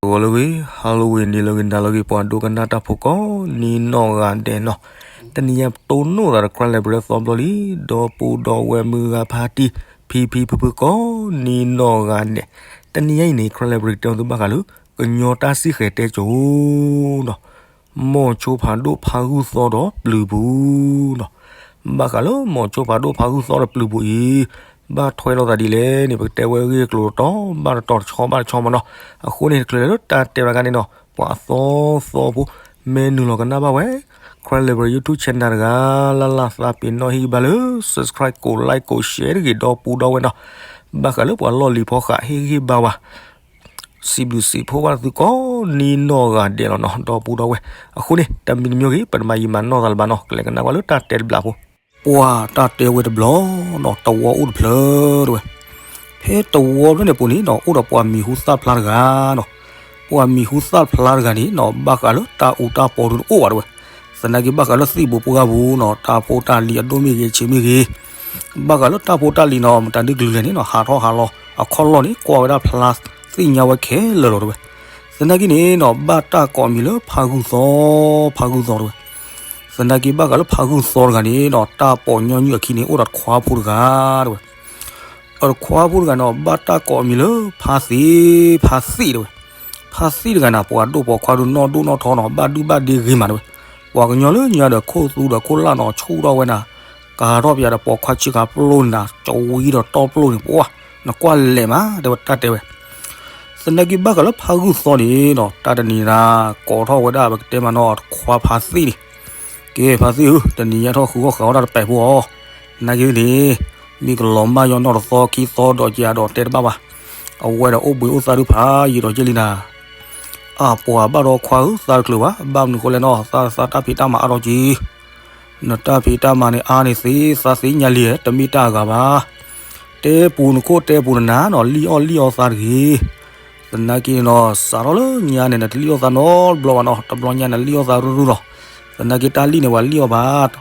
ဂီၤလၢအဂ့ၤ, Halloween နံၤလၢအဂ့ၤ နၤလၢအဂ့ၤ ပှၤဒိကနၣ်တၢ်ဖိကိးနံၤနီၢ်ဂၤဒဲးနီၤ, တနံၤညါပတိၢ်နီၣ်သးဒီး Cry Library သီဘျီလံ, ဒီပုၢ်ဒီဝဲၢ်မုၢ်ဂၤဖါတံၢ် ဖံဖံဖုဖုကိးနံၤနီၢ်ဂၤဒဲး, တနံၤညါအံၤန့ၣ် Cry Library တဲအီၤသုဘၣ်ဃးလၢ ကညီတၢ်စံၣ်ဃဲၤတဲကၠိၤနီၤ မီၢ်ဆိဖးဒိၣ်ဖးဂုၢ်သီဒီးပျုၤပူၤနီၤ, ဘၣ်ဃးလၢမီၢ်ဆိဖးဒိၣ်ဖးဂုၢ်သီဒီးပျုၤပူၤအံၤ ဘၣ်ထွဲလိာ်သးဒ်လဲၣ်န့ၣ် ပကတဲဝဲအဂ့ၢ်အကျိၤတတီၤဘၣ်တတီၤ တဆီဘၣ်တဆီမးနီၤ, အဃိန့ၣ် တချုးလၢတၢ်တဲဘၣ်ခါန့ၣ်နီၤ ပှၤအသီသီဖိ မ့ၢ်နုာ်လီၤကနၣ်ဘၣ်ဝဲ Cry Library YouTube channel တဂၤ လၢ်လၢ်သးပ့ၤနီၣ်ဟံၣ်ဘါလၢ subscribe ကိး like ကိး share တဂ့ၤ ဒီပုၢ်ဒီဝဲၢ်နီၤ, ဘၣ်ဃးလၢပှၤလီၢ်လံၤဖီဃးဟ့ၣ်ဂံၢ်ဘါဝဲ စံးဘျုးစံးဖှိၣ်ဘၣ်သုကိးနံၤနီၢ်ဂၤဒဲးလီၤနီၤ ဒီပုၢ်ဒီဝဲၢ်, အဃိန့ၣ် တမံၤတမံၤဂ့ၤ ပတမၤယံာ်မၤနီၢ်သးလၢၤဘၣ်နီၤ ကလဲၤကနၣ်ကွၢ်လၢတၢ်တဲတဘျီဖိ, ပှၤတၢ်တဲဝဲတဘျီနီၤ တဝီအိၣ်တဖျၢၣ်တဝဲ, ဖဲတဝီဖျၢၣ်န့ၣ်ပူၤန့ၣ်နီၤ အိၣ်ဒီးပှၤမံၤဟူသၣ်ဖျါတဂၤနီၤ, ပှၤမံၤဟူသၣ်ဖျါတဂၤန့ၣ်နီၤ ဘၣ်ဃးလၢတၢ်အူတၢ်ပီဒုတအိၣ်ဘၣ်တဝဲ, သနာ်က့ဘၣ်ဃးလၢသံၣ်ဘိပှၢ်ဂၤပူၤနီၤ တၢ်ဖိတၢ်လံၤအဒိၣ်မ့ၢ်ဂ့ၤဆံးမ့ၢ်ဂ့ၤ ဘၣ်ဃးလၢတၢ်ဖိတၢ်လံၤနီၤ မတၤဒုကလုာ်လဲၣ်န့ၣ်နီၤ ဟးထီၣ်ဟးလီၤ အခီၣ်လီၢ်န့ၣ် ကွၢ်ဝဲဒၣ်ဖျါသ့ၣ်ညါဝဲခဲလၢာ်လီၤတဝဲ, သနာ်က့န့ၣ်နီၤ ဘၣ်တၢ်ကိးအမံၤလၢဖးဂုၢ်သီ, ဖးဂုၢ်သီတဝဲ, သနာ်က့ဘၣ်ဃးလၢဖးဂုၢ်သီတဂၤန့ၣ်နီၤ တၢ်ပိာ်ညီနုၢ်အခံန့ၣ် အိၣ်ဒီးတခွါဖိတဂၤတဝဲ အတခွါဖိတဂၤနီၤ ဘၣ်တၢ်ကိးအမံၤလၢ ဖါသ့ၣ်, ဖါသ့ၣ်တဝဲ, ဖါသ့ၣ်တဂၤန့ၣ် ပှၤဒိၣ်ပိာ်ခွါဒုးနီၢ်ဒိၣ်နီၢ်ထီနီၤ ဘၣ်ဒုၣ်ဘၣ်ဒ့ဂ့ၤမးတဝဲ, ပှၤကညီလၢညါဒီးခိၣ်သူဒီးခိၣ်လၢ်နီၤ ဆူၣ်ထီၣ်ဝဲနၤ, ကၤထီၣ်ပယၤဒီးပိာ်ခွါဆ့ကၤပျိန့ၣ်နၤ ကဝံဒီးတီပျိန့ၣ် ပှၤနကွၢ်လဲၤမး တဲဝဲတၢ်တဲဝဲ သနာ်က့ဘၣ်ဃးလၢဖးဂုၢ်သီန့ၣ်နီၤ တၢ်တနံၤန့ၣ် ကိးထီၣ်ဝဲဒၣ်ပကတဲမးနီၤ တခွါဖါသ့ၣ်န့ၣ်, ကဲဖါသ့ၣ်ဧၢ တနံၤညါထီၣ်ဃုအီၣ်ဃုအီတၢ်တပဲာ်ဖိအီၤ, နာ်က့န့ၣ် မ့ၢ်ကလီၤမၢ်ယီၢ်နီၢ်တသီခံသီဒီးယၤဒီးတဲတဘၣ်ဘၣ်, အဝဲဒီးအိၣ်ဘှံးအိၣ်သါဒုးဖးယံာ်ဒီးက့လံနၤ, အပှၤဘၣ်ဒီးခွါဧၢ သးတချုးဘၣ် ဘၣ်မနုၤဃိလဲၣ်နီၤ သးသးတၢ်ဖံးတၢ်မၤအါဒီးက့ နတၢ်ဖံးတၢ်မၤန့ၣ်အါန့ၣ်သ့ သးသ့ညါလံ တမ့ၢ်တၢ်အဂၤဘၣ်. တဲပူၤနခိၣ်တဲပူၤနနၤနီၤ လံၣ်အီၣ်လံၣ်အီသးတဂ့ၤ. သနာ်က့န့ၣ်နီၤ စးထီၣ်လၢညါန့ၣ် နတလံၣ်အီၣ်သးနီတဘျီဘၣ်နီၤ တဘျီညါန့ၣ် လံၣ်အီၣ်သးရုၢ်ရုၢ်လီၤ. သနာ်က့တၢ်လံၣ်န့ၣ် ပှၤလံၣ်အီၣ်ဘၣ်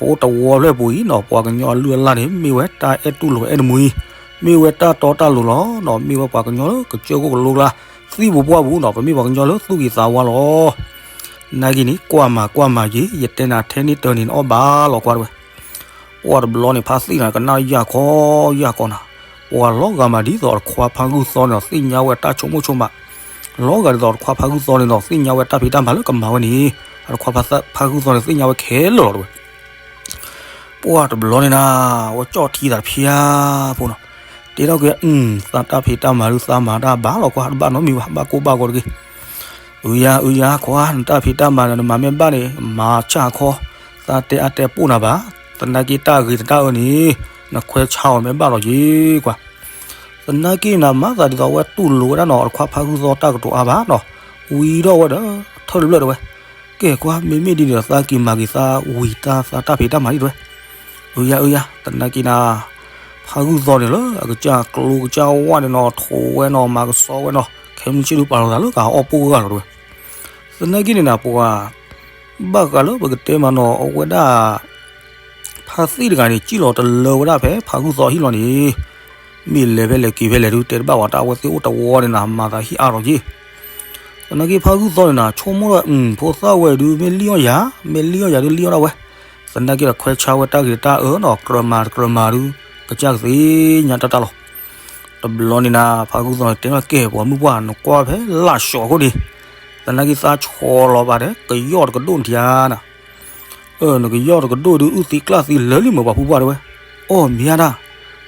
ပအိၣ်တဝီဖျၢၣ်ပူၤအံၤနီၤ ပှၤကညီအလုၢ်အလၢ်န့ၣ် မ့ၢ်ဝဲတၢ်အဲၣ်တူၢ်လိာ်အဲၣ်တမှံၤ, မ့ၢ်ဝဲတၢ်တီတၢ်လိၤလီၤနီၤ မ့ၢ်ဝဲပှၤကညီလၢကစၢၢ်ခိၣ်ကလိကျါ သံၣ်ပူၤပှၢ်ပူၤနီၤ ပမ့ၢ်ပှၤကညီလၢသူၣ်ဂ့ၤသးဝါလီၤ. နာ်က့န့ၣ် ကွၢ်မၤကွၢ်မၤက့ၤ ယတဲနၤထဲန့ၣ်တၢ်န့ၣ် နအီၣ်ဘၣ်လီၤကွၢ်တဝဲ. ပှၤတဘျီန့ၣ် ဖါသံၣ်န့ၣ် ကနၣ်ယၢ်ခီယၢ်ခီနၤ, ပှၤလီၤဂာ်မးဒ်သိးအတခွါဖါဂုၢ်သီန့ၣ်ဒီး သ့ၣ်ညါဝဲတၢ်ဆိကမိၣ်ဆိကမး, လီၤဂာ်ဒ်သိးအတခွါဖါဂုၢ်သီန့ၣ်ဒီး သ့ၣ်ညါဝဲတၢ်ဖံးတၢ်မၤလၢကမၤဝဲန့ၣ်, အတခွါဖါဂုၢ်သီန့ၣ် သ့ၣ်ညါဝဲခဲလၢာ်လီၤတဝဲ. ပှၤတဘျီန့ၣ်နၤ ဝဲကၠီၣ်ထံသးဖျါဖိနီၤ, တဲထီၣ်က့ၤ အု သးတၢ်ဖံးတၢ်မၤဒုးသးမၤတၢ်ဘၣ်လီၤကွၢ် တဘၣ်နီတမံၤဘၣ် ဘၣ်ကိၢ်ဘၣ်ဂီၤတဂ့ၤ. အုယၤ အုယၤ ခွါ နတၢ်ဖံးတၢ်မၤန့ၣ် နမၤမ့ၢ်ဘၣ်န့ၣ် မၤဆၣ်ခီ, သးတဲအါတဲပိၢ်နၤဘၣ်, သနာ်က့တၢ်ဂ့ၤတတၢ်အၢန့ၣ် နခွဲးဆါအီၤမ့ၢ်ဘၣ်လီၤက့ၤကွၢ်. သနာ်က့နၤ မၤသးဒ်သိးအဝဲတူၢ်လိာ်ဝဲဒၣ်နီၤ အတခွါဖါဂုၢ်သီတၢ်ကတိၤအါဘၣ်နီၤ, ဝံၤထီၣ်ဝဲဒီး ထၢၣ်တဖျၢၣ်တဝဲ. ကဲကွၢ် မ့မ့ၢ်ဒ်န့ၣ်ဒီး သးက့ၤမၤက့ၤသးဝံၤတၢ် သးတၢ်ဖံးတၢ်မၤဒ်တဝဲ. အုယၤ အုယၤ သနာ်က့နၤ ဖါဂုၢ်သီန့ၣ်လၢအကစၢ်ကျိကစၢ်ဝါန့ၣ်နီၤ ထိးဝဲနီၤ မၤကဆှီဝဲနီၤ ခဲမုၢ်ဆ့ၣ်ဒုးပာ်လီၤသးလၢကအီၣ်ပိၢ်ဂၤလီၤတဝဲ. သနာ်က့န့ၣ်နၤ ပှၤ ဘၣ်ဃးလၢပကတဲမးနီၤ အဝဲဒၣ် ဖါသံၣ်တဂၤန့ၣ် စံၣ်လီၤတလၢဝဲဒၣ်ဖဲဖါဂုၢ်သီဟံၣ်လီၤန့ၣ်, မ့ၢ်လဲၤဖဲလဲၣ်က့ၤဖဲလဲၣ်ဒုး တဲတဘၣ်ဝဲ တၢ်အဝဲသ့ၣ်အိၣ်တဝီန့ၣ်နၤ မၤသးဟံၣ်အါထီၣ်က့ၤ. သနာ်က့ဖါဂုၢ်သီန့ၣ်နၤ ဆိကမိၣ်ဒီး အု ဖိသၣ်ဝဲဒုး မ့ၢ်လံၣ်အီၣ်ယၤ, မ့ၢ်လံၣ်အီၣ်ယၤဒုး လံၣ်အီၣ်ဒၣ်ဝဲ. သနာ်က့ဒီးခွဲးဆါဝဲတၢ်ဂ့ၤတၢ်အၢနီၤ ကြၢးမၤတကြၢးမၤဒုး ကစၢ်ကသ့ညါတၢ်တၢ်လီၤ. တဘျီန့ၣ်နၤ ဖါဂုၢ်သီန့ၣ် တဲထီၣ်ကဲ ပှၤမုၣ်ပှၢ် နကွၢ်ဖဲလၢ်ၡီၤအဃိန့ၣ်, သနာ်က့သးဆီလီၤဘၣ်ဒီး ကယီၣ်တကဒိၣ်နထံဧါနၤ အၢ နကယီၣ်တကဒိၣ်ဒုး အုၣ်သံကျၢ်သံလၢာ်လံမ့ၢ်ပှၤဖုပှၢ်တဝဲ. အီၣ်မ့ၢ်ဧါဒၣ်,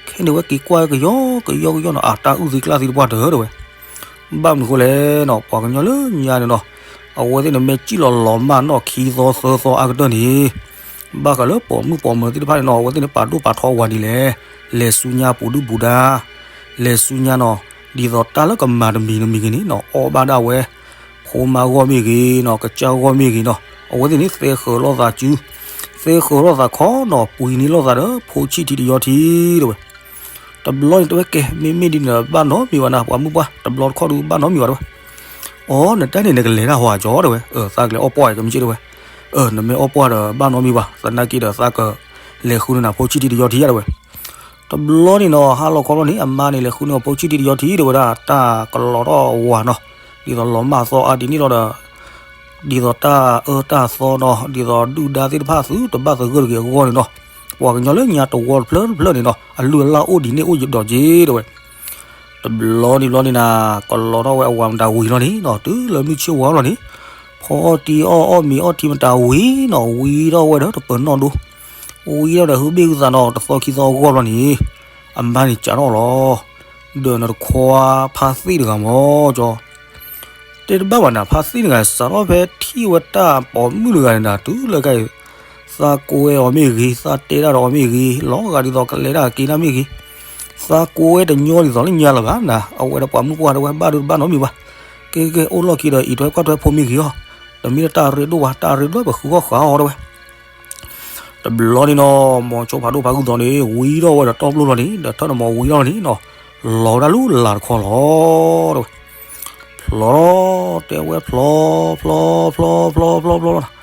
ခဲန့ၣ်ဝဲက့ၤကွၢ်ကယီကယီကယီနီၤ အတၢ်အုၣ်သံကျၢ်သံတပှၢ်တၢၢ်တဝဲ. ဘၣ်မနုၤဃိလဲၣ်နီၤ ပှၤကညီလၢညါန့ၣ်နီၤ အဝဲသ့ၣ်န့ၣ်မ့ၢ်စံၣ်လီၤလီၤမၢ်နီၢ်ခံသီသၢသီအါကတၢၢ်န့ၣ် ဘၣ်ဃးလၢပိာ်မုၣ်ပိာ်မၢၤသ့ၣ်တဖၣ်န့ၣ်နီၤ အဝဲသ့ၣ်န့ၣ်ပာ်ဒိၣ်ပာ်ထီအဝၤဒ်လဲၣ်, လဲၤဆူညါပူၤဒုၣ်ပူၤဒါ, လဲၤဆူညါနီၤ ဒ်သိးတၢ်လၢကမၤတမံၤတမံၤဂ့ၤန့ၣ်နီၤ အီၣ်ဘၣ်ဒၣ်ဝဲ ဖိမါဂီၢ်မ့ၢ်ဂ့ၤနီၤ ကစၢ်ဂီၢ်မ့ၢ်ဂ့ၤနီၤ အဝဲသ့ၣ်န့ၣ်သဲဃၢၤလိာ်သးစု, သဲဃၢၤလိာ်သးခီနီၤ ပှ့ၤန့ၢ်လိာ်သးဒီး ဖိဆံၣ်ထံတယီထံတဝဲ. တဘျီန့ၣ်တဲဝဲကဲ မ့မ့ၢ်ဒ်န့ၣ်ဒီး ဘၣ်နီတမံၤဘၣ်နၤ ပှၤမုၣ်ပှၢ် တဘျီတခီၣ်ဒုးဘၣ်နီတမံၤဘၣ်တဲဝဲ. အိ နတၢ်န့ၣ် နကလဲၤတၢ်ဟီဧါကၠီတဲဝဲ, သးကလဲၤအီၣ်ပီၢ်ဧါ ကမ့ၢ်က့တဲဝဲ. နမ့ၢ်အီၣ်ပီၢ်ဒီး ဘၣ်နီတမံၤဘၣ် သနာ်က့ဒီး သးကလဲၤဃုန့ၢ်နၤဖိဆံၣ်ထံတယီထံတဲဝဲ. တဘျီန့ၣ်နီၤ ဟါလီၤခီလီၤန့ၣ် အမါန့ၣ် လဲၤဃုန့ၢ်အဖိဆံၣ်ထံတယီထံတဲဝဲဒၣ် တၢ်ကလီၤထီၣ်ဝၤနီၤ. ဒ်သိးလီၤမၢ်သီအါဒ်န့ၣ်လီၤဒီး ဒ်သိးတၢ်အၢတၢ်သီဒီး ဒ်သိးဒုၣ်ဒါသ့ၣ်တဖၣ်သုတဘၣ်သဂၢၢ်တဂ့ၤအဂီၢ်န့ၣ်ဒီး ပှၤကညီလၢညါတဝီတဖျၢၣ်တဖျၢၣ်န့ၣ်ဒီး အလုၢ်အလၢ်အိၣ်ဒ်န့ၣ်အိၣ်ယဒီးက့ၤတဲဝဲ. တဘျီန့ၣ်ဘျီန့ၣ်နၤ ကလီထီၣ်ဝဲအဝၤမတၤဝံၤလီၤန့ၣ်ဒီး တုၤလၢမုၢ်ဆ့ၣ်ဝါလီၤန့ၣ် ဖီအီၣ်တံၢ်အီၣ်အီၣ်မ့ၤအီၣ်ထံမတၤဝံၤနီၤ ဝံထီၣ်ဝဲဒီးတပၢၤနီၣ်ဒိ ဝံထီၣ်ဒီးဟုဘ့ၣ်ဟုသးနီၤ တသီခံသီအဂီၢ်ဘျီန့ၣ် အမါန့ၣ်ကးထီၣ်လီၤ. ဒီးနတခွါဖါသ့ၣ်တဂၤမၢ်ကၠီ တဲတဘၣ်ဘၣ်နၤ ဖါသ့ၣ်တဂၤ စးထီၣ်ဖဲထံၣ်ဝဲတၢ်ပိာ်မုၣ်တဂၤန့ၣ်နၤ တုၤလၢကါအံၤ သးကိးဝဲအီၤမ့ၢ်ဂ့ၤ သးတဲဒၣ်ဒီးအီၤမ့ၢ်ဂ့ၤ လီၤဂာ်ဒ်သိးကလဲၤတၢ်က့ၤတၢ်မ့ၢ်ဂ့ၤ သးကိးဝဲတညီဒ်သိးလၢညါလၢၤဘၣ်နၤ အဝဲဒီးပှၤမုၣ်ပှၢ်တဲဝဲ ဘၣ်ဒုးတဘၣ်နီတမံၤဘၣ် ကဲကဲကဲ အိၣ်လီၢ်ခံဒီးအံးထွဲကွၢ်ထွဲဖိမ့ၢ်ဂ့ၤအီၤ တမ့ၢ်လၢတၢ်ရ့ဒိၣ်ဘၣ် တၢ်ရ့ဒိၣ်ပဃုဂီၢ်ဃာ်အီၤတဲဝဲ တဘျီန့ၣ်နီၤ မိၤဆိဖးဒိၣ်ဖးဂုၢ်သီန့ၣ် ဝံထီၣ်ဝဲဒီးတီၢ်ပျိလီၤန့ၣ် ဒီးထၢၣ်နမိၤဝံထီၣ်န့ၣ်နီၤ လီၤဝဲဒၣ်လၢလာ်တခီလီၤ တဲဝဲ ဖျီ တဲဝဲဖျီ ဖျီ ဖျီ ဖျီ ဖျီ ဖျီ ဖျီလီၤ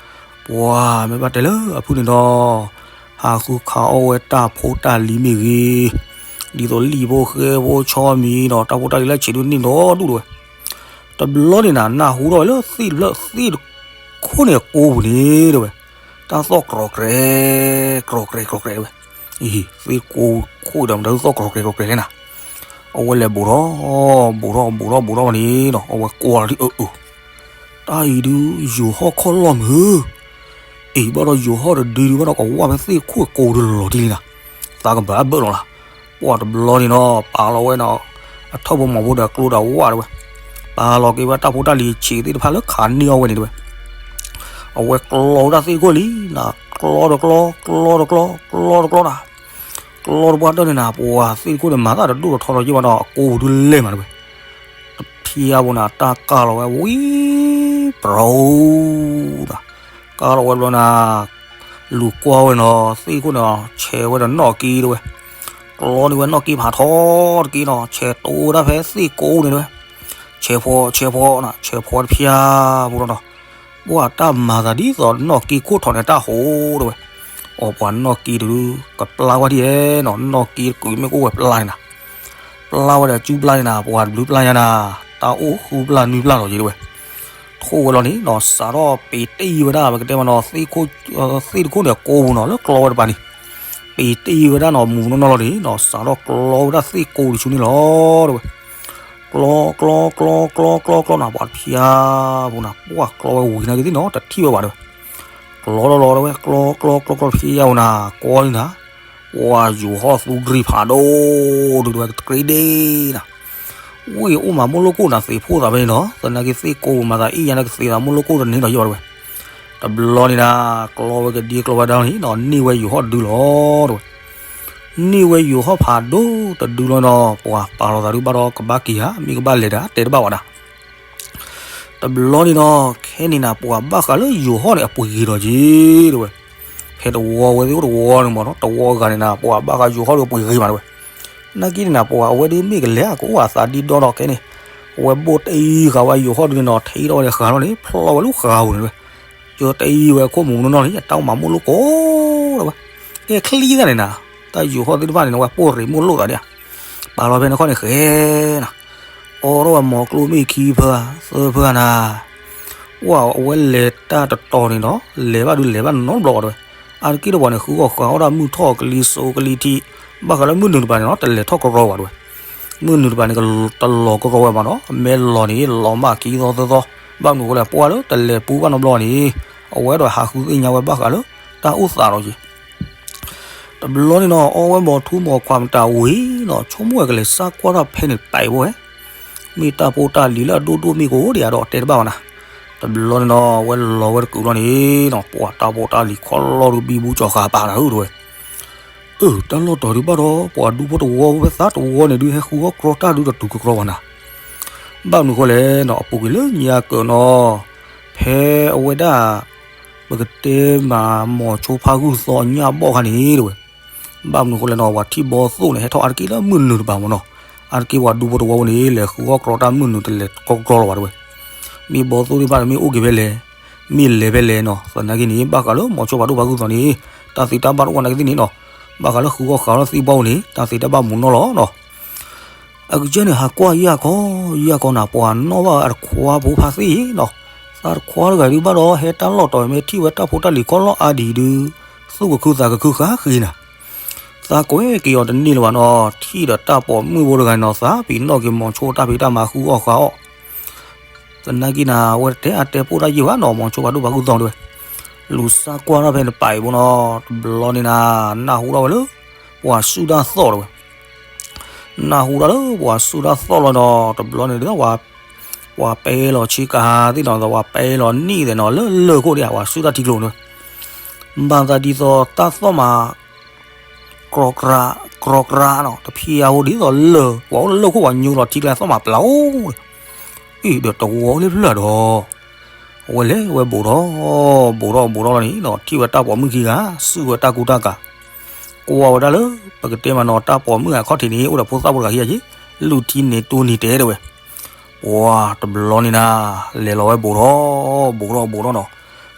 ပှၤမ့ၢ်ဘၣ်တဲလၢအဖုၣ်န့ၣ်ဒီး ဟးဃုခးအီၣ်ဝဲတၢ်ဖိတၢ်လံၤမ့ၢ်ဂ့ၤ ဒ်သိးလံၣ်ဖိဃဲဖိဆီမံၤဒီး တၢ်ဖိတၢ်လံၤလၢဆံးဒုးန့ၢ်ဒီဒူၣ်တဲဝဲ တဘျီန့ၣ်နၤ နၢ်ဟူထီၣ်ဝဲလၢသ့ၣ်တဖျၢၣ်သ့ၣ်တခိၣ်န့ၣ်အကိပူၤန့ၣ်တဲဝဲ တၢ်သီၣ်ကြီၤကြဲၤ ကြီၤကြဲၤ ကြီၤကြဲၤတဲဝဲ အံၤ သ့ၣ်ကိခိၣ်ဒီးမတၤသီၣ်ကြီၤကြဲၤကြီၤကြဲၤလဲၣ်နၤ အဝဲလဲၤဘူးထီၣ် ဘူးထီၣ် ဘူးထီၣ် ဘူးထီၣ်ဘၣ်န့ၣ်ဒီး အဝဲကွၢ်လီၤဒ်အၢအၢ တၢ်အံၤဒုး ယိၤဟီၣ်ခီၣ်လီၢ်မုၢ် အံၤဘၣ်ဒီးယိၤဟီၣ်တဒုဒုးဘၣ်ဒီး ကဝၢ်ဖဲသ့ၣ်ခိၣ်ကိဒုးလီၤတံၢ်လံနၤ သးကဘၣ်ဘၢၣ်လီၤလၢ ပှၤတဘျီန့ၣ်နီၤ ပာ်လီၤဝဲနီၤ အထၢၣ်ဖိမီၤဖိဒီးကျိဒီးဝၣ်တဲဝဲ ပာ်လီၤက့ၤဝဲတၢ်ဖိတၢ်လံၤဆံးသ့ၣ်တဖၣ်လၢခးန့ၢ်အီၣ်ဝဲန့ၣ်တဲဝဲ အဝဲကျီဝဲဒၣ်သ့ၣ်တခိၣ်လံနၤ ကျီတကျီ ကျီတကျီ ကျီတကျီနၤ ကျီတပှၢ်တၢၢ်န့ၣ်နၤ ပှၤသ့ၣ်တခိၣ်န့ၣ် မၤသးတဒိၣ်ထီၣ်ထီထီၣ်က့ဘၣ်ဒီး အကိပူၤဒုးလဲၢ်မးတဲဝဲ တဖျါဘၣ်နၤ တၢ်ကၢ်လီၤဝဲဝံၤ ပြိနၤ ကၢ်လီၤဝဲဘျီနၤ လူၤကွၢ်ဝဲနီၤ သ့ၣ်တခိၣ်န့ၣ် ဆဲးဝဲဒီးနီၣ်က့တဲဝဲ ကျီန့ၢ်ဝဲနီၣ်က့ဖးထီတက့ၢ်နီၤ ဆဲးတိဝဲဒၣ်ဖဲသ့ၣ်ကိန့ၣ်တဲဝဲ ဆဲးဖီ ဆဲးဖီနၤ ဆဲးဖီတဖျါဘၣ်လီၤနီၤ ပှၤတၢ်မၤသးဒ်သိးနီၣ်က့ခိၣ်ထီၣ်န့ၣ်တၢ်ဟိတဲဝဲ အီၤပှၤနီၣ်က့တဒုး ကပျၢ်ဝဲဒ်လဲၣ်နီၤ နီၣ်က့တကုးမ့ၢ်ကအိၣ်ဝဲပျၢ်န့ၣ်နၤ ပျၢ်ဝဲဒီးစုပျၢ်န့ၣ်နၤ ပှၤတဘျုးပျၢ်ညါနၤ တၢ်အိၣ်ဃုပျၢ်နွံပျၢ်လီၤက့တဲဝဲ ထိၣ်ဝဲလီၤန့ၣ်နီၤ စးထီၣ်ပ့ၤတ့ၢ်ဝဲဒၣ် ပကတဲမးနီၤ သ့ၣ်တခိၣ်န့ၣ်ကိပူၤနီၤ လၢကျီဝဲတပၤန့ၣ် ပ့ၤတ့ၢ်ဝဲဒၣ်နီၤ မူးနီၢ်နီၢ်လီၤန့ၣ်နီၤ စးထီၣ်ကျီဝဲဒၣ်သ့ၣ်ကိတဆူန့ၣ်လီၤတဲဝဲ ကျီ ကျီ ကျီ ကျီ ကျီ ကျီနၤ ပှၤတဖျါဘၣ်နၤ ပှၤကျီဝဲဝံၤနာ်က့သ့ၣ်နီၤ တထံၣ်ဝဲဘၣ်တဲဝဲ ကျီလီၤလီၤတဲဝဲ ကျီ ကျီ ကျီ ကျီ တဖျါဘၣ်နၤ ကွၢ်လံနၤ ပှၤယိၤဟီၣ်သူကရံၣ်ဖးဒိၣ်ဒုးတဲဝဲ တကြ့ဒ့နၤ ဝ့ၢ်အိၣ်မးမိၢ်လိၣ်ကိၣ်နၤ သ့ၣ်ဖိသးဖဲန့ၣ်နီၤ သနာ်က့သ့ၣ်ကိပူၤမၤသးအ့ၣ်ယါန့ၣ် ကသ့သးမိၢ်လိၣ်ကိၣ်တန့ၢ်ဒီးယီၤတဲဝဲ တဘျီန့ၣ်နၤ ကျီဝဲကဒံကျီဝဲဒါန့ၣ်နီၤ န့ၢ်ဝဲယိၤဟီၣ်တဒုလီၤတဲဝဲ န့ၢ်ဝဲယိၤဟီၣ်ဖးဒိၣ်တဒုလီၤနီၤ ပှၤပာ်လီၤသးဒုးဘၣ်ဒီးကဘၣ်က့ၤဧါ မ့ၢ်ကဘၣ်လဲၤဒၣ် တဲတဘၣ်ဝဲဒၣ် တဘျီန့ၣ်နီၤ ခဲန့ၣ်နၤ ပှၤဘၣ်ဃးလၢယိၤဟီၣ်န့ၣ် အပှ့ၤဂ့ၤဒီးက့ၤတဲဝဲ ဖဲတဝီဝဲသ့ၣ်အိၣ်တဝီန့ၣ်မးနီၤ တဝီအဂၤန့ၣ်နၤ ပှၤဘၣ်ဃးယိၤဟီၣ်ဒီးပှ့ၤဂ့ၤမးတဲဝဲ နာ်က့န့ၣ်နၤ ပှၤအဝဲဒုးမ့ၢ်ကလဲၤ ကအိၣ်အသးဒ်ဒီဒီးခဲန့ၣ် အဝဲဘိၣ်တအံၤဃာ်ဝဲယိၤဟီၣ်ဒုးန့ၣ်နီၤ ထံၣ်ထီၣ်ဝဲဒီးဃာ်လီၤန့ၣ် ဖျီၣ်ဝဲလၢဃာ်ပူၤန့ၣ်တဲဝဲ ကၢတအံၤဝဲခိၣ်မူးနီၢ်နီၢ်န့ၣ် အတၢ်အိၣ်မးမိၢ်လိၣ်ကိၣ်တဲဝဲ ကဲချံသၣ်န့ၣ်နၤ တၢ်ယိၤဟီၣ်သ့ၣ်တဖၣ်န့ၣ် ဝဲပိၢ်ရ့ၣ်မိၢ်လိၣ်သးန့ၣ် ပာ်လီၤဖဲန့ၣ်ခီန့ၣ်ဃဲနၤ အိးထီၣ်ဝဲမီၤကျိမ့ၢ်ခံဖၢ သၢဖၢနၤ ပှၤအဝဲလဲၤတၢ်တတီၤန့ၣ်ဒီး လဲၤဘၣ်ဒုးလဲၤဘၣ်နီတဘျီဘၣ်တဲဝဲ အါတက့ၢ်တပှၤန့ၣ် ဃုဂီၢ်ဃာ်အီၣ်ဒၣ်မုၢ်ထီၣ်ကလံၤစိးကလံၤထံး ဘၣ်ဃးလၢမုၢ်နုာ်တပၤန့ၣ်နီၤ တလဲၤထီၣ်ကရီဘၣ်တဲဝဲ မုၢ်နုာ်တပၤန့ၣ် တလီၤကရီဝဲဘၣ်နီၤ အမဲလီၤန့ၣ် လီၤမၢ်ခံသီသၢသီ ဘၣ်မနုၤအဃိလဲၣ် ပှၤလၢတလဲၤပူၤဘၣ်နီတဘျီန့ၣ် အဝဲဒီးဟးဃုသ့ၣ်ညါဝဲဘၣ်ဃးလၢ တၢ်အိၣ်သးဒီးက့ၤ တဘျီန့ၣ်နီၤ အီၣ်ဝဲမီၤထူမီၤခွါမတၤဝံၤနီၤ ဆိကမိၣ်ဝဲကလဲၤစၢ်ကွၢ်ထီၣ်ဖဲန့ၣ်တပၤအံၤဘၣ်ဝဲ မ့ၢ်တၢ်ဖိတၢ်လံၤလၢအဒိၣ်ဒိၣ်မ့ၢ်ကအိၣ်ဒံးဧါဒီးတဲတဘၣ်ဘၣ်နၤ တဘျီန့ၣ်နီၤ ဝဲလီၤဝဲတကုာ်လီၤန့ၣ်နီၤ ပှၤတၢ်ဖိတၢ်လံၤခီလီၤဒုးဘံဘူကၠီၤဃာ်ပာ်နၤဧၢတဲဝဲ အၢ တၢ်လီၢ်တီၤဒုးဘၣ်ဒီး ပှၤဒူဖိတဝီဝဲသးတဝီန့ၣ်ဒုး ဟဲဃုအီၣ်ကြီတၢ်ဒုးတတုၤကကြီဘၣ်နၤ ဘၣ်မနုၤဃိလဲၣ်နီၤ အပူၤကွံာ်လၢညါကၢၢ်နီၤ ဖဲအဝဲဒၣ် ပကတဲမး မိၤဆိဖါဂုၢ်သီညၣ်ဘီၣ်ခါန့ၣ်တဲဝဲ ဘၣ်မနုၤဃိလဲၣ်နီၤ ပှၤထံၣ်ဘီသိၣ်န့ၣ် ဟဲထီၣ်အါတက့ၢ်လၢမုၢ်နုာ်တပၤမ့ၢ်နီၤ အါတက့ၢ်ပှၤဒူဖိတဝီဝဲန့ၣ် လဲၤဃုအီၣ်ကြီတၢ်မုၢ်နုာ်တလဲၤကကြီလီၤဘၣ်တဲဝဲ မ့ၢ်ဘီသိၣ်သ့ၣ်တဖၣ်န့ၣ် မ့ၢ်အိၣ်က့ၤဖဲလဲၣ် မ့ၢ်လဲၤဖဲလဲၣ်နီၤ သနာ်က့န့ၣ် ဘၣ်ဃးလၢမိၤဆိဖးဒိၣ်ဖးဂုၢ်သီန့ၣ် တၢ်သ့တၢ်ဘၣ်တအိၣ်နာ်က့သ့ၣ်န့ၣ်နီၤ ဘၣ်ဃးလၢဃုအီၣ်ဃာ်လီၤသ့ၣ်ဘီဝဲန့ၣ် တၢ်သ့တၢ်ဘၣ်မူးနီၢ်လီၤနီၤ အကစၢ်န့ၣ်ဟးကွၢ်ယၢ်ခီ, ယၢ်ခီနၤ ပှၤနီၣ်ဘၣ်အတခွါဖိဖါသ့ၣ်နီၤ, သးတခွါတဂၤဒုးဘၣ်ဒီး ဟဲတၢ်လီၢ်တီၤမ့ၢ်ထံၣ်ဝဲတၢ်ဖိတၢ်လံၤခီလီၤအါဒံးဒုး, သူၣ်ကခုသးကခုဃၣ်ဃ့နၤ, သးကွဲက့ၤအီၤတန့ၢ်လၢၤဘၣ်နီၤ, ထံၣ်ဒီးတၢ်ပိာ်မုၣ်ဖိတဂၤနီၤ သးပ့ၤနီၣ်က့ၤမိၤဆိတၢ်ဖံးတၢ်မၤဃုအီၣ်ဃုအီၣ် သနာ်က့နၤ အဝဲတတဲအါတဲပိၢ်တၢ်ယံာ်ဘၣ်နီၤ, မိၤဆိဖးဒိၣ်ဖးဂုၢ်သီၣ်တဲဝဲ, လူၤစၢ်ကွၢ်ထီၣ်ဖဲန့ၣ်ပာ်အံၤဖိနီၤ, တဘျီန့ၣ်နၤ နၢ်ဟူထီၣ်ဝဲလၢ ပှၤဆူၣ်တၢ်သီၣ်တဲဝဲ, နၢ်ဟူထီၣ်လၢပှၤဆူၣ်တၢ်သီၣ်လီၤဒီး တဘျီန့ၣ်ဒ်သိး ပှၤပဲလီၤဆ့ကၤသ့ၣ်နီၤ ပှၤပဲလီၤနံၣ်သ့ၣ်နီၤ လၢလၢၢ်ခိၣ်ဒံး ပှၤဆူၣ်တၢ်ထံကျိန့ၣ် ဘၣ်သးဒ်သိးတၢ်သီၣ်မး ကြီကြါ, ကြီကြါနီၤ, တဖံးအါဖိဒ်သိးလၢၢ်, ပှၤအိၣ်လၢလၢၢ်ခိၣ်ပှၤညိလီၤထံကျါသီၣ်မးပျၢ်အိၣ်, အံၤဒီးတဝီလၢဖျၢၣ်ဒီး, အဝဲလဲၤဝဲဘူးထီၣ်, ဘူးထီၣ်ဘူးထီၣ်လီၤန့ၣ်နီၤ ထံၣ်ဝဲတၢ်ပိာ်မုၣ်ခံဂၤ ဆူၣ်ဝဲတၢ်ကူတၢ်ကၤ, ကွၢ်ဝဲဒၣ်လၢ ပကတဲမးနီၤ တၢ်ပိာ်မုၣ်အခီၣ်ထံးန့ၣ် အိၣ်ဒီးဖိသၣ်ဖိတဂၤခံဂၤက့ၤ, လူၤထံန့ၢ်တိၢ်န့ၢ်တဲတဲဝဲ ပှၤတဘျီန့ၣ်နၤ, လဲၤလီၤဝဲဘူးထီၣ်, ဘူးထီၣ်ဘူးထီၣ်နီၤ,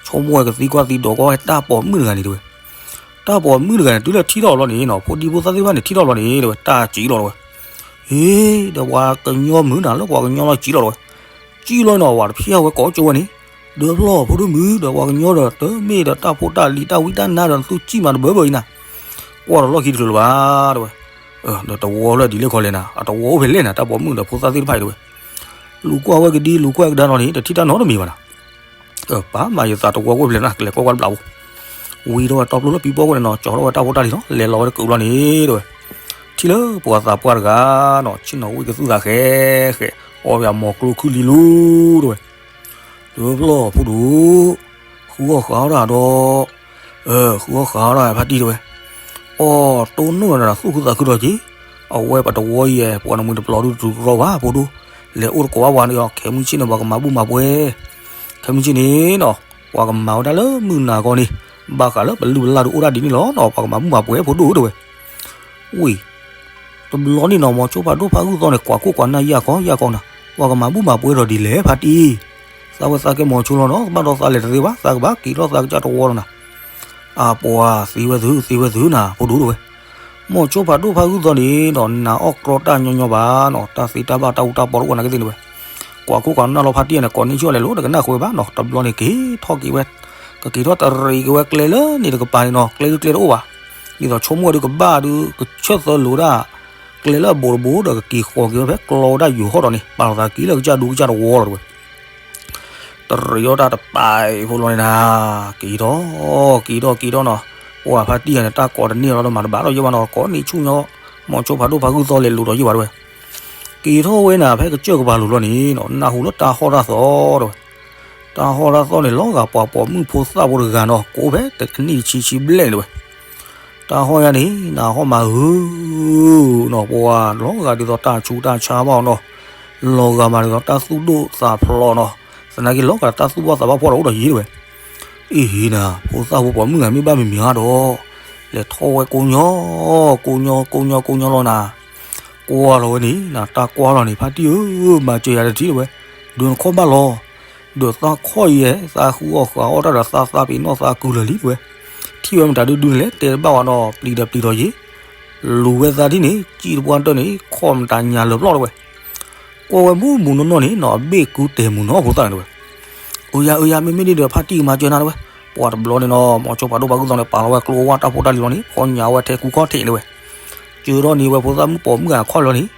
ဆိကမိၣ်ဝဲကသံကွၢ်သံဒိးကွၢ်ဝဲတၢ်ပိာ်မုၣ်တဂၤန့ၣ်တဲဝဲ, တၢ်ပိာ်မုၣ်တဂၤန့ၣ် တုၤလၢထံၣ်ထီၣ်လီၤန့ၣ်နီၤ ဖိဒံဖိသၣ်သ့ၣ်တဖၣ်န့ၣ် ထံၣ်ထီၣ်လီၤန့ၣ်တဲဝဲ တၢ်စံးလီၤတဲဝဲ, ဟ့, ဒီးပှၤကညီမုၢ်နၤလၢပှၤကညီလီၤစံးလီၤတဲဝဲ, စံးလီၤနီၤ ပှၤတဖံးအါဝဲကိးကၠိဝဲန့ၣ်, ဒုးဖျီၣ်ဖိဒိၣ်မုၣ် ဒီးပှၤကညီဒီးတမ့ၢ်ဒီးတၢ်ဖိတၢ်လံၤတၢ်ဝံတၢ်နါဒီးနသူၣ်စံၣ်မးတဘၢဘၢအံၤနၤ, ကွၢ်ဒီးလီၢ်ခံတချုးလၢၤဘၣ်တဲဝဲ, ဒီးတဝီလၢဒ်လဲၣ်ခီလဲၣ်နၤ အတဝီအိၣ်ဖဲလဲၣ်နၤ တၢ်ပိာ်မုၣ်ဒီးဖိသၣ်သ့ၣ်တဖၣ်အံၤတဲဝဲ, လူၤကွၢ်ဝဲကဒံ လူၤကွၢ်ကဒါလီၤန့ၣ် တထံၣ်တၢ်နီတမံၤဘၣ်နၤ, ပၢ်မၤယသးတဝီကွဲၢ်ဖျဲးနၤ ကလဲၤကွၢ်ကွၢ်တဘျီဖိ, ဝံၤထီၣ်ဝဲတဘျီလၢပံၤပီၢ်ခိၣ်န့ၣ်နီၤ ကၠီထီၣ်ဝဲတၢ်ဖိတၢ်လံၤနီၤ လဲၤလီၤဝဲတကုးလီၤန့ၣ်တဲဝဲ, ထံၣ်လၢပှၤသးပှၢ်တဂၤနီၤ ဆ့ၣ်နီၤဝံၣ်ကသူၣ်သးဃဲဃဲ, အီၣ်ဝဲအမိၤကျိခုၣ်လံလူၤတဲဝဲ, ဒုးဖျီၣ်ဖိဒိၣ်, ဃုအီၣ်ဃုအီၣ်တၢ်ဒီး, ဃုအီၣ်ဃုအီၣ်တၢ်ဖါတံၢ်တဲဝဲ, အီၣ်တိၢ်နီၣ်ဒီးသူၣ်ခုသးခုဒီးက့ၤ, အဝဲပတဝီအံၤ ပှၤနမုၢ်တပျီၤဒုးတတုၤကရီဘၣ်ဖိဒိၣ်, လဲၤအိၣ်တကိးဘၣ်ပှၤန့ၣ်အီၤ ခဲမုၢ်ဆ့ၣ်န့ၣ် ပှၤကမၤဘူၣ်မၤပှဲၤ, ခဲမုၢ်ဆ့ၣ်န့ၣ်နီၤ ပှၤကမၤဝဲဒၣ်လၢမုၢ်နၤခီန့ၣ်, ဘၣ်ဃးလၢပလုၢ်ပလၢ်ဒုးအိၣ်ဒၣ်ဒ်န့ၣ်လီၤနီၤ ပှၤကမၤဘူၣ်မၤပှဲၤဖိဒိၣ်တဲဝဲ, ဝံၤ တဘျီန့ၣ်နီၤ မိၤဆိဖးဒိၣ်ဖးဂုၢ်သီၣ်န့ၣ် ကွၢ်ခိၣ်ကွၢ်နၢ်ယၢ်ကီယၢ်ကီနၤ, ပှၤကမၤဘူၣ်မၤပှဲၤဒီးဒ်လဲၣ်ဖါတံၢ်, သးဝဲသးကဲမိၤဆိလီၤနီၤ ဘၣ်ဒီးသးလဲၤတသ့ဘၣ် သးကဘၣ်က့ၤထီၣ်သးကစၢ်တဝီလီၤနၤ, အပှၤသ့ဝဲသု သ့ဝဲသုနၤ ဖိဒိၣ်တဲဝဲ, မိၤဆိဖးဒိၣ်ဖးဂုၢ်သီၣ်န့ၣ်နီၤ နၤအီၣ်ကြီတၢ်ညီညီဘၣ်နီၤ တၢ်သ့တၢ်ဘၣ်တၢ်အူတၢ်ပီတအိၣ်နာ်က့သ့ၣ်န့ၣ်ဝဲ, ကွၢ်ခိၣ်ကွၢ်နၢ်လီၤဖါတံၢ်န့ၣ် ကိးန့ၢ်ဆူၣ်လဲၤလိၤတကနၣ်ဃုာ်ဝဲဘၣ်နီၤ တဘျီန့ၣ်က့ၤထီၣ်က့ၤဝဲ, ကက့ၤထီၣ်တရံးက့ၤဝဲကျဲလၢန့ၣ်တကပၤန့ၣ်နီၤ ကျဲဒုကျဲတအိၣ်ဘၣ်, ဒ်သိးဆိကမိၣ်ဝဲဒုးကဘၣ်ဒုး ကဆၢသၢလိာ်ဒၣ် ကျဲလၢအဘူးတဘူးဒီးကက့ၤဃီၤက့ၤဝဲဖဲကျီဝဲဒၣ်ယိၤဟီၣ်ဒီးန့ၣ် ပာ်လီၤသးက့ၤလၢကစၢ်ဒူကစၢ်တဝီလီၤတဲဝဲ တရံးအီၣ်တၢ်တပာ်ဖိလီၤန့ၣ်နၤ, က့ၤထီၣ် က့ၤထီၣ် က့ၤထီၣ်နီၤ, ပှၤဖါတံၢ်ယၤန့ၣ် တၢ်ကိးတန့ၢ်လီၤဒီးမၤတဘၣ်ဒီးယဲၢ်ဘၣ်နီၤ ကိးန့ၢ်ဆူၣ်ညီ, မိၤဆိဖးဒိၣ်ဖးဂုၢ်သီၣ်လဲၤလိၤဒီးယဲၢ်ဘၣ်တဲဝဲ, က့ၤထီၣ်ဝဲနၤဖဲကစၢၢ်ကပၤလိၤလီၤန့ၣ်နီၤ နၢ်ဟူလၢတၢ်ဟီၣ်တၢ်သီတဲဝဲ, တၢ်ဟီၣ်တၢ်သီၣ်န့ၣ် လီၤဂာ်ပှၤပိာ်မုၣ်ဖိသၣ်ဖိတဂၤနီၤ ကိးဖဲတနံၣ်တဆံဆံဘျဲၣ်န့ၣ်တဲဝဲ တၢ်ဟီၣ်ယၤန့ၣ် နဟီၣ်မးဧၢ, နီၤ ပှၤလီၤဂာ်ဒ်သိးတၢ်ဆူးတၢ်ဆါဘၣ်နီၤ, လီၤဂာ်မးဒ်သိးတၢ်သူၣ်ဒိၣ်သးဖျိးနီၤ, သနာ်က့လီၤဂာ်တၢ်သူၣ်ဘီၣ်သးဘီၣ်ဖှီၣ်ဒီးအိၣ်ဒီးယံၤတဲဝဲ, အံၤနၤ ဖိသၣ်ဖိပိာ်မုၣ်ဂၤမ့ၢ်ဘၣ်မံၤမံၤဧါဒီး, လဲၤထီၣ်ဝဲကိညီ, ကိညီ ကိညီ ကိညီလီၤနၤ, ကွၢ်လီၤဝဲန့ၣ် နတၢ်ကွၢ်လီၤန့ၣ် ဖါတံၢ်ဧၢ, မၤစၢၤယၤတထံၣ်တဲဝဲ, ဒုးနခီၣ်ဘၣ်လီၤ ဒီးသးခီၣ်ယဲ သးဃုအီၣ်ဃုအီၣ်တၢ်ဒီးသးသးပ့ၤနီၣ်သးကုၢ်လၢာ်လံတဲဝဲ, ထံၣ်ဝဲမတၤဒုဒုန့ၣ်လဲၣ် တဲတဘၣ်ဝဲဒီး ပျံၤဒီးပျံၤထီၣ်ယံၤ, လူၤဝဲသးဒ်န့ၣ် စံၣ်တပှၢ်တၢၢ်န့ၣ် ခီၣ်မတၤညါလၢာ်ပျီၢ်တဲဝဲ, ကွၢ်ဝဲမူးမူးနီၢ်နီၢ်န့ၣ်နီၤ အဘ့ၣ်ကူတဲာ်မုာ်နီၤဖိသၣ်န့ၣ်တဲဝဲ, အၢယၤ အၢယၤ မ့မ့ၢ်ဒ်ဒီးဖါတံၢ်ကမၤစၢၤနၤတဲဝဲ, ပှၤတဘျီန့ၣ်နီၤ မိၤဆိဖးဒိၣ်ဖးဂုၢ်သီၣ်န့ၣ် ပာ်လီၤဝဲကျိဝဲတၢ်ဖိတၢ်လံၤလီၤန့ၣ် ဖီညါဝဲထဲကူခီၣ်ထံးန့ၣ်တဲဝဲ ကၢထီၣ်န့ၢ်ဝဲဖိသၣ်မုၣ်ပိာ်မုၣ်ဂၤခီၣ်လီၤန့ၣ်,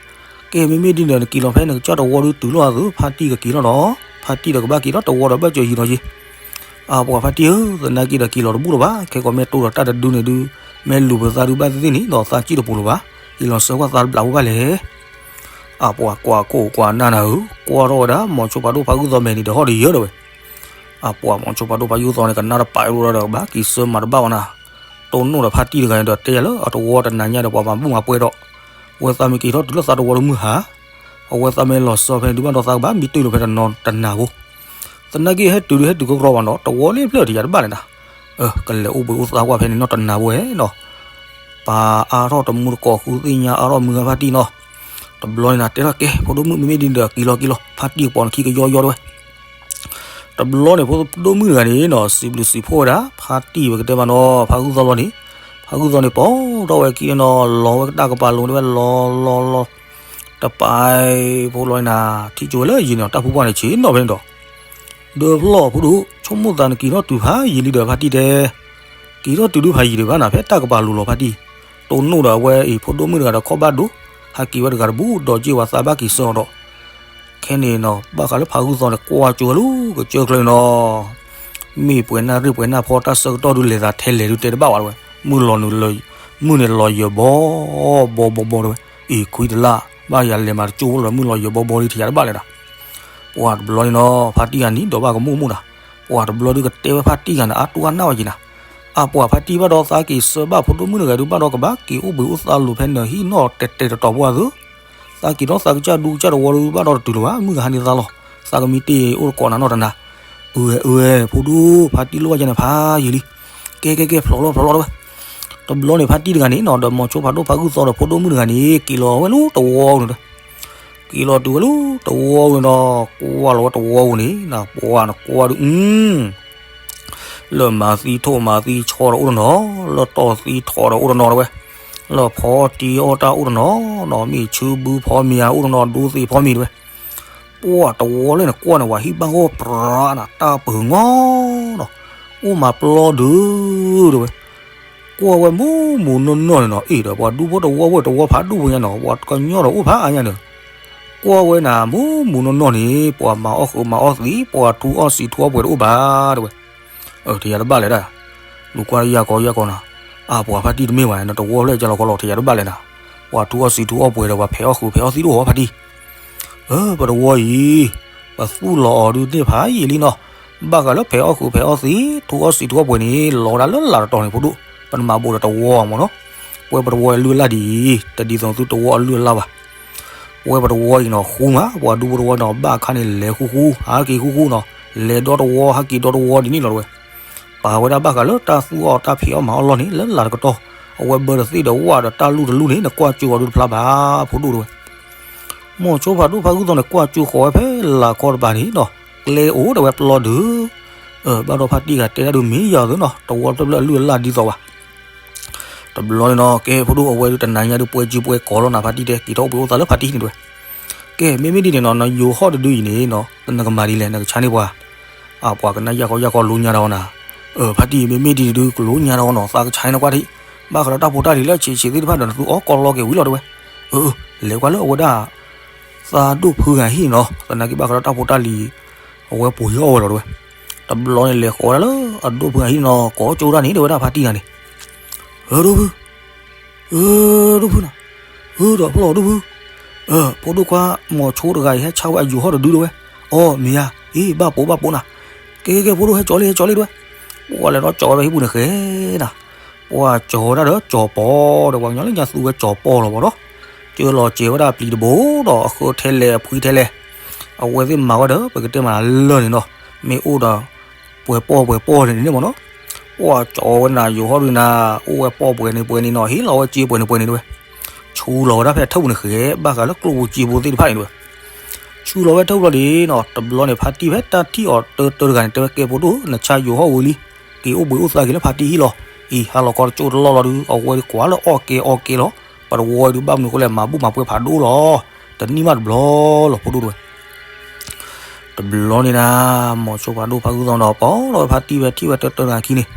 ကဲမ့မ့ၢ်ဒ်န့ၣ်ဒီး နက့ၤလီၤဖဲနကစၢ်တဝီဒုတုၤလီၤအသု ဖါတံၢ်ကက့ၤလီၤဒီး, ဖါတံၢ်ဒီးကဘၣ်က့ၤလီၤတဝီဒီးဘၣ်စၢၤယံၤလီၤက့ၤ, အပှၤဖါတံၢ်ဧၢ, သနာ်က့ဒီးက့ၤလီၤတဘူၣ်လၢၤဘၣ်, ခဲကိးမ့ၢ်တိၢ်ဒီးတၢ်တဒုန့ၣ်ဒု, မ့ၢ်လူၤပသးဒုဘၣ်သ့ၣ်သ့ၣ်န့ၣ်ဒီးသးစံၣ်တပူၤလၢၤဘၣ်, က့ၤလီၤဆၢကွၢ်သးတဘျးဖိဘၣ်လဲၣ် အပှၤကွၢ်ခိၣ်ကွၢ်နၢ်နၤဧၢ, ကွၢ်ထီၣ်ဝဲဒၣ် မိၤဆိဖးဒိၣ်ဖးဂုၢ်သီၣ်မဲာ်န့ၣ်ဒီးဟီၣ်ဒီးယၢၤဒီးဝဲ, အပှၤမိၤဆိဖးဒိၣ်ဖးဂုၢ်သီၣ်န့ၣ် ကနၣ်တပာ်အီၤဒီးကဘၣ်က့ၤဆၢမၤတဘၣ်ဝဲနၤ, တိၢ်နီၣ်ဒီးဖါတံၢ်တဂၤန့ၣ်ဒီးတဲယၤလၢအတဝီတနၤညါဒီးပှၤမၤဘူၣ်မၤပှဲၤဒီး, ဝဲသးမ့ၢ်က့ၤထီၣ်တုၤလၢသးတဝီတမုၢ်ဟါ အဝဲသးမ့ၢ်လီၤစၢၤဖဲန့ၣ်ဒုးဘၣ်ဒီးသးကဘၣ်မံတ့ၢ်လိာ်ဖဲတနီၤတနၤဖိ, သနာ်က့ဟဲတုၤဒုးဟဲတုၤကီကီဘၣ်နီၤ တဝီလၢဖျၢၣ်တယၤတဘၣ်န့ၣ်နၤ, ကလဲၤအိၣ်ဘှံးအိၣ်သါကွၢ်ဖဲန့ၣ်နီတနၤဖိဧဲနီၤ, ပာ်အါထီၣ်တမူတကိးဃုသ့ၣ်ညါအါထီၣ်မုၢ်ဂၤဖါတံၢ်နီၤ, တဘျီန့ၣ်နၤတဲထီၣ်ကဲ ဖိဒိၣ်မုၣ်မ့မ့ၢ်ဒ်န့ၣ်ဒီးက့ၤလီၤက့ၤလီၤ ဖါတံၢ်ကပိာ်နခံကယီယီတဲဝဲ တဘျီန့ၣ် ဖိဒိၣ်မုၣ်တဂၤန့ၣ်နီၤ စံးဘျုးစံးဖှိၣ်ဝဲဒၣ် ဖါတံၢ်ဝဲကတဲမးနီၤ ဖးဂုၢ်သီၣ်လီၤန့ၣ်, ဖးဂုၢ်သီၣ်န့ၣ် ပိာ်ထီၣ်ဝဲခံန့ၣ်နီၤ လီၤဝဲတၢ်ကပၤလိၤန့ၣ်ဝဲ လီၤလီၤလီၤ, တ တပာ်ဖိလီၤနၤ ထံၣ်ကၠိဝဲလၢယံၤန့ၣ် တၢ်ဖုပှၢ်န့ၣ်ဆ့ၣ်နီၤဖဲန့ၣ်ဒီး, ဒီးဖျီၣ်ဖိဒိၣ် ဆိကမိၣ်သးနက့ၤထီၣ်တုၤဖးယံာ်လံဒီး ဖါတံၢ်တဲ, က့ၤထီၣ်တုၤဒုးဖးယံာ်ဒံးဘၣ်နၤ ဖဲတၢ်ကပၤလူၤလီၤဖါတံၢ်, တိၢ်နီၣ်ဒီးအဝဲအံၤ ဖိဒိၣ်မုၣ်တဂၤဒီးခီၣ်ဘၣ်ဒိ, ဟးက့ၤဝဲတဂၤတဘူးဒီးက့ၤဝဲသးဘၣ်က့ၤဆၢအီၤဒီး ခဲန့ၣ်နီၤ ဘၣ်ဃးလၢဖးဂုၢ်သီန့ၣ် ကွၢ်ကၠိဝဲလၢကစၢၢ်ချၢနီၤ, မ့ၢ်ပှဲၤနၢ်ရ့ၣ်ပှဲၤနၢ်ဖီ တၢ်ဆၢကတီၢ်ဒုးလဲၤသးထဲလဲၣ်ဒုးတဲတဘၣ်ဝဲ, မုၢ်လီၤနုာ်လၢ မုၢ်န့ၣ်လီၤယၢၤဘီဘီဘီဘီတဲဝဲ, အံၤခွံတလါ ဘၣ်ယၤလဲၤမၤတကၠိဖိလီၤ မုၢ်လီၤယၢၤဘီဘီလံ ထံၣ်ယၤတဘၣ်လဲၣ်ဒီး, ပှၤတဘျီန့ၣ်နီၤ ဖါတံၢ်ဂၤနံၤဒီးဘၣ်ကမူၣ်မူၣ်ဒီး, ပှၤတဘျီဒုးကတဲဝဲဖါတံၢ်ဂၤန့ၣ် အါတူၢ်အါနၢ်ဝဲက့ၤနၤ, အပှၤဖါတံၢ်ဘၣ်ဒီးသးက့ၤဆၢဘၣ်ဖိဒိၣ်မုၣ်တဂၤဒုး ဘၣ်ဒီးကဘၣ်က့ၤအိၣ်ဘှံးအိၣ်သါလိာ်ဖဲနဟံၣ်နီၣ်တဲာ်တဲာ်တတီၤပှၢ်သု သးက့ၤဒီးသးကစၢ်ဒူကစၢ်တဝီဒုး ဘၣ်ဒီးတတုၤလၢၤဘၣ် မုၢ်ကဟါန့ၣ်သါလီၤ, သးကမံတ့ၢ်အိၣ်တကိးနၤနီၢ်တနၤ, အၢ အၢ ဖိဒိၣ် ဖါတံၢ်လိၣ်ဘၣ်ယဲန့ၣ် ဖးယံာ်လံ, ကဲ ကဲ ကဲ ဖျိးလီၤ ဖျိးလီၤတဲဝဲ, တဘျီန့ၣ် ဖါတံၢ်တဂၤန့ၣ်နီၤ ဒီးမိၤဆိဖးဒိၣ်ဖးဂုၢ်သီဒီးဖိဒိၣ်မုၣ်တဂၤန့ၣ် က့ၤလီၤဝဲလၢတဝီန့ၣ်တဲ က့ၤလီၤတုၤဝဲလၢတဝီန့ၣ်ဒီး ကွၢ်လီၤဝဲတဝီန့ၣ် ပှၤနကွၢ်ဒုး အ လၢမၤသံထိၣ်မၤသံဆီဒီးအိၣ်တနီၤ, လၢတီၢ်သံထီၣ်ဒီးအိၣ်တနီၤတဲဝဲ, လၢဖီတံၢ်အီၣ်တၢ်အိၣ်တနီၤနီၤ, မ့ၢ်ဆူဘုဖီမ့ၤဧါအိၣ်တနီၤ, ဒိသ့ၣ်ဖီမ့ၤတဲဝဲ, ပှၤတဝီလၢနကွၢ်န့ၣ် ပှၤဟံၣ်ဘၣ်ဂီၢ်ပြးနၤ တၢ်ပၢၤငီနီၤ, အိၣ်မးပျီဒုးတဲဝဲ, ကွၢ်ဝဲမူးမူးနီၢ်နီၢ်န့ၣ်နီၤ, အ့ၣ်ဒီးပှၤဒူဖိတဝီဖိတဝီဖးဒိၣ်ဖိညါနီၤ, ပှၤကညီဒီးအိၣ်ဖးအါညါန့ၣ် ကွၢ်ဝဲနၤ မူးမူးနီၢ်နီၢ်န့ၣ် ပှၤမၤအီၣ်ဃုာ်မၤအီၣ်သံး ပှၤထူအီၣ်စံးထူအီၣ်ပှဲၤတအိၣ်ဘၣ်တဲဝဲ, အၢ ထံၣ်ယၤတဘၣ်လဲၣ်ဒၣ်, လူၤကွၢ်ယၢ်ကီယၢ်ကီနၤ, အါပှၤဖါတံၢ်တမ့ၢ်ဘၣ် နတဝီဖျၢၣ်ကလီၤကီလီၤ ထံၣ်ယၤတဘၣ်လဲၣ်နၤ, ပှၤထူအီၣ်စံးထူအီၣ်ပှဲၤဒီးပှၤဖဲးအီၣ်ဃုာ်ဖဲးအီၣ်သံးတအိၣ်ဖါတံၢ် အၢ ပတဝီအံၤ ပသူၣ်လီၤအီၤဒုးသ့ၣ်ဖးယံာ်လံနီၤ, ဘၣ်ဃးလၢဖဲးအီၣ်ဃုာ်ဖဲးအီၣ်သံး ထူအီၣ်စံးထူအီၣ်ပှဲၤန့ၣ် လီၤဝဲဒၣ်လၢလၢ်တတီၤန့ၣ် ဖိဒိၣ်, ပနမၤဘူးဒီးတဝီမ့ၢ်နီၤ, ပဝဲပတဝီအလုၢ်အလၢ်ဒ်အံၤ တဒ်သိးသုတဝီအလုၢ်အလၢ်ဘၣ် ပဝဲပတဝီအံၤနီၤ ဃူမး ပှၤဒူဖိတဝီနီၤ ဘၣ်အခါန့ၣ် လဲၤဃူဃူ ဟးက့ၤဃူဃူနီၤ, လဲၤဒီတဝီ ဟးက့ၤဒီတဝီဒ်န့ၣ်လီၤတဲဝဲ, ပာ်ဝဲဒၣ်ဘၣ်ဃးလၢတၢ်သူၣ်အီၣ်တၢ်ဖံးအီၣ်မၤအီၣ်လီၢ်န့ၣ် လၢလၢ်တကတီၢ်, အဝဲဘၢတသ့ၣ်ဒီးဝၣ်ဒီးတၢ်လူၢ်တလူၢ်န့ၣ် နကွၢ်ကၠိအီၤဒုးတဖျါဘၣ် ဖိဒိၣ်တဲဝဲ မိၤဆိဖးဒိၣ်ဖးဂုၢ်သီန့ၣ် ကွၢ်ကၠိဃီၤဝဲဖဲလၢ်ခီတပၤန့ၣ်နီၤ, ကျဲအိၣ်တဲဝဲပျီဒုး, အၢ ဘၣ်ဒီးဖါတံၢ်ဂၤတဲတၢ်ဒုးမ့ၢ်ယၤသုနီၤ တဝီတဖျၢၣ်အလုၢ်အလၢ်ဒ်သိးဘၣ် တဘျီန့ၣ်နီၤ ကဲဖိဒိၣ်အဝဲဒုးတနၤညါဒုးပှဲၤကၠံပှဲၤကီၤလီၤနၤ ဖါတံၢ်တဲ က့ၤထီၣ်အိၣ်ဘှံးအိၣ်သါလၢဖါတံၢ်န့ၣ်တဲဝဲ, ကဲ မ့မ့ၢ်ဒ်န့ၣ်နီၤ နယိၤဟီၣ်တဒုအံၤန့ၣ်နီၤ နကမၤဒ်လဲၣ် နကဆါန့ၢ်ပှၤ, အပှၤကနၣ်ယၢ်ကီယၢ်ကီလိညါဒီးအီၤနၤ, အၢ ဖါတံၢ် မ့မ့ၢ်ဒ်န့ၣ်ဒုးကလိညါဒီးအီၤနီၤ သးကဆါန့ၢ်နကွၢ်ထံး, ဘၣ်ဃးဒီးတၢ်ဖိတၢ်လံၤလၢဆံးဆံးသ့ၣ်တဖၣ်ဒီးနသူအီၣ်ကီလီက့ၤဝံၤလီၤတဲဝဲ, အၢ လဲၤကွၢ်လၢအဝဲဒၣ် သးဒိၣ်ဖုဂၤဟံၣ်နီၤ သနာ်က့ဘၣ်ဃးဒီးတၢ်ဖိတၢ်လံၤ အဝဲပှ့ၤအီၣ်ဝဲလီၤတဲဝဲ, တဘျီန့ၣ်လဲၤဃီၤဝဲဒၣ်လၢအဒိၣ်ဖုဂၤဟံၣ်နီၤ ကိးကၠိဒၣ်န့ၣ် တဲဝဲဒၣ်ဖါတံၢ်ဂၤန့ၣ်, အၢ ဒိၣ်ဖု အၢ ဒိၣ်ဖုနီၤ, အၢ ဒီးဖျီၣ်ဒိၣ်ဖု, အၢ ဖိဒိၣ်ခွါ မိၤဆိတဂၤအံၤ ဟဲဆါဝဲအယိၤဟီၣ်တဒုတဲဝဲ, အီ မ့ၢ်ဧါ, အ့ ဘၣ်ပိာ်ဘၣ်ပိာ်နၤ, ကဲကဲကဲ ဖိဒိၣ် ဟဲကၠီလံ ဟဲကၠီလံတဲဝဲ, ပှၤလဲၤဒီးကၠီဝဲဖဲဟံၣ်ပူၤန့ၣ်ဃဲနၤ, ပှၤကၠီဝဲဒၣ်ဒီးကၠီၤပီၤဒီး ပှၤကညီလၢညါသူဝဲကၠီၤပီၤလီၤဘၣ်ဒီး, ကၢလီၤစဲၤဝဲဒၣ်ပျံၤတဘိဒီး အဃၢထဲလဲၣ်အဖှံထဲလဲၣ်, အဝဲသ့ၣ်မၤဝဲဒီး ပကတဲမးလၢာ်န့ၣ်နီၤ, မ့ၢ်အိၣ်ဒီး ပှဲၤပီၢ်ပှဲၤပီၢ်န့ၣ်န့ၣ်မ့ၢ်နီၤ, ပှၤကၠီဝဲနၤယိၤဟီၣ်ဒုးနၤ, အိၣ်ဝဲပီၢ်ပှဲၤန့ၣ်ပှဲၤန့ၣ်နီၤ, ဟ့ၣ်လီၤဝဲစ့ပှဲၤန့ၣ်ပှဲၤန့ၣ်တဲဝဲ, ဆူလီၤဝဲဒၣ်ဖဲအထၢၣ်ပူၤန့ၣ်ဃဲ, ဘၣ်ဃးလၢကျိၣ်ဖိစ့ဖိသ့ၣ်တဖၣ်န့ၣ်တဲဝဲ, ဆူလီၤဝဲထၢၣ်ပူၤလီၤဒ်နီၤ, တဘျီန့ၣ် ဖါတံၢ်ဖဲတၢ်ထံၣ်အီၤတၢတၢတဂၤန့ၣ် တဲဝဲကဲဖိဒိၣ် နဆါယိၤဟီၣ်ဝံၤလံ, က့ၤအိၣ်ဘှံးအိၣ်သါက့ၤလၢဖါတံၢ်ဟံၣ်လီၤ, အံၤ ဟါလီၤခီတကၠိတလီၢ်လီၤဒုး အဝဲကွၢ်လၢအီၣ်ကဲအီၣ်ကဲလီၤ, ပတဝီဒုးဘၣ်မနုၤဃိလဲၣ် မၤဘူၣ်မၤပှဲၤဖးဒိၣ်လီၤ, တနံၣ်မးတဘျီလီၤ ဖိဒိၣ်တဲဝဲ တဘျီန့ၣ်ဒၣ် မိၤဆိဖးဒိၣ်ဖးဂုၢ်သီဒီး ပိာ်လီၤဝဲဖါတံၢ်ဖဲထံၣ်ဝဲတၢတၢတဂၤခံန့ၣ်,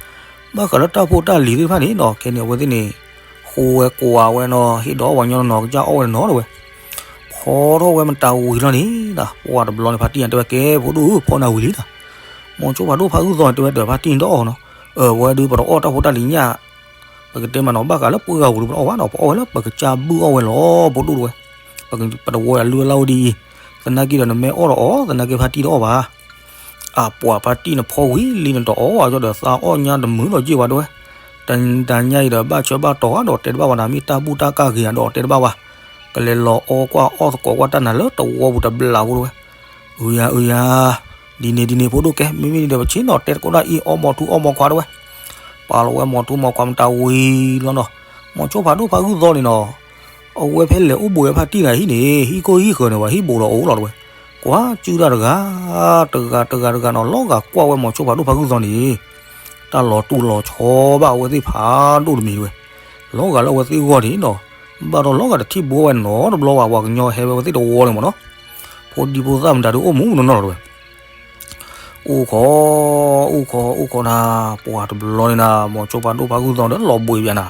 ဘၣ်ဃးလၢတၢ်ဖိတၢ်လံၤသ့ၣ်တဖၣ်န့ၣ်နီၤ, ခဲန့ၣ် အဝဲသ့ၣ်န့ၣ် ဃိဝဲကွၢ်ဝဲနီၤ, ဟ့ၣ်ဒီးအီၣ်ပှၤညီတနီၤ ကစၢ်အီၣ်ဝဲတနီၤတဲဝဲ, ဖီထီၣ်ဝဲမတၤဝံၤလီၤန့ၣ်, ပှၤတဘျီန့ၣ် ဖါတံၢ်တဲဝဲကဲ ဖိဒိၣ်ဧၢ ဖီနၤဝံၤလံနီၤ, မိၤဆိဖးဒိၣ်ဖးဂုၢ်သီတဲဝဲဒီး ဖါတံၢ်တအီၣ်နီၤ, အဝဲဒုးပတအီၣ်တၢ်ဖိတၢ်လံၤညၣ် ပကတဲမးနီၤ ဘၣ်ဃးလၢပှၤဂၤပူၤဒီးပတအီၣ်ဘၣ်နီၤ, ပအီၣ်ဝဲလၢပကစၢ်ဘုၣ်အီၣ်ဝဲလီၤ ဖိဒိၣ်တဲဝဲ, ပတဝီအလုၢ်အလၢ်အိၣ်ဒ်အံၤ, သနာ်က့ဒီးနမ့ၢ်အီၣ်ဒီးအီၣ် သနာ်က့ဖါတံၢ်တအီၣ်ဘၣ်, အပှၤဖါတံၢ်နဖီဝံၤလံနတအီၣ်ဘၣ်ဒီး သးအီၣ်ညါတမုာ်ဒီးယ့ၢ်ဝဲတဲဝဲ, တနံၤညါအံၤဒီး ဘၣ်ဆၢဘၣ်တီၤဒီးတဲတဘၣ်ဝဲနၤ မ့ၢ်တၢ်ဘူၣ်တၢ်ကၢ်ဂ့ၤဒီးတဲတဘၣ်ဝဲ, ကလဲၤလီၤအီကွၢ်အီၣ်သကိးကွၢ်တၢ်နၤလၢတဝီပူၤတဘျီဖိတဲဝဲ, အုယၤအုယၤ ဒ်န့ၣ်ဒ်န့ၣ် ဖိဒိၣ်ကဲ မ့မ့ၢ်ဒ်န့ၣ်ဒီး ပဆ့ၣ်နီၤတဲသကိးဒၣ်အံၤ အီၣ်မီၤထူအီၣ်မီၤခွါတဲဝဲ, ပာ်လီၤဝဲမီၤထူမီၤခွါမတၤဝံၤလီၤနီၤ, မိၤဆိဖးဒိၣ်ဖးဂုၢ်သီန့ၣ်နီၤ, အဝဲဖဲလဲၤအိၣ်ဘှံးဝဲဖါတံၢ်တဂၤဟံၣ်န့ၣ် ဟံၣ်ခိၣ်ဟံၣ်ဃၢၤန့ၣ် ပှၤဟံၣ်ဘူးလီၤအိၣ်လီၤတဲဝဲ, ကွၢ်စုတၢ်တဂၤ, တဂၤတဂၤတဂၤနီၤ လီၤဂာ်ကွၢ်ဝဲမိၤဆိဖးဒိၣ်ဖးဂုၢ်သီန့ၣ်, တၢ်လီၤတူၢ်လီၤဆီဘၣ်အဝဲသ့ၣ်ဖးဒိၣ်တမံၤတဲဝဲ, လီၤဂာ်လၢအဝဲသ့ၣ်ဂီၢ်န့ၣ်နီၤ ဘၣ်ဒီးလီၤဂာ်တထံၣ်ဘိဝဲနီတဘျီဘၣ် ပှၤကညီဟဲဝဲသ့ၣ်တဝီန့ၣ်မ့ၢ်နီၤ, ဖိဒံဖိသၣ်မတၤဒုးအိၣ်မူနီၢ်နီၢ်လီၤတဝဲ အိၣ်ခိး, အိၣ်ခိး အိၣ်ခိးနၤ, ပှၤတဘျီန့ၣ်နၤ မိၤဆိဖးဒိၣ်ဖးဂုၢ်သီဒီးလီၤဘှံးပၠးနၤ,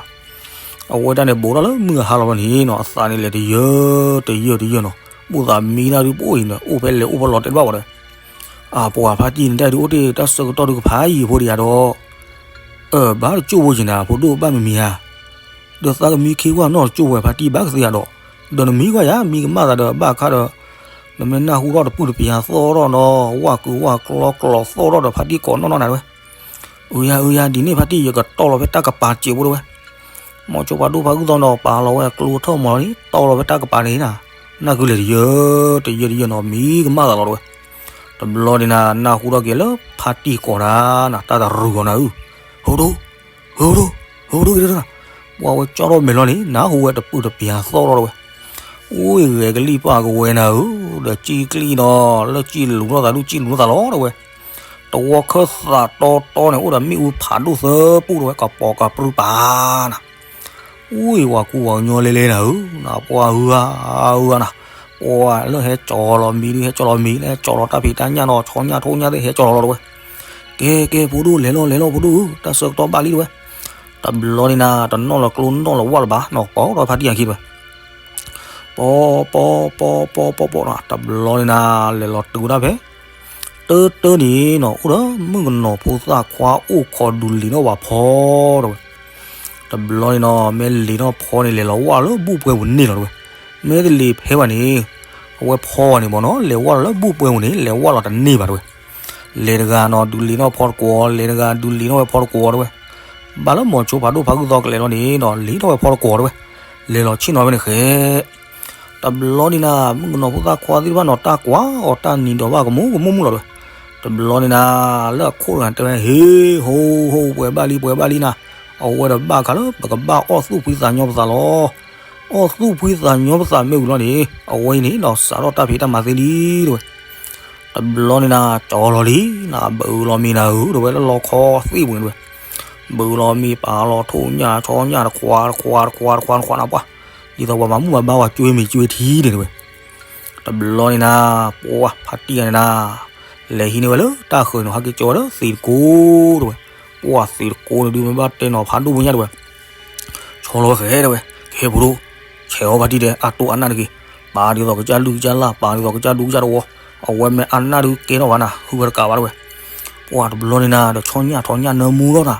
အဝဲဒၣ်န့ၣ် ဘူးထီၣ်လၢမုၢ်အဟါလီၤဘၣ်န့ၣ်နီၤ အသးန့ၣ်လဲၤတယၢတယၢတယၢနီၤ, ဘူၣ်သးမံနၤဒုးပအိၣ်အံၤန့ၣ် အိၣ်ဖဲလဲၤအိၣ်ဖဲလီၤတဲတဘၣ်ဝဲဒီး, အပှၤဖါတံၢ်န့ၣ် တၢ်ဒုးအိၣ်တ့ၢ်တၢ်ဆၢကတီၢ်ဒုးကဖးယံာ်ဖိဒံးယၤဒီး အၢ ဘၣ်တကၠိၢ်ဖိယံၤနၤ ဖိဒိၣ်ဘၣ်မံၤမံၤဧါ, ဒီးသးကမံခ့ကွၢ်နီၢ်တကၠိၢ်ဝဲဖါတံၢ်ဘၣ်ကသ့ဧါဒီး, ဒီးနမံကွၢ်ယၤ မံကမၣ်သးဒီးဘၣ်ခါဒီး, နမ့ၢ်နၢ်ဟူထီၣ်တပုၢ်တပျၢၤသီၣ်ထီၣ်နီၤ ဝၣ်ကုၤဝၣ်ကျီကျီသီၣ်ထီၣ်ဒီးဖါတံၢ်ကိးနီၢ်နီၢ်နၤတဝဲ, အုယၤအုယၤ ဒ်န့ၣ်ဖါတံၢ် ယကတီၢ်လီၤဖဲတၢ်ကပၤစဲးဖိတဝဲ, မိၤဆိဖးဒိၣ်ဖးဂုၢ်သီနီၤ ပာ်လီၤဝဲကျိထီၣ်မီၤလီၤန့ၣ် တီၢ်လီၤဖဲတၢ်ကပၤန့ၣ်နၤ, နၢ်ကုလဲၤတယၢတယၢတယၢနီၤ မံကမၣ်သးလီၤတဝဲ တဘျီန့ၣ်နၤ နၢ်ဟူထီၣ်က့ၤလၢဖါတံၢ်ကိးတၢ်နၤ တၢ်တရူးအီၤနၤဧၢ, ဟိဒိၣ်, ဟိဒိၣ်, ဟိဒိၣ်က့ၤတၢ်နၤ, ပှၤဝဲကၠီထီၣ်မဲာ်လီၤန့ၣ် နၢ်ဟူဝဲတပုၢ်တပျၢၤသီၣ်ထီၣ်တဝဲ, အိၣ်ဂဲၤကလံၣ်ပၢ်ကဝဲနၤဧၢ, ဒီးစံၣ်ကျံၣ်နီၤ လၢစံၣ်လူၤထီၣ်သးဒူၣ်စံၣ်လူၤထီၣ်သးလီၤတဝဲ, တဝီခၢၣ်သးတီတီန့ၣ် အိၣ်ဒီးမ့ၣ်အူဖးဒိၣ်သၢပူၣ်တဝဲ ကပိာ်ကပြုပၤနၤ အိၣ်ဝဲကူဝဲကညီလဲလဲနၤဧၢ, နပှၤဧၢဧါ, ဧၢဧါနၤ, ပှၤလၢဟဲကၠီလီၤမံဒုး ဟဲကၠီလီၤမံ လၢဟဲကၠီလီၤတၢ်ဖံးတၢ်ညၣ်နီၤ ဆီညၣ်ထိၣ်ညၣ်သ့ၣ်ဟဲကၠီလီၤလီၤတဝဲ, ကဲကဲဖိဒိၣ်လဲၤလီၤလဲၤလီၤဖိဒိၣ်ဧၢ တၢ်ဆၢကတီၢ်ဘၣ်လံတဝဲ, တဘျီန့ၣ်နၤ တနီၣ်လီၤကျိနီၣ်လီၤဝၣ်လၢၤဘၣ်နီၤ ပိာ်ထီၣ်ဖါတံၢ်အခံတဝဲ ပီပီပီပီပီပီနီၤ တဘျီန့ၣ်နၤ လဲၤလီၤတုၤဝဲဒၣ်ဖဲ တၢတၢန့ၣ်နီၤ အိၣ်ဒီးမုၣ်ကနီၤဖိသၣ်ခွါအိၣ်ခိးဒုးလ့ၤထီၣ်ဝဲဖီတဝဲ, တဘျီန့ၣ်နီၤ မ့ၢ်လ့ၤထီၣ်ဖီန့ၣ် လဲၤလီၤဝၣ်လၢဘူၣ်ပှဲၤပူၤန့ၣ်လီၤတဝဲ, မ့ၢ်တလ့ၤဖဲဘၣ်န့ၣ် အဝဲဖီန့ၣ်မ့ၢ်နီၤ လဲၤဝၣ်လီၤလၢဘူၣ်ပှဲၤပူၤန့ၣ် လဲၤဝၣ်လီၤတန့ၢ်ဘၣ်တဝဲ, လဲၤတဂၤနီၤ ဒုးလ့ၤထီၣ်ဖီတကိး လဲၤတဂၤဒုးလ့ၤထီၣ်ဝဲဖီတကိးတဝဲ, ဘၣ်လၢမိၤဆိဖးဒိၣ်ဖးဂုၢ်သီကလဲၤလီၤန့ၣ်နီၤ လ့ၤထီၣ်ဝဲဖီတကိးတဝဲ, လဲၤလီၤဆ့ၣ်နီၤဖဲန့ၣ်ဃဲ တဘျီန့ၣ်နၤ မုၣ်ကနီၤဖိသၣ်ခွါသ့ၣ်တဖၣ်နီၤ တၢ်ကွၢ်အီၤတၢ်နံၤဒီးဘၣ်ကမူကမူၣ်မူၣ်လီၤတဝဲ, တဘျီန့ၣ်နၤ လၢအခိၣ်တဂၤတဲဝဲ ဟ့ ဟိဟိ ပှဲၤဘၣ်လံ ပှဲၤဘၣ်လံနၤ, အဝဲဒီးဘၣ်ခါလၢပကဘၣ်အီၣ်သူၣ်ဖှံသးညီပသးလီၤ, အီၣ်သူၣ်ဖှံသးညီပသးမ့ၢ်ဝံၤလီၤန့ၣ် အဝဲအံၤန့ၣ်နီၤ စးထီၣ်တၢ်ဖံးတၢ်မၤသ့လံတဝဲ တဘျီန့ၣ်နၤ ကၠီလီၤလံနၤ ဘုးလီၤမံနၤဧၢ တဝဲလၢလီခီသ့ၣ်ပူၤန့ၣ်တဝဲ, ဘုးလီၤမံပာ်လီၤထိၣ်ညၣ်ဆီညၣ်တခွးတခွးတခွးတခွးတခွးနၤ ပှၤ, ဒ်သိးပှၤမၤမုၢ်မၤဘါပှၤကွ့မ့ၤကွ့ထံန့ၣ်တဝဲ, တဘျီန့ၣ်နၤ ပှၤဖါတံၢ်ဂၤန့ၣ်နၤ, လဲၤဟံးန့ၢ်ဝဲလၢတၢ်ဃၢၤန့ၣ် ဟဲက့ၤကၠီဝဲလၢသံးတကိးတဝဲ, ပှၤသံးတကိးန့ၣ်ဒုးမ့ၢ်ဘၣ်တဲနီၤဖးဒိၣ်ဖိညါတဝဲ ဆီလီၤဝဲဃဲတဲဝဲ, ကဟဲဖိဒိၣ်, ဆဲးအီၣ်ဖါတံၢ်တဲ အတိၢ်အနၢ်တက့ၢ်, ပာ်ဒ်သိးကစၢ်လုၢ်ကစၢ်လၢ် ပာ်ဒ်သိးကစၢ်ဒူကစၢ်တဝီ, အဝဲမ့ၢ်အနၢ်ဒုးကဲထီၣ်ဘၣ်နၤ ဟုၣ်ဝဲတကးဘၣ်တဲဝဲ, ပှၤတဘျီန့ၣ်နၤ ဒီးဆီညၣ်ထီညၣ်နၢမူထီၣ်နၤ,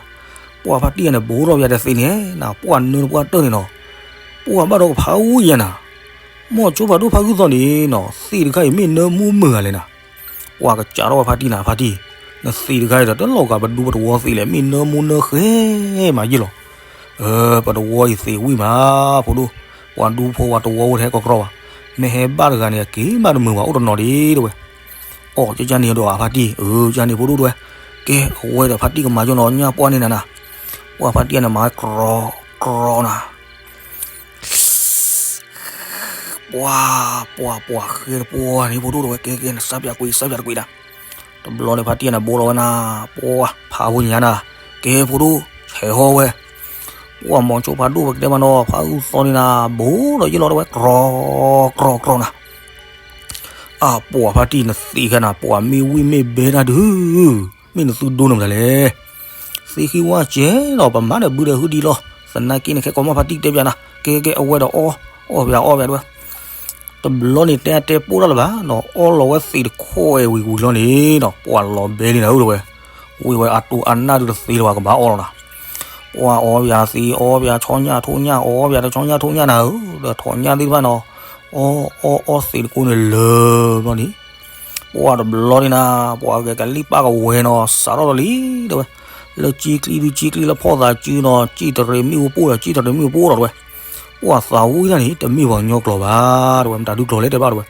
ပှၤဖါတံၢ်ဂၤန့ၣ် ဘူးထီၣ်ပယၤတသ့န့ၣ်နၤ ပှၤနၢတပှၢ်တၢၢ်န့ၣ်နီၤ, ပှၤဘၣ်ဒီးကဖးဝံၤယၤနၤ, မိၤဆိဖးဒိၣ်ဖးဂုၢ်သီန့ၣ်နီၤ သ့ၣ်တခါအံၤမ့ၢ်နၢမူမုာ်ဂၤလဲၣ်နၤ ပှၤကစးထီၣ်ဝဲဖါတံၢ်နၤ ဖါတံၢ်, နသ့ၣ်တခါအံၤဒီးတလီၤဂာ်ပဒူပတဝီသ့ၣ်လဲၣ် မ့ၢ်နၢမူနၢဃဲမးယ့ၢ်လီၤ, အၢ ပတဝီအံၤသ့ၣ်ဝံၣ်မး ဖိဒိၣ်, ပှၤဒူဖိပှၤတဝီအိၣ်တဟဲကီကရီဘၣ်, မ့ၢ်ဟဲဘၣ်တဂၤန့ၣ် အက့ၤဘၣ်တမုာ်ဘၣ် အိၣ်တနီၤဒံးတဝဲ, အိ ကန့ၣ်ဒီးဖါတံၢ် အၢ ကန့ၣ်ဖိဒိၣ်တဝဲ, ကဲ အဝဲဒီးဖါတံၢ်ကမၤယိၣ်နီၤ ညၣ်ပှၢ်န့ၣ်နၤနၤ, ပှၤဖါတံၢ်န့ၣ်မၤကရီကရီနၤ ပှၤ ပှၤ ပှၤဃဲတပှၤန့ၣ် ဖိဒိၣ်တဝဲ ကဲ ကဲ နစၢ်ပၠးကွံာ် စၢ်ပၠးတကွံာ်ဒၣ်, တဘျီန့ၣ် ဖါတံၢ်န့ၣ် ဘိလီၤဝဲနၤ, ပှၤ ဖးဖိညါနၤ, ကဲ ဖိဒိၣ် ဆဲးဟီဝဲ, ပှၤမိၤဆိဖးဒိၣ်ဝဲကတဲမးနီၤ ဖးဂုၢ်သီန့ၣ်နၤ ဘိဒီးယ့ၢ်လီၤတဝဲ ကြီ ကြီ ကြီနၤ, အ ပှၤဖါတံၢ်နသ့ၣ်ခါနၤ ပှၤမ့ၢ်ဝံၣ်မ့ၢ်ဘဲတၢ်ဒုး မ့ၢ်နသုဒိနမတၤလဲၣ်, သ့ၣ်ဃံဝၣ်စဲနီၤ ပမၤဒီးဘုဒီးဟုဒံးလီၤ, သနာ်က့န့ၣ် ခဲကိးမးဖါတံၢ်တဲပၠးနၤ, ကဲ ကဲ အဝဲဒီးအီၣ် အီၣ်ပၠး အီၣ်ပၠးတဝဲ, တဘျီန့ၣ် တဲအတဲပိၢ်တၢ်လၢၤဘၣ်နီၤ အီၣ်လီၤဝဲသ့ၣ်တခိၣ်ဝဲဝံၤဝံၤလီၤန့ၣ်နီၤ ပှၤလီၤဘဲလံနၤဧၢတဝဲ, ဝံၤဝဲအတိၢ်အနၢ်ဒုးတသ့လၢၤဘၣ် ကဘၣ်အီၣ်လီၤနၤ, ပှၤအီၣ်ပၠးသ့ၣ် အီၣ်ပၠးဆီညၣ်ထိၣ်ညၣ် အီၣ်ပၠးတဆီညၣ်ထိၣ်ညၣ်နၤဧၢ, ဒီးထိၣ်ညၣ်သ့ၣ်တဖၣ်နီၤ, အီၣ် အီၣ် အီၣ်သ့ၣ်တကိးန့ၣ်လၢာ်ဘျီန့ၣ် ပှၤတဘျီန့ၣ်နၤ ပှၤဂဲၤကလံၣ်ပၢ်ကဝဲၤနီၤ စးထီၣ်လီၤလံ တဲဝဲ, လၢကၠံကျံဒုးကၠံကျံလၢဖီၣ်သးစုနီၤ ကၠံတရံးမ့ၣ်အူပိၢ်ဒီး ကၠံတရံးမ့ၣ်အူပိၢ်လီၤတဲဝဲ, ပှၤသးဝံၣ်တၢ်န့ၣ် တမ့ၢ်ပှၤကညီကျိာ်ဘၣ် တဲဝဲ မတၤဒုးကျိာ်လဲၣ်တဲဘၣ်တဲဝဲ,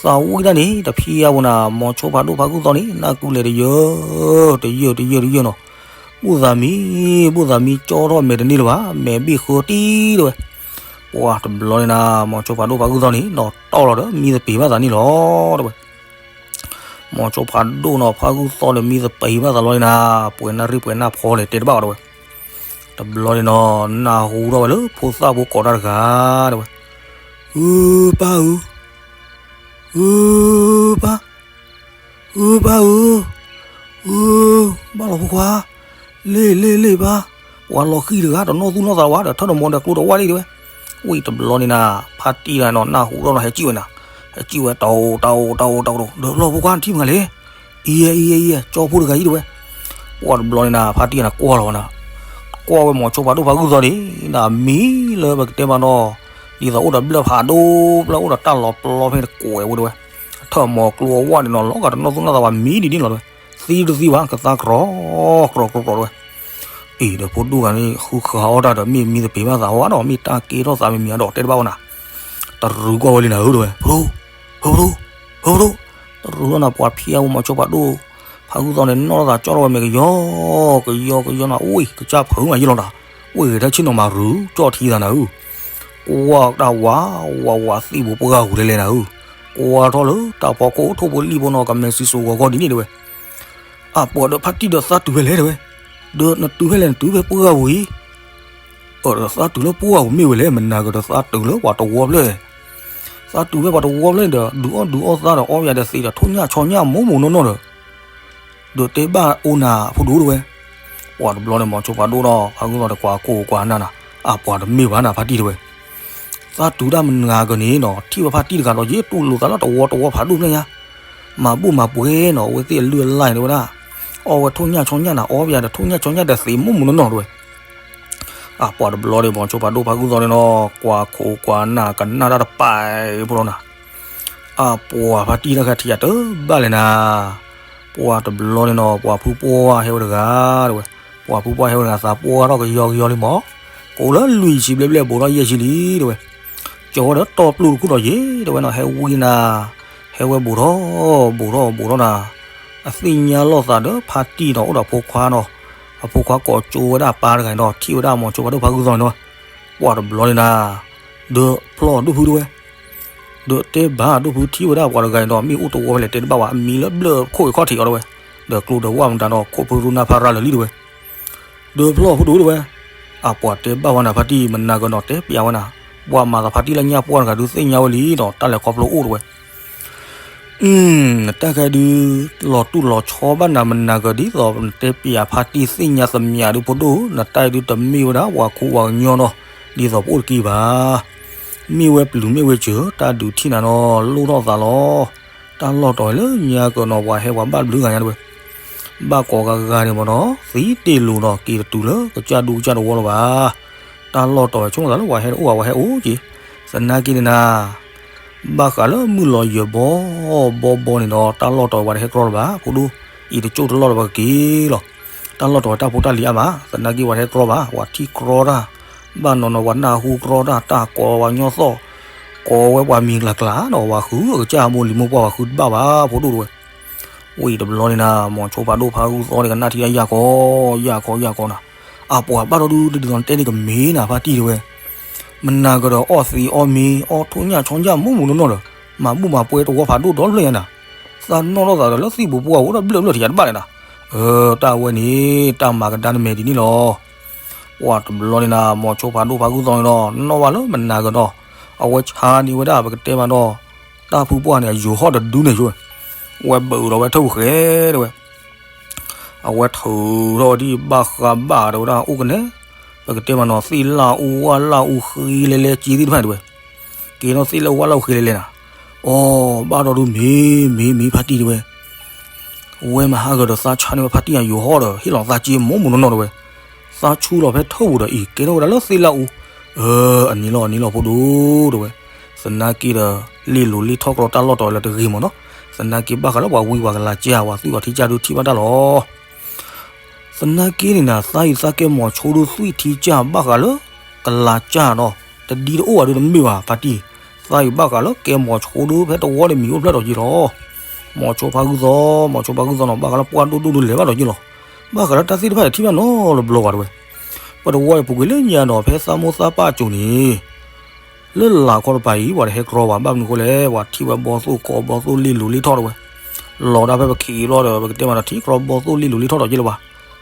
သးဝံၣ်တၢ်န့ၣ် တဖံးအါဘၣ်နၤ မိၤဆိဖးဒိၣ်ဖးကူၣ်သီန့ၣ် နၢ်ကူလဲၤတယၢ တယၢ တယၢ တယၢနီၤ, ဘူၣ်သးမံ ဘူၣ်သးမံ ကၠီထီၣ်မဲာ်တန့ၢ်လၢၤဘၣ် မဲာ်ဘ့ၣ်ဃၢတံၢ်တဲဝဲ ပှၤတဘျီန့ၣ်နၤ မိၤဆိဖးဒိၣ်ဖးကူၣ်သီန့ၣ် နီၤတီၢ်လီၤဒီးမံသပ့ၤဘၣ်သးန့ၣ်လီၤ တဲဝဲ, မိၤဆိဖးဒိၣ်နီၤ ဖးကူၣ်သီန့ၣ် မံသပ့ၤဘၣ်သးလီၤန့ၣ်နၤ ပှဲၤနၣ်ရံၣ်ပှဲၤနၣ်ဖီလဲၣ်တဲတဘၣ်ဘၣ်တဲဝဲ, တဘျီန့ၣ်နီၤ နၢ်ဟူထီၣ်ဝဲလၢဖိသၣ်ဖိကိးတၢ်တဂၤ တဲဝဲ, အၢ ပၢ်ဧၢ, အၢ ပၢ်, အၢ ပၢ်ဧၢ, အၢ ဘၣ်လီၤဖိခွါ, လ့ၣ်လ့ၣ်လ့ၣ်ပၢ်, ပှၤလီၤဃံၢ်တဂၤ တနီၣ်သူၣ်နီၣ်သးဝဲဒီး ထၢၣ်တမီၤဒီးကျိတဝၢ်လံ တဲဝဲ. ဝံၤတဘျီန့ၣ်နၤ ဖါတံၢ်တဂၤနီၤ နၢ်ဟူထီၣ်နီၤ ဟဲစံၣ်ဝဲနၤ, ဟဲစံၣ်ဝဲ တအိၣ်တအိၣ်တအိၣ်တအိၣ် ဒီးလီၤဖိခွါ နထံၣ်မနုၤလဲၣ်, အံၤယဲ အံၤယဲ အံၤယဲ ကၠီဖိတဂၤအံၤ တဲဝဲ. ပှၤတဘျီန့ၣ်နၤ ဖါတံၢ်နၤကွၢ်လီၤဝဲနၤ, ကွၢ်ဝဲမိၤဆိဖးဒိၣ်ဖးဂုၢ်သီန့ၣ် နၤမံလၢပကတဲမးနီၤ, ဒ်သိးအိၣ်ဒီးဘျၢၣ်ဖးဒိၣ် ဘျၢၣ်အိၣ်ဒီးတၢ်လီၤပျီဖဲတကွဲးဝဲ တဲဝဲ. ထၢၣ်မီၤကျိအဝၢ်န့ၣ်နီၤ လီၤဂာ်တနီၣ်သူၣ်နီၣ်သးဝဲ မံဒ်န့ၣ်လီၤ တဲဝဲ. သံတသံဘၣ် ကသါကြီ ကြီကြီကြီ တဲဝဲ. အံၤဒီးဖိဒိၣ်ဂၤန့ၣ် ဃုဃါအီၣ်တၢ်ဒီး မ့ၢ်မံသပ့ၤဘၣ်သးဝဲဒီး မ့ၢ်တၢ်ကဲထီၣ်သးမံၤမံၤဒီး တဲတဘၣ်ဝဲနၤ, တရူးကွၢ်ဝဲလံနၤဧၢ တဲဝဲ, ဖိဒိၣ်, ဖိဒိၣ်, ဖိဒိၣ်, တရူးလီၤနၤ ပှၤဖံးအဝဲမိၤဆိဖးဒိၣ် ဖးဂုၢ်သီန့ၣ် နီၣ်ထီၣ်သးကၠီထီၣ်ဝဲမ့ၢ်ကယီ ကယီကယီနၤ အိၣ် ကစၢ်ဖုးမးယံလီၤနၤ, အိၣ်ဂ့ၤတၢ်ဆ့ၣ်နီၤမၤရူၤ ကၠီထံသးနၤဧၢ, ကွၢ်တၢ်ဝးဝးဝး သံၣ်ဘိပှၢ်ဂၤဂူၤလဲၤလဲၤနၤဧၢ, ကွၢ်ထီၣ်လၢတၢ်ဖီခိၣ် ထိၣ်ဖိလံၣ်ဖိနီၤ ကမဲာ်စံၣ်စိၤဂီၤဂီၤဒ်န့ၣ် တဲဝဲ. အပှၤဒီးဖါတံၢ်ဒီးသးတုၤဖဲလဲၣ် တဲဝဲ, ဒီးနတုၤဖဲလဲၣ် နတုၤဖဲပှၢ်ဂၤပူၤအံၤ, အဒီးသးတုၤလၢပှၢ်ဂၤပူၤမ့ၢ်ဝဲလဲၣ် မနၤကဒီးသးတုၤလၢပှၤတဝီဖျၢၣ်, သးတုၤဖဲပှၤတဝီဖျၢၣ်ဒီး ဒုးအီၣ်ဒုးအီၣ်သးဒီး အီၣ်ပယၤဒီးသံးဒီး ထိၣ်ညၣ်ဆီညၣ်မိၢ်မိၢ်နီၢ်နီၢ်ဒီး ဒီးတဲဘၣ်အိၣ်နၤဖိဒိၣ် တဲဝဲ. ပှၤတဘျီန့ၣ် မိၤဆိဖးဒိၣ်ဒီး ဖးဂုၢ်သီဒီး ကွၢ်ခိၣ်ကွၢ်နၢ်နၤ, အပှၤတမ့ၢ်ဘၣ်နၤ ဖါတံၢ် တဲဝဲ, သးတုၤတၢ်မနၤကန့ၣ်နီၤ ထံၣ်ဝဲဖါတံၢ်တဂၤဒီး ယတူၢ်လိာ်သးလၢတဝီတဝီဖးဒိၣ်ဖျၢၣ်ညါ, မၤဘူၣ်မၤပှဲၤနီၤ အဝဲသ့ၣ်အလုၢ်အလၢ်န့ၣ် တဲဝဲဒၣ်, အီၣ်ဝဲထိၣ်ညၣ်ဆီညၣ်နၤ အီၣ်ပယၤဒီးထိၣ်ညၣ်ဆီညၣ်ဒီးသံးမိၢ်မိၢ်နီၢ်နီၢ် တဲဝဲ. အပှၤတဘျီန့ၣ် မိၤဆိဖးဒိၣ်ဖးဂုၢ်သီန့ၣ်နီၤ ကွၢ်ခိၣ်ကွၢ်နၢ် ကနၣ်တၢ်တပာ်ဖိလီၤနၤ, အပှၤဖါတံၢ်တၢ်ခါထံးယၤတဘၣ်လဲၣ်နၤ, ပှၤတဘျီန့ၣ်နီၤ ပှၤဖုပှၢ်ဟဲဝဲတဂၤ တဲဝဲ, ပှၤဖုပှၢ်ဟဲဝဲတဂၤ သးပှၢ်ထီၣ်ကယီကယီလံမး, ကိးလၢလွံၢ်ဆံဘျဲၣ်ဘျဲၣ် ဘူးထီၣ်ယဲၢ်ဆံလံ တဲဝဲ, ကၠီၤဝဲဒီးတီၢ်ပျူၢ်တခိၣ်ဒီးယ့ၤ တဲဝဲနီၤ ဟဲဝံနၤ, ဟဲဝဲဘူးထီၣ် ဘူးထီၣ်ဘူးထီၣ်နၤ, အသ့ၣ်ညါလိာ်သးဒီးဖါတံၢ်နီၤ အိၣ်ဒီးအဖိခွါနီၤ, အဖိခွါကိးကၠိဝဲဒၣ်အပၢ်တဂၤန့ၣ်ဒီး ထံၣ်ဝဲဒၣ်မိၤဆိဖးဒိၣ်ဖးဂုၢ်သီန့ၣ်နီၤ, ပှၤတဘျီန့ၣ်နၤ, ဒီးဖျီၣ်ဒိၣ်ဖု တဲဝဲ ဒီးတဲဘၣ်ဒိၣ်ဖုထံၣ်ဝဲဒၣ်ပှၤတဂၤန့ၣ်ဒီး မ့ၢ်အိၣ်တဝီဖဲလဲၣ်တဲတဘၣ်ဝဲ အမံၤလၢဘျၢၣ်ခိၣ်အံၤခီၣ်ထံးအီၤ တဲဝဲ, ဒီးကျိဒီးဝၣ်မတၤဒီး ခိၣ်ဖုရူနၢ်ဖးရၤလၢာ်လံ တဲဝဲ, ဒီးဖျီၣ်ဖုဒိၣ် တဲဝဲ, အပှၤတဲဘၣ်ဝဲနၤဖါတံၢ် မနၤကဒီးတဲပျးဝဲနၤ, ပှၤမၤသးဖါတံၢ်လၢညၣ်ပှၢ်တဂၤဒုးသ့ၣ်ညါဝဲလံဒီး တၢ်လဲၤခီဖျိအိၣ် တဲဝဲ တၢ်ခါဒုး လီၤတူၢ်လီၤဆီဘၣ်နၤ မနၤကဒ်သိးနတဲပျးဖါတံၢ်သ့ၣ်ညါသမံးဒုး ဖိဒိၣ်ဧၢ, နတၢ်အံၤဒုးတမ့ၢ်ဝဲဒၣ်ပှၤခူပှၤကညီနီၤ, ဒ်သိးပအိၣ်တက့ၢ်ဘၣ်. မ့ၢ်ဝဲပျုၤမ့ၢ်ဝဲစၢၤ တၢ်ဒုးထံၣ်နၤနီၤ လိၣ်ထီၣ်သးလီၤ. တၢ်လီၢ်တီၤလၢညါကနီၤ ပှၤဟဲပှၤဘၣ်ဘျုးဂၤညါတဲဝဲ, ဘၣ်ကိးဂၤဂၤန့ၣ်မ့ၢ်နီၤ သံတ့ၢ်လိၤနီၤ က့ၤတတုၤလၢကစၢ်ဒူကစၢ်တဝီလၢၤဘၣ်. တၢ်လီၢ်တီၤဝဲဆိကမိၣ်သးလၢပှၤဟဲတအိၣ်ဘၣ် ပှၤဟဲအိၣ်က့ၤ, သနာ်က့န့ၣ်နၤ ဘၣ်ဃးလၢမုၢ်လီၤယၢၤဘီဘီဘီန့ၣ်ဒီး တၢ်လီၢ်တီၤဝဲပှၤတဟဲကြီလၢၤဘၣ် ဖိဒိၣ်, အံၤတကၠိၣ်တလီၢ်လၢၤဘၣ်ကက့ၤလီၤ. တၢ်လီၢ်တီၤဝဲတၢ်ဖိတၢ်လံၤအါမး သနာ်က့ပှၤတဟဲကြီဘၣ် ပှၤထံၣ်ကြီတၢ်, ဘၣ်နီၤနီၤပှၤနၢ်ဟူကြီတၢ် တၢ်ကိးပှၤကညီသီၣ်, ကိးဝဲပှၤမံၤကျါကျါနီၤ ပှၤဃုအကစၢ်မိၢ်လံၤမိၢ်ပှၢ်ပှၤဃုတဘၣ်ဘၣ် ဖိဒိၣ်တဲဝဲ. ဝံၤတဘျီန့ၣ်နၤ မိၤဆိဖးဒိၣ်ဖးဂုၢ်သီန့ၣ် ကနၣ်ထံၣ်တၢ်ယၢ်ကီ ယၢ်ကီ ယၢ်ကီနၤ, အပှၤဘၣ်ဒီဒုး ဒ်သိးနတဲန့ၣ်ကမ့ၢ်နၤ ဖါတံၢ်တဲဝဲ, မနၤကဒီးအီၣ်သံးအီၣ်မ့ၤ အီၣ်ထိၣ်ညၣ်ဆီညၣ်မိၢ်မိၢ်နီၢ်နီၢ်ဒီး မၤဘူၣ်မၤပှဲၤတဝီဖးဒိၣ်ဒီဖျၢၣ်ညါနၤ, သးနီၣ်ထီၣ်သးဒီးလၢသံၣ်ဘိပှၢ်အိၣ်ဒီးဘျၢၣ်ဘျၢၣ်ထံးယၤတဘၣ်လဲၣ်နၤ, အၢ တၢ်ဝဲန့ၣ် တၢ်မၤကဒါနမဲာ်ဒ်န့ၣ်လီၤ. ပှၤတဘျီန့ၣ်နၤ မိၤဆိဖးဒိၣ်ဖးဂုၢ်သီန့ၣ်ဒီး နီၣ်ဘၣ်လၢမနၤကဒီး အဝဲဆါန့ၢ်ဝဲဒၣ် ပကတဲမးဒီး တၢ်ဖုပှၢ်န့ၣ် အယိၤဟီၣ်တဒုန့ၣ်ယိၤ, ဝဲဘုးဒီးဝဲထၢၣ်ပူၤဃဲတဲဝဲ, အဝဲထုးထီၣ်ဝဲဒ်ဘၣ်ဃးဘၣ်တဲဝဲဒၣ် အိၣ်ကနဲ, ပကတဲမးနီၤ သ့ၣ်လၣ်အူဝၣ်လၣ်အူဃ့လဲၤလဲၤက့ၤသ့ၣ်တဖၣ်န့ၣ်တဲဝဲ, က့ၤထီၣ်သ့ၣ်လၣ်အူဝၣ်လၣ်အူဃ့လဲၤလဲၤနၤ, အိ ဘၣ်ဒီဒုးမ့ၢ်မ့ၢ်မ့ၢ်ဖါတံၢ်တဲဝဲ ဝဲမဟါကဒီးသးဆါန့ၢ်ဝဲဖါတံၢ်အယိၤဟီၣ်ဒီး ဟ့ၣ်လီၤသးက့မိၢ်မိၢ်နီၢ်နီၢ်တဲဝဲ, သးဆူလီၤဖဲထၢၣ်ပူၤဒီးအံၤ ကဲထီၣ်ဝဲဒၣ်လၢသ့ၣ်လၣ်အူ, အၢ အနံၤလီၤအနံၤလီၤဖိဒိၣ်တဲဝဲ, သနာ်က့ဒီး လ့ၣ်လိၤလ့ၣ်ထီၣ်ကြီတၢ်လီၢ်တီၤလၢတဂ့ၤမးနီၤ, သနာ်က့ဘၣ်ဃးလၢပှၤဝံပှၤကလၤကၢ် ပှၤသွံၣ်ပှၤထံကၢ်ဒုးထံၣ်ဘၣ်တၢ်လီၤ. သနာ်က့န့ၣ်နၤ သးအံၤသးကဲမိၤဆိဒုးသွံၣ်ထံကၢ်ဘၣ်ဃးလၢ ကလၤကၢ်နီၤ, တဒ်တအိၣ်ဘၣ်ဒုးတမ့ၢ်ဘၣ် ဖါတံၢ်, သးအံၤဘၣ်ဃးလၢကဲမိၤဆိဒုးဖဲတဝီန့ၣ်မံၤအိၣ်ဖျဲၣ်ထီၣ်က့ၤလီၤ. မိၤဆိဖးဂုၢ်သီ, မိၤဆိဖးဂုၢ်သီနီၤ ဘၣ်ဃးလၢပှၢ်ဒိၣ်ဒိၣ်ဒုးလဲၤဘၣ်ထီၣ်က့ၤလီၤ. ဘၣ်ဃးလၢတၢ်သ့ၣ်တဖၣ်န့ၣ်ထံၣ်ဘၣ်နီတဘျီဘၣ်တဲဝဲ. ပတဝီအံၤပူၤကွံာ်လၢညါဒီး ဖဲသးမိၢ်သးပၢ်အစိၤန့ၣ် လၢလာ်ခီတပၤအံၤ ပှၤတဟဲကြီဘၣ် ဘၣ်မနုၤအဃိလဲၣ်, ပှၤထံၣ်ဝဲဘီသိၣ်ကီဘီသိၣ်လ့ၣ်လိၤလ့ၣ်ထီၣ်တဲဝဲ, လီၤဒၣ်ဖဲပခံးဘျီဒီး ပကတဲမးဒီးထံကြီဘီသိၣ်လ့ၣ်လိၤလ့ၣ်ထီၣ်ထီၣ်က့ၤလၢၤဘၣ်.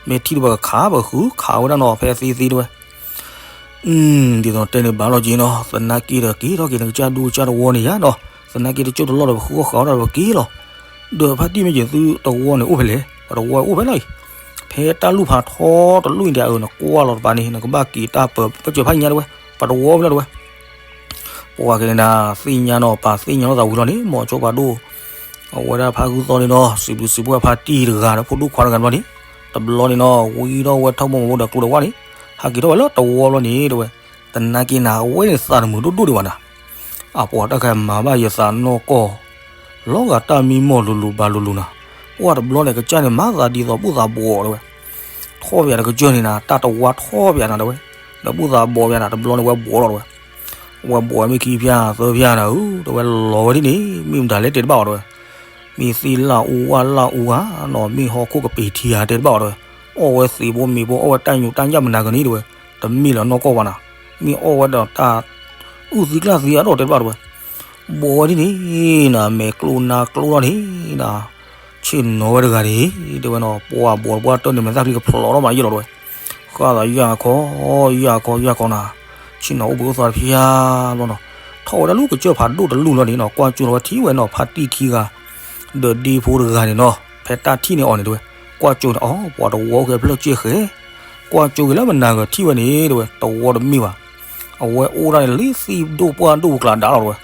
မ့ၢ်ထံၣ်ဒီးပကခး ပဃုခးဝဲဒၣ်နီၤ ဖဲသ့သ့တဲဝဲ. ဒ်သိးတဲန့ၣ်ဘၣ်လီၤက့နီၤ, သနာ်က့ဒီးက့ၤထီၣ်က့ၤနကစၢ်ဒူကစၢ်တဝီန့ၣ်ယါနီၤ, သနာ်က့တကၠိၢ်တလီၢ်ဒီးပဃုအီၣ်ဃာ်အီၣ်ဒီးပက့ၤလီၤ. ဒီးဖါတံၢ်မ့ၢ်က့ၤသုတဝီန့ၣ်အိၣ်ဖဲလဲၣ်, ပတဝီအိၣ်ဖဲလီၤအံၤ, ဖဲတၢ်လူၢ်ဖးထီတလူၢ်အံၤဒၣ်အၢ နကွၢ်လီၤတပၤန့ၣ် နကဘၣ်က့ၤတၢ်ပၢပကစၢၢ်ဖးညါတဲဝဲ, ပတဝီဖဲလီၤတဲဝဲ. ပှၤက့ၤန့ၣ်ဒၣ် သ့ၣ်ညါနီၤ ပာ်သ့ၣ်ညါလိာ်သးဝံၤလီၤန့ၣ် မိၤဆိပာ်ဒိၣ် အဝဲဒၣ်ဖါဂုၢ်သီန့ၣ်ဒီး စံးဘျုးစံးဖှိၣ်ဖါတံၢ်တဂၤဒီး ဖိဒိၣ်ခွါတဂၤန့ၣ်ဘျီန့ၣ်, တဘျီန့ၣ်နီၤ ဝံထီၣ်ဝဲထီၣ်မိၢ်မိၢ်ဒီးကျိဒီးဝၣ်န့ၣ်, ဟးက့ၤထီၣ်ဝဲလၢတဝီဘျီန့ၣ်တဲဝဲ, သနာ်က့နၤ အဝဲန့ၣ်သးတမုာ်ဒိၣ်ဒိၣ်ဒံးဘၣ်နၤ, အပှၤတၢ်ခါမၤဘၣ်ယသးနီၢ်ကီၢ် လီၤဂာ်တၢ်မံမီၢ်လိၤလိၤဘၣ်လိၤလိၤနၤ, ပှၤတဘျီန့ၣ် ကစၢ်န့ၣ် မၤသးဒ်သိးဘူၣ်သးဘှီးတဲဝဲ, ထီၣ်ပယၤတကစၢၢ်န့ၣ်နၤ တၢ်တဝါထီၣ်ပယၤနၤတဲဝဲ, ဒီးဘူၣ်သးဘှီးပယၤနၤ တဘျီန့ၣ်ဝဲဘှီးလီၤတဲဝဲ, ဝဲဘှီးမ့ၢ်ခံဖျၢၣ်သၢဖျၢၣ်နၤဧၢ တဲဝဲလီၤဝဲဒ်န့ၣ် မ့ၢ်မတၤလဲၣ်တဲတဘၣ်အီၤတဲဝဲ, မ့ၢ်သ့ၣ်လၣ်အူဝၣ်လၣ်အူဧါနီၤ မ့ၢ်ဟီၣ်ခိၣ်ကပ့ၤထံဧါတဲတဘၣ်အီၤတဲဝဲ, အီၣ်ဝဲသ့ၣ်ဘိမ့ၤဘိ အီၣ်ဝဲတၢ်ညိးတၢ်ညၣ်မနၤကန့ၣ်တဲဝဲ, တမ့ၢ်လၢနီၢ်ကီၢ်ဘၣ်နၤ, မ့ၢ်အီၣ်ဝဲဒီးတၢ် အုၣ်သံကျၢ်သံအါဒီးတဲတဘၣ်တဲဝဲ, ဘှီးဝဲဒ်န့ၣ်နၤ မဲာ်ကျိနါကျိထီၣ်န့ၣ်နၤ, ဆ့ၣ်နီၤဝဲတဂၤန့ၣ် တဲဝဲနီၤ ပှၤဘှီးပှၤတၢၢ်န့ၣ် မဲာ်သၣ်ချံကဖျိးထီၣ်မးယဲၢ်လီၤတဲဝဲ, ဃၣ်သးယၢ်ခီ ယၢ်ခီယၢ်ခီနၤ, ဆ့ၣ်နီၤအိၣ်ဘှံးအိၣ်သါတဖျၢၣ်ဘျီနီၤ, ထီၣ်ဝဲဒၣ်လၢကစၢၢ်ဖးဒိၣ်တလူၢ်လီၤန့ၣ်နီၤ ကွၢ်ကၠိလီၤဝဲထံၣ်ဝဲနီၤ ဖါတံၢ်ခံဂၤ ဒီးဒ့ဖိတဂၤန့ၣ်နီၤ ဖဲတၢ်ထံၣ်န့ၣ်အီၤန့ၣ်တဲဝဲ, ကွၢ်ကၠိန့ၣ် အီၤ ပှၤတဝီအိၣ်က့ၤဖျၢၣ်ကၠ့ၣ်ဃဲ, ကွၢ်ကၠိက့ၤလၢမနၤဂၤထံၣ်ဝဲန့ၣ်တဲဝဲ တဝီတမ့ၢ်ဘၣ်, အဝဲအိၣ်ဒၣ်န့ၣ်လၢသံၣ်ဒိၣ်ပှၢ်ဒိၣ်ပူၤကျါဒါလီၤတဲဝဲ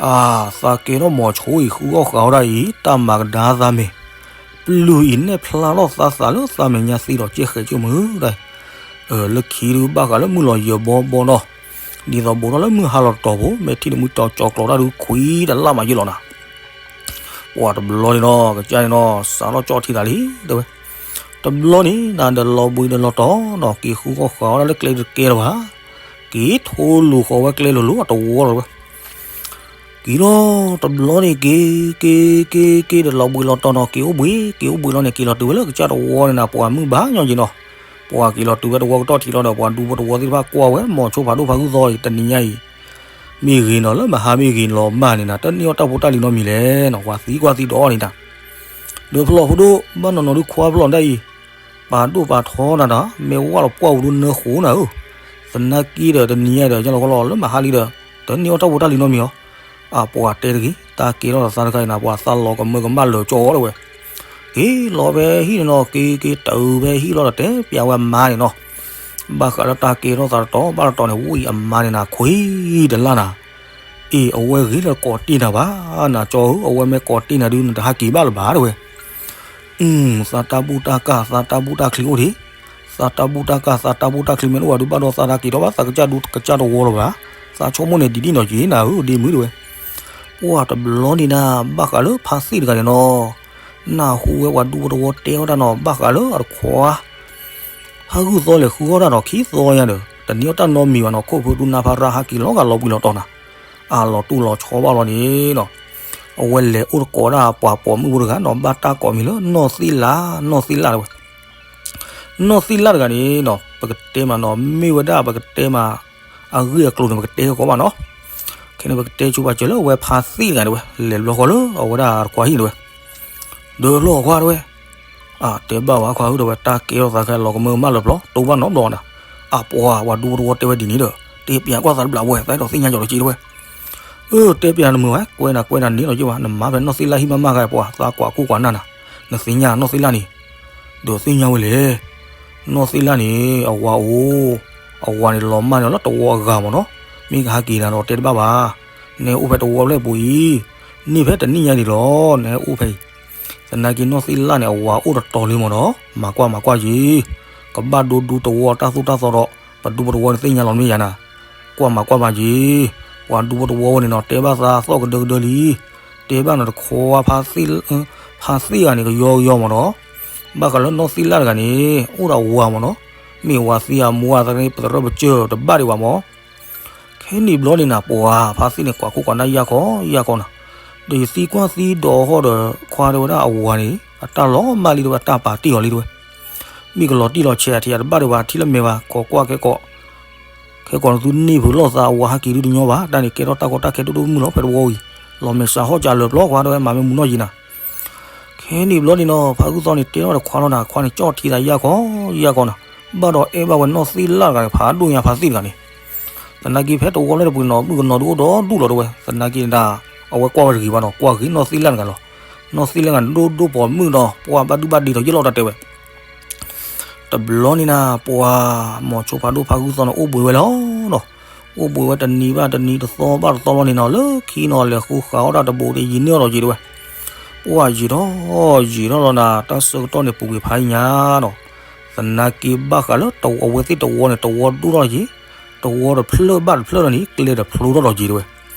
အၢ သးကဲထီၣ်မိၤဆိအံၤ ဃုအီၣ်ဃာ်အီၣ်ဒၣ်အံၤ တၢ်မၤကဒါသးမဲာ်, ပျုၤအံၤနဲၣ်ဖျါထီၣ်သးသးလၢသးမဲာ်ညါသံဒီးကၠ့ၣ်ဃဲးကၠိမုၢ်ဒၣ်အံၤ, လၢခံဒုးဘၣ်ဃးလၢမုၢ်လီၤယၢၤဘီဘီနီၤ, ဒ်သိးဘူးထီၣ်လၢမုၢ်ဟါလီၤတတီၤဖိ မ့ၢ်ထံၣ်တမုၢ်တီၤကၠီၤကျိးတၢ်ဒုးခွံတလၢ်မးယဲၢ်လီၤနၤ ပှၤတဘျီန့ၣ်နီၤ ကစၢ်န့ၣ်နီၤ စးထီၣ်ကၠီၣ်ထံသးလံ တဲဝဲ, တဘျီန့ၣ်နၤဒီးလီၤဘှံးဒီးလီၤတီၤနီၤ က့ၤဃုဃီဃာ်ဝဲဒၣ်လၢကျဲတကဲလၢၤဘၣ်, က့ၤထိလိာ်ဃီဝဲကျဲလိၤလိၤအတဝီလီၤတဲဝဲ, က့ၤလီၤတဘျီန့ၣ်က့ၤ က့ၤ က့ၤ က့ၤဒီးလီၤဘှံးလီၤတီၤနီၤ က့ၤအိၣ်ဘှံး က့ၤအိၣ်ဘှံးလီၤန့ၣ် က့ၤလီၤတုၤဝဲလၢကစၢ်တဝီန့ၣ်နၤ ပှၤမုၢ်ဘၣ်ညီက့ၤနီၤ, ပှၤက့ၤလီၤတုၤဝဲတဝီကတီၢ်ထံးလီၤဒီး ပှၤဒူဖိတဝီသ့ၣ်တဖၣ်ကွၢ်ဝဲ မိၤဆိဖးဒိၣ်ဖးဂုၢ်သီအံၤ တနံၤညါအံၤ မ့ၢ်ဂ့ၤနီၤလၢမဟါမ့ၢ်ဂ့ၤလီၤမၢ်န့ၣ်နၤ တန့ၢ်အီၣ်တၢ်ဖိတၢ်လံၤနီတမံၤလဲၣ်နီၤ ပှၤသံကွၢ်သံဒီးအီၤန့ၣ်နၤ, ဒီးဖျီၣ်ဖိဒိၣ် ဘၣ်နီၤနီၤဒုးခွါဖျီၣ်ဒၣ်အံၤ, ပာ်ဒိၣ်ပာ်ထီနၤဒီး မ့ၢ်ဝၣ်လီၤပှၢ်ပူၤဒုးနၢဃိနၤဧၢ, သနာ်က့ဒီးတနံၤညါဒီး ယလီၤကလီလၢမဟါလံဒီး တန့ၢ်အီၣ်တၢ်ဖိတၢ်လံၤနီတမံၤလီၤ, အပှၤတဲတဂ့ၤ တၢ်ကဲထီၣ်သးတခါအံၤနၤ ပှၤသးလီၤကမၢကမၣ်လၢာ်ကၠီတဲဝဲ က့ၤလီၤဖဲဟံၣ်န့ၣ်နီၤ က့ၤက့ၤတုၤဖဲဟံၣ်လီၤဒီးတဲပျးဝဲအမါန့ၣ်နီၤ, ဘၣ်ဃးလၢတၢ်ကဲထီၣ်သးတတီၤဘၣ်တတီၤန့ၣ် ဝံၣ်အမါန့ၣ်နၤခွံတလၢ်နၤ, အ့ၣ် အဝဲဂ့ၤလၢကိးတ့ၢ်နၤဘၣ်, နၤကၠီဧၢ အဝဲမ့ၢ်ကိးတ့ၢ်နၤဒုး နတဟးက့ၤဘၣ်လၢၤဘၣ်တဲဝဲ, သးတၢ်ဘူၣ်တၢ်ကၢ် သးတၢ်ဘူၣ်တၢ်ချံအိၣ်ဒံး, သးတၢ်ဘူၣ်တၢ်ကၢ် သးတၢ်ဘူၣ်တၢ်ချံမ့ၢ်အိၣ်ဝဲဒုး ဘၣ်ဒီးသးတၢ်က့ၤထီၣ်ဘၣ် သးကစၢ်ဒူကစၢ်တဝီလၢၤဘၣ်, သးဆိကမိၣ်န့ၣ်ဒ်န့ၣ်နီၤက့ၤနၤဧၢ ဒ့မုၣ်တဲဝဲ ပှၤတဘျီန့ၣ်နၤ ဘၣ်ဃးလၢဖါသ့ၣ်တဂၤန့ၣ်နီၤ, နၢ်ဟူဝဲပှၤဒူဖိတဝီတဲဝဲဒၣ်နီၤ ဘၣ်ဃးလၢအတခွါ ဖးဂုၢ်သီလဲၤဃုအီၣ်တၢ်နီၤ ခံသီညါဒီး တန့ၢ်အီၣ်တၢ်နီတမံၤဘၣ်နီၤ ခိၣ်ဖိဒူနါဖးရၢ်ဟးက့ၤလီၤဂာ်လီၤဘှံးလီၤတီၤနၤ, အလီၤတူၢ်လီၤဆီဘၣ်လီၤန့ၣ်နီၤ, အဝဲလဲၤအိၣ်တကိးဒၣ်ပှၤပိာ်မုၣ်ဖိတဂၤနီၤ ဘၣ်တၢ်ကိးမံၤလၢနီၢ်သ့ၣ်လၣ် နီၢ်သ့ၣ်လၣ်တဲဝဲ နီၢ်သ့ၣ်လၣ်တဂၤန့ၣ်နီၤ ပကတဲမးနီၤ မ့ၢ်ဝဲဒၣ်ပကတဲမး အဂ့ၢ်အကျိၤန့ၣ် ပကတဲဃီဘၣ်နီၤ, ခဲန့ၣ် ပကတဲဆိပာ်စၢၤလၢအဝဲဖါသ့ၣ်တဂၤန့ၣ်ဝဲ လဲၤဘျီဃီလၢအဝဲဒၣ်တခွါဟံၣ်န့ၣ်ဝဲ, ဒီးဖျီၣ်ခွါတဲဝဲ, အတဲဘၣ်ဝဲခွါဧၢ တဲဝဲ တၢ်ကဲထီၣ်သးခဲလီၤကမၢကမၣ်လၢပျီ တိဘၣ်နီတဘျီနၤ, အပှၤ ပှၤဒူဖိတဝီတဲဝဲဒ်န့ၣ်ဒီး တဲပျးကွၢ်သးတဘျီဝဲ သးအဲၣ်ဒိးသ့ၣ်ညါကီၤတက့ၢ်တဲဝဲ အၢ တဲပျးနမုာ်ဝဲ ကွဲးနၤကွဲးနၤန့ၣ်လီၤက့ၤဝဲ နမၤဖဲနီၢ်သ့ၣ်လၣ်ဟံၣ်မးမးဂၤပှၤ သးကွၢ်ခိၣ်ကွၢ်နၢ်နၤ, နသ့ၣ်ညါနီၢ်သ့ၣ်လၣ်န့ၣ်, ဒီးသ့ၣ်ညါဝဲလဲၣ်, နီၢ်သ့ၣ်လၣ်န့ၣ် အဝၤအိၣ်, အဝၤန့ၣ်လီၤမၢ်န့ၣ်လၢတဝီအဂၤမ့ၢ်နီၤ, မ့ၢ်ကဟးက့ၤနၤဒီးတဲတဘၣ်ဘၣ်, နဲအိၣ်ဖဲတဝီဖျၢၣ်ပူၤအံၤ, န့ၢ်ဖဲတနံၣ်ညါဒံးလီၤ နဲအိၣ်ဖဲအံၤ, သနာ်က့နီၢ်သ့ၣ်လၣ်န့ၣ် အဝၤအိၣ်တတီၤလံမ့ၢ်နီၤ, မၤကွၢ်မၤကွၢ်က့ၤ, ကဘၣ်ဒိဒူတဝီတၢ်သိၣ်တၢ်သီဒီး ပဒူပတဝီန့ၣ်သ့ၣ်ညါလီၤမ့ၢ်ယၤနၤ, ကွၢ်မၤကွၢ်မၤက့ၤ, ပှၤဒူဖိတဝီဝဲန့ၣ်နီၤ တဲဘၣ်သးသီၣ်ကဒၢကဒၢလံ, တဲဘၣ်နတခွါ ဖါသ့ၣ်ဂၤန့ၣ် ကယီကယီမ့ၢ်နီၤ, ဘၣ်ဃးလၢနီၢ်သ့ၣ်လၣ်တဂၤန့ၣ် အိၣ်ဒီးဝၤမ့ၢ်နီၤ, မ့ၢ်ဝၤသံအမူအသရ့ ပသရၢပစၢၢ်တဘၣ်ဒံးဘၣ်မ့ၢ်, ခဲန့ၣ်ဘျီန့ၣ်နၤ ပှၤဖါသ့ၣ်န့ၣ် ကွၢ်ခိၣ်ကွၢ်နၢ်ယၢ်ခီယၢ်ခီနၤ, ဒီးယသံကွၢ်သံဒိးဟီၣ်ဒီး ခွါတဲဝဲဒၣ်အဝၤန့ၣ် အတၢ်လီၤမၢ်လံတဲဝဲ တၢ်ပာ်တ့ၢ်အီၤလံတဲဝဲ မ့ၢ်ကလီၤတံၢ်လီၤဆဲးအထံအတဘၣ်ဒံးဘၣ် ထံၣ်လၢမဲာ်ဘၣ် ခိးကွၢ်ခဲကိး, ခဲကိးနသုန့ၢ်ဖုးလိာ်သးအဝၤဟဲက့ၤဒုတညီဘၣ် တၢ်န့ၣ်ကဲထီၣ်တၢ်ကီတၢ်ခဲဒိၣ်ဒိၣ်မုၢ်လီၤ ဖဲတဝီဝံၤ, လီၤမဲာ်စးဟီၣ်ကၢလၢာ်ပျီခွါတဲဝဲ မၤမ့ၢ်မူနီၢ်ယံၤနၤ, ခဲ ခဲန့ၣ်ဘျီန့ၣ်နီၤ ဖါဂုၢ်သီန့ၣ် တဲထီၣ်တခွါလီၤနၤ, ခွါန့ၣ် ကၠီၣ်ထံသးယၢ်ခီယၢ်ခီနၤ, ဘၣ်ဒီးအဲၣ်ဘၣ်ဝဲနီၢ်သ့ၣ်လၣ်တဂၤန့ၣ် ဖးဒိၣ်ညါဖါသ့ၣ်တဂၤန့ၣ်, သနာ်က့ဖဲတဝီလၢတပှ့ၤနီၤ မုၣ်ကနီၤဒုအိၣ်ဒီဒူၣ်လီၤတဲဝဲ, သနာ်က့ဒၣ် အဝဲကွၢ်ဝဲတဂ့ၤဘၣ်နီၤ, ကွၢ်ဂ့ၤနီၢ်သ့ၣ်လၣ်တဂၤလီၤ, နီၢ်သ့ၣ်လၣ်တဂၤန့ၣ် ဒိၣ်ဒိၣ်ပိာ်မုၣ်ဒီး ပှၢ်ဘၣ်ဒုဘၣ်ဒ့ဒီးယဲၢ်လီၤတၢ်တဲဝဲ တဘျီန့ၣ်နၤ ပှၤ မိၤဆိဖးဒိၣ်ဖါဂုၢ်သီန့ၣ် အိၣ်ဘှံးဝဲလီၤနီၤ, အိၣ်ဘှံးဝဲတနံၤဘၣ်တနံၤ တသီဘၣ်တသီလီၤန့ၣ်နီၤ, လၢခံနီၤ လဲၤဃုဃာ်အီၣ်တၢ်တဘိးဒီး ယံာ်န့ၢ်အီၤဒီးယံာ်တဲဝဲ, ပှၢ်ယံာ်ထီၣ်ယံာ်ထီၣ်လီၤနၤ, တၢ်ဆၢကတီၢ်န့ၣ် ပူၤကွံာ်ဖးညါနီၤ, သနာ်က့ဘၣ်ဃးလၢအဝဲသ့ၣ်တဝီန့ၣ် တဝီဒိၣ်ထီၣ်ယံာ်, တဝီတဖျၢၣ်ဘၣ်တဖျၢၣ်လီၤန့ၣ် ကျဲတဖျိထီၣ်ဒီးယံာ်တဲဝဲ,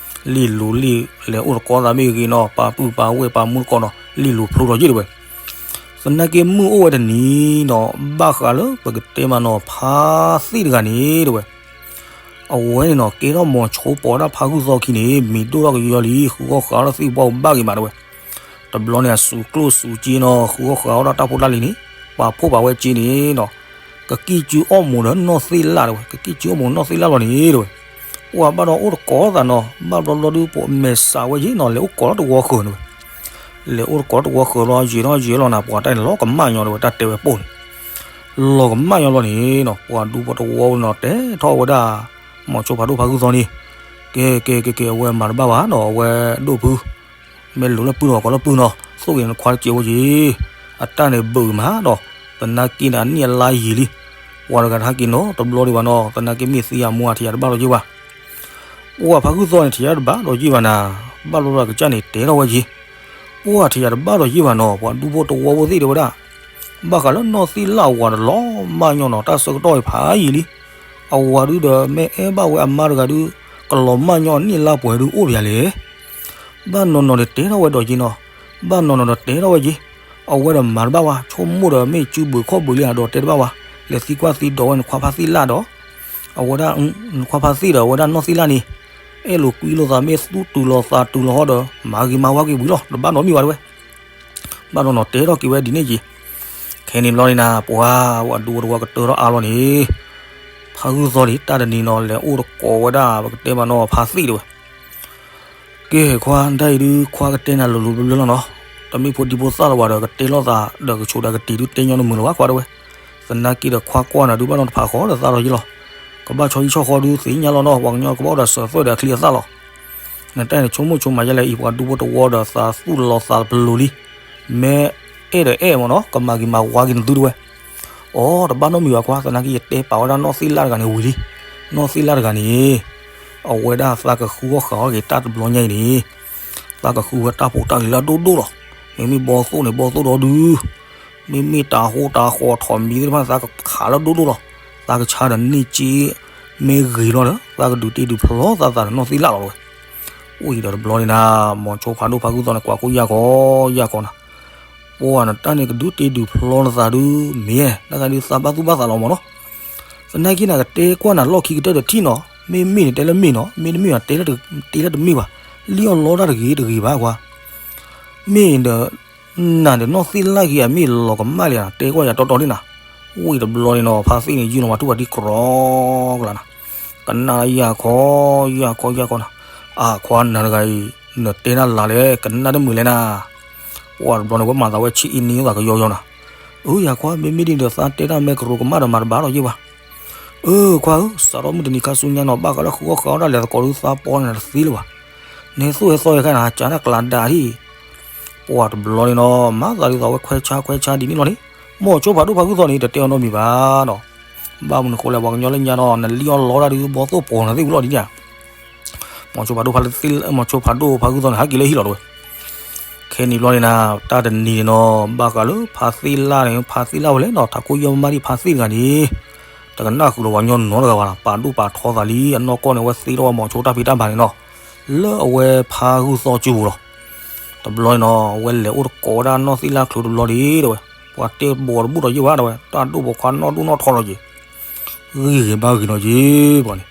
လံာ်လူၤလံာ်လဲၤအိၣ်တကိးသးမ့ၢ်ဂ့ၤနီၤ, ပာ်ပုၢ်ပာ်ဝဲၢ်ပာ်မူတကိးနီၤ, လံာ်လူၤဖျိထီၣ်ယံာ်တဲဝဲ သနာ်က့မုၢ်အိၣ်ဝဲတနံၤနီၤ, ဘၣ်ဃးလၢပကတဲမးနီၤ ဖါသ့ၣ်တဂၤန့ၣ်တဲဝဲ, အဝဲန့ၣ်နီၤ ကဲထီၣ်မိၤဆိပိာ်ဒၣ်ဖါဂုၢ်သီခံန့ၣ် မံၤဒိၣ်ထီၣ်ကယီလံ, ဃုအီၣ်ဃာ်အီၣ်တၢ်သ့ၣ်ဘီဘၣ်ဂ့ၤမးတဲဝဲ, တဘျီန့ၣ် အစူၤကျိၣ်စူၤစ့နီၤ, ဃုအီၣ်ဃာ်အီၣ်ဒၣ်တၢ်ဖိတၢ်လံၤန့ၣ်, ပှၤဖိပာ်ဝဲစ့န့ၣ်နီၤ, ကကံၣ်စုအီၣ်မိၤဒီးနီၢ်သ့ၣ်လၣ်တဲဝဲ, ကကံၣ်စုအီၣ်မိၤနီၢ်သ့ၣ်လၣ်လီၤန့ၣ်တဲဝဲ ပှၤဘၣ်ဒီးအိၣ်တကိးသးနီၤ, ဘၣ်ဘျီဘျီဒုး ပမဲာ်စးဝဲယံာ်နီၤ, လဲၤအိၣ်ကိးလီၤတဝီဃၢၤန့ၣ်ဝဲ, လဲၤအိၣ်တကိးတဝီဃၢၤလီၤ, ယံာ်ထီၣ်ယံာ်လီၤနၤ, ပှၤတၢ်န့ၣ်လီၤကမၣ်ညီတဲဝဲ, တၢ်တဲဝဲပိၢ်န့ၣ်, လီၤကမၣ်ညီလီၤန့ၣ်နီၤ, ပှၤဒူဖိတဝီဝဲနီၤ တဲထီၣ်ဝဲဒၣ် မိၤဆိဖးဒိၣ်ဖါဂုၢ်သီန့ၣ်, ကဲကဲကဲကဲ အဝဲမၤတဘၣ်ဘၣ်နီၤ, အဝဲဒိၣ်ဖု မ့ၢ်လူၤလၢပုၢ်ဒီးကိးလၢပုၢ်နီၤ, သိၣ်က့ၤနခွါတစဲးဝဲယံၤ, အတၢ်န့ၣ်ဘုးမးဒီး, သနာ်က့န့ၣ် အနံၣ်အလါယံာ်လံ, ပှၤတဂၤတဟဲက့ၤနီတဘျီဒံးဘၣ်နီၤ, သနာ်က့မ့ၢ်သံယၤမူအထံယၤတဘၣ်လီၤယံၤဘၣ် ပှၤဖါဂုၢ်သီန့ၣ် ထံၣ်ယၤတဘၣ်ဒီးယံာ်ဘၣ်နၤ, ဘၣ်လိာ်ဒီးကစၢ်န့ၣ် တဲထီၣ်ဝဲယံၤ, ပှၤထံၣ်ယၤတဘၣ်ဒီးယံာ်ဘၣ်နီၤ, ပှၤဒူဖိတဝီဖိသ့ၣ်တဲဝဲဒၣ်, ဘၣ်ဃးလၢနီၢ်သ့ၣ်လၣ်ဝၤဒီးလီၤမၢ်ညီနီၤ, တၢ်ဆၢကတီၢ်အံၤဖးယံာ်လံ, အဝၤဒုဒီးမ့ၢ်အဲၣ်ဘၣ်ဝဲအမါတဂၤဒု, ကလီၤမၢ်ညီအနံၣ်အလါပှဲၤဒုအိၣ်ပယၤလဲၣ် ဘၣ်နီၢ်နီၢ်ဒီးတဲထီၣ်ဝဲဒီးယံၤနီၤ, ဘၣ်နီၢ်နီၢ်ဒီးတဲထီၣ်ဝဲယံၤ, အဝဲဒီးမၤတဘၣ်ဝဲ, ဆိကမိၣ်ဒီးမ့ၢ်စုဘုးခီၣ်ဘုးလံဧါဒီးတဲတဘၣ်ဝဲ, လဲၤသံကွၢ်သံဒိးဝဲနခွါဖါသ့ၣ်လၣ်ဒီး, အဝဲဒၣ်, နခွါဖါသ့ၣ်ဒီးအဝဲဒၣ်နီၢ်သ့ၣ်လၣ်န့ၣ်, အဲၣ်လိာ်ကွံလိာ်သးမ့ၢ်သူၣ်တုၤလီၤသးတုၤလီၤဟီဒီး မၤဂ့ၤမၤဝါက့ၤဝံၤလီၤ, တဘၣ်နီတမံၤဘၣ်တဲဝဲ ဘၣ်နီၢ်နီၢ်တဲထီၣ်က့ၤဝဲဒ်န့ၣ်က့ၤ, ခဲန့ၣ်ဘျီန့ၣ်နၤ ပှၤဝၤဒူဖိတဝီကတၢၢ်ထီၣ်အါလီၤန့ၣ်, ဖါဂုၢ်သီန့ၣ် တၢ်တနံၤနီၤ လဲၤအိၣ်တကိးဝဲဒၣ် ပကတဲမးနီၤ ဖါသ့ၣ်တဲဝဲ, ကဲ ခွါ တၢ်အံၤဒုး ခွါကတဲနၤလိၤလိၤဘျီဘျီလီၤနီၤ, တမ့ၢ်ဖိဒံဖိသၣ်လၢၤဘၣ်ဒီး ကတဲလိာ်သးဒီးကဆိးဒီးကတံၤဒုး တဲညီနမုာ်လၢၤဘၣ် ခွါတဲဝဲ, သနာ်က့ဒီး ခွါကွၢ်နၤဒုး ဘၣ်နီတဖးဃီဒီးသးထီၣ်ယ့ၢ်လီၤ, ကဘၣ်ဆီဟံၣ်ဆီဃီဒုး သ့ၣ်ညါလီၤနီၤ, ပှၤကညီကဘၣ်အိၣ်ဒီးစၢၤသွဲၣ်ဒီးအချံအသၣ်လီၤ, နတၢ်အံၤန့ၣ် ဆိကမိၣ်ဆိကမးယဲလဲၣ်အံၤ ပှၤဒူဖိတဝီဒီး သးသူၣ်လီၤသးပလိၤလံ, မ့ၢ်အဲၣ်ဒီးအဲၣ်မးနီၤ, ကမၤဂ့ၤမၤဝါက့ၤနသုတဲဝဲ အိ တဘၣ်နီတမံၤဘၣ်ခွါ, သနာ်က့ ယတဲပာ်ဝဲဒၣ်နီၢ်သ့ၣ်လၣ်တဂၤန့ၣ်ဝံၤလံ, နီၢ်သ့ၣ်လၣ်တဂၤန့ၣ်, အဝဲဒၣ်သးကဃုအီၣ်ဃာ်အီၣ်က့ၤတၢ်တဘျီညါအံၤန့ၣ်, သးကဃုဝဲတၢ်ဖိတၢ်လံၤလၢအဒိၣ်ဒိၣ်လီၤ, မ့မ့ၢ်ဘီသိၣ်န့ၣ် ဘီသိၣ်ဒီဒု, မ့မ့ၢ်တၤဟိတၤဃီထီၣ်မံၤသ့ၣ်တဖၣ်န့ၣ် သးကခးလၢဒိၣ်ဒိၣ်လီၤ, သးကဆါဒီးန့ၢ်က့ မ့ၢ်ဂ့ၤလီၤဒီး သးကဒုးတ့ဒုးဖျီသးသးဒီးနီၢ်သ့ၣ်လၣ်လီၤတဲဝဲ, အိၣ်အံၤဒီးတဘျီန့ၣ်နၤ, မိၤဆိဖးဒိၣ်ဖါဂုၢ်သီန့ၣ် ကွၢ်ကိၣ်ယၢ်ကီယၢ်ကီနၤ ပှၤနတၢ်န့ၣ် ကဒုးတ့ဒုးဖျီနသးဒုး မ့ၢ်တၢ်ဂၤဒုးသးဘၣ်သူၣ်ဘၣ်သးလီၤမးနီၤ, သနာ်က့နၤကတဲကွၢ်နၤလီၢ်ခံကတၢၢ်ဒီးထံၣ်နီၤ, မ့မ့ၢ်န့ၣ်တဲလၢမ့ၢ်နီၤ, မ့တမ့ၢ်ဘၣ်တဲလၢတမ့ၢ်ဘၣ်, လံၣ်အီၣ်လီတၢ်တဂ့ၤတဂ့ၤဘၣ်ကွၢ်, မ့ၢ်ဒီး နၤဒီးနီၢ်သ့ၣ်လၢ်က့ၤအမ့ၢ်လီၤကမၣ်လံနၤ, တဲကွၢ်ယၤတီတီန့ၣ်နၤ, အိၣ်အံၤတဘျီန့ၣ်နီၤ ဖါသ့ၣ်န့ၣ် ယုၢ်လီၤမၤထူၣ်ပှၤဒံကရီကလးနၤ, ကနၣ်ယၢ်ခီ ယၢ်ခီယၢ်ခီနၤ, အါခွါနၤတဂၤအံၤ နတဲတၢ်လၢ်လဲၣ် ကနၣ်တမုာ်လဲၣ်နၤ, ပှၤတဘျီန့ၣ် ဝဲမၤသးဝဲဆံးအံၤနံၤသးကယီယီနၤ, အၢ ယၤခွါ မ့မ့ၢ်ဒ်န့ၣ်ဒီး သးတဲတၢ်မ့ၢ်ကရူးကမၣ်ဒီးမၤတဘၣ်ဒီးယ့ၢ်ဘၣ်, အၢ ခွါဧၢ စးထီၣ်မုၢ်တနံၤခါဆူညါနီၤ ဘၣ်ဃးလၢဃုအီၣ်ဃာ်အီၣ်တၢ်လဲၤသကိးဒုး သးပီန့ၣ်နၤတသ့လၢၤဘၣ်, နဟဲသိၣ်ဟဲသီယဲခါနၤ ကၢ်တၢ်ကျးဒါဟံၣ် ပှၤတဘျီန့ၣ်နီၤ မၤသးဒ်သိးဝဲခွဲးဆါခွဲးဆါဒ်န့ၣ်လီၤန့ၣ်, မိၤဆိဖးဒိၣ်ဖါဂုၢ်သီန့ၣ် တတဲအီၤနီတမံၤဘၣ်နီၤ, ဘၣ်မနုၤဃိလဲၣ် ပှၤကညီလၢညါနီၤ နလံၣ်အီၣ်လီတၢ်ဒုး ဘီသိၣ်ပိာ်နၤသ့ၣ်ဝံၤလီၤဒ်န့ၣ်ဧါ, မိၤဆိဖးဒိၣ်ဖါသ့ၣ် မိၤဆိဖးဒိၣ်ဖါဂုၢ်သီန့ၣ် ဟဲက့ၤလၢဟံၣ်လီၤတဝဲ, ခဲန့ၣ်ဘျီန့ၣ်နၤ တၢ်တနံၤန့ၣ်နီၤ ဘၣ်ဃးလၢဖါသ့ၣ်လၢ်န့ၣ် ဖါသ့ၣ်လၢ်ဝဲလဲၣ်နီၤ ထးခိၣ်ယီၢ်မၢ်ဒံးဖါသ့ၣ်တဂၤန့ၣ် တကနၣ်ဃုာ်လီၤပှၤကညီနီတဂၤဘၣ်နီၤ, ပာ်ဒိၣ်ပာ်ထီသးလံ အနီၢ်ကီၢ်န့ၣ် အဝဲသ့ထီၣ်ဝဲမိၤဆိတၢ်ဖံးတၢ်မၤန့ၣ်နီၤ, လၢအဝဲဖါဂုၢ်သီကၠိပူၤလီၤ. တဘျီန့ၣ်နီၤ အဝဲလဲၤအိၣ်တကိးဝဲဒၣ်နီၢ်သ့ၣ်လၢ်ချုးတဘျီန့ၣ်တဲဝဲ, ပှၤတဲဘီတဘူၣ်ဒီးယ့ၢ်ဘၣ်တဲဝဲ, တၢ်ဒိၣ်ပိာ်ခွါနီၢ်ဒိၣ်နီၢ်ထီဒီးက့ၤ ဂံၢ်ဂ့ၤဘါဂ့ၤနီၤက့ၤပှၤန့ၣ်,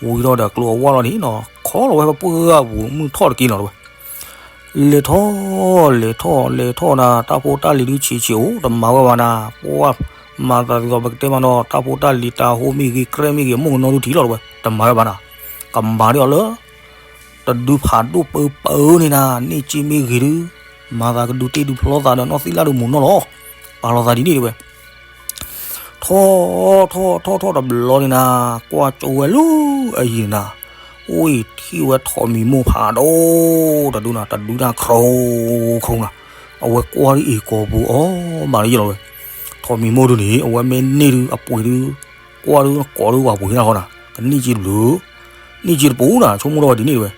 ဝံၤဒီးကျိအဝါလီၤန့ၣ်နီၤ ခီလီၤဝဲပှၢ်ဂၢ်ပူၤမုၢ်ထီၣ်တက့ၢ်လီၤတဲဝဲ လဲၤထီၣ် လဲၤထီၣ် လဲၤထီၣ်နၤ တၢ်ဖိတၢ်လံၤဒုးဆံးဆံးအိၣ် တမၤဝဲဘၣ်နၤ, ပှၤမၤသးဒ်သိးပကတဲမးနီၤ တၢ်ဖိတၢ်လံၤတၢ်ဟိမ့ၢ်ဂ့ၤ ကြဲမ့ၢ်ဂ့ၤ အမိၢ်ကနီဒုးထံၣ်လီၤတဲဝဲ တမၤဝဲဘၣ်နၤ, ကမၤဒ်အီၤလၢ တဒုးဖးဒိၣ်ပၢပၢန့ၣ်နၤ န့ၢ်က့မ့ၢ်ဂ့ၤဒုး မၤသးကဒုးတ့ၢ်ဒုးဖျီသးဒီးနီၢ်သံလၢ်ဒုးမိၢ်နီၢ်လီၤ. ပာ်လီၤသးဒ်န့ၣ်တဲဝဲ. ထီၣ်ထီၣ်ထီၣ်ထီၣ်တဘျီန့ၣ်နၤ, ကွၢ်ကၠိဝဲလၢအယံၤနၤ, အိၣ်ထံၣ်ဝဲထိးမံၤမိၢ်ဖးဒိၣ်တဒုနၤ, တဒုတၢ်ခရိခရိနၤ, အဝဲကွၢ်ဒ်အံၤကိာ်ပူၤအီၣ်ဘၣ်လၢယလီၤဝဲ. ထိးမံၤမိၢ်ဒုန့ၣ် အဝဲမ့ၢ်န့ၢ်ဒု အပှ့ၤဒု ကွၢ်ဒုကိးဒုဝဲပှ့ၤနၤဃီနၤ, ကန့ၢ်က့တဘျုး, န့ၢ်က့တပူၤနၤ, ဆိကမိၣ်ထီၣ်ဝဲဒ်န့ၣ်တဲဝဲ.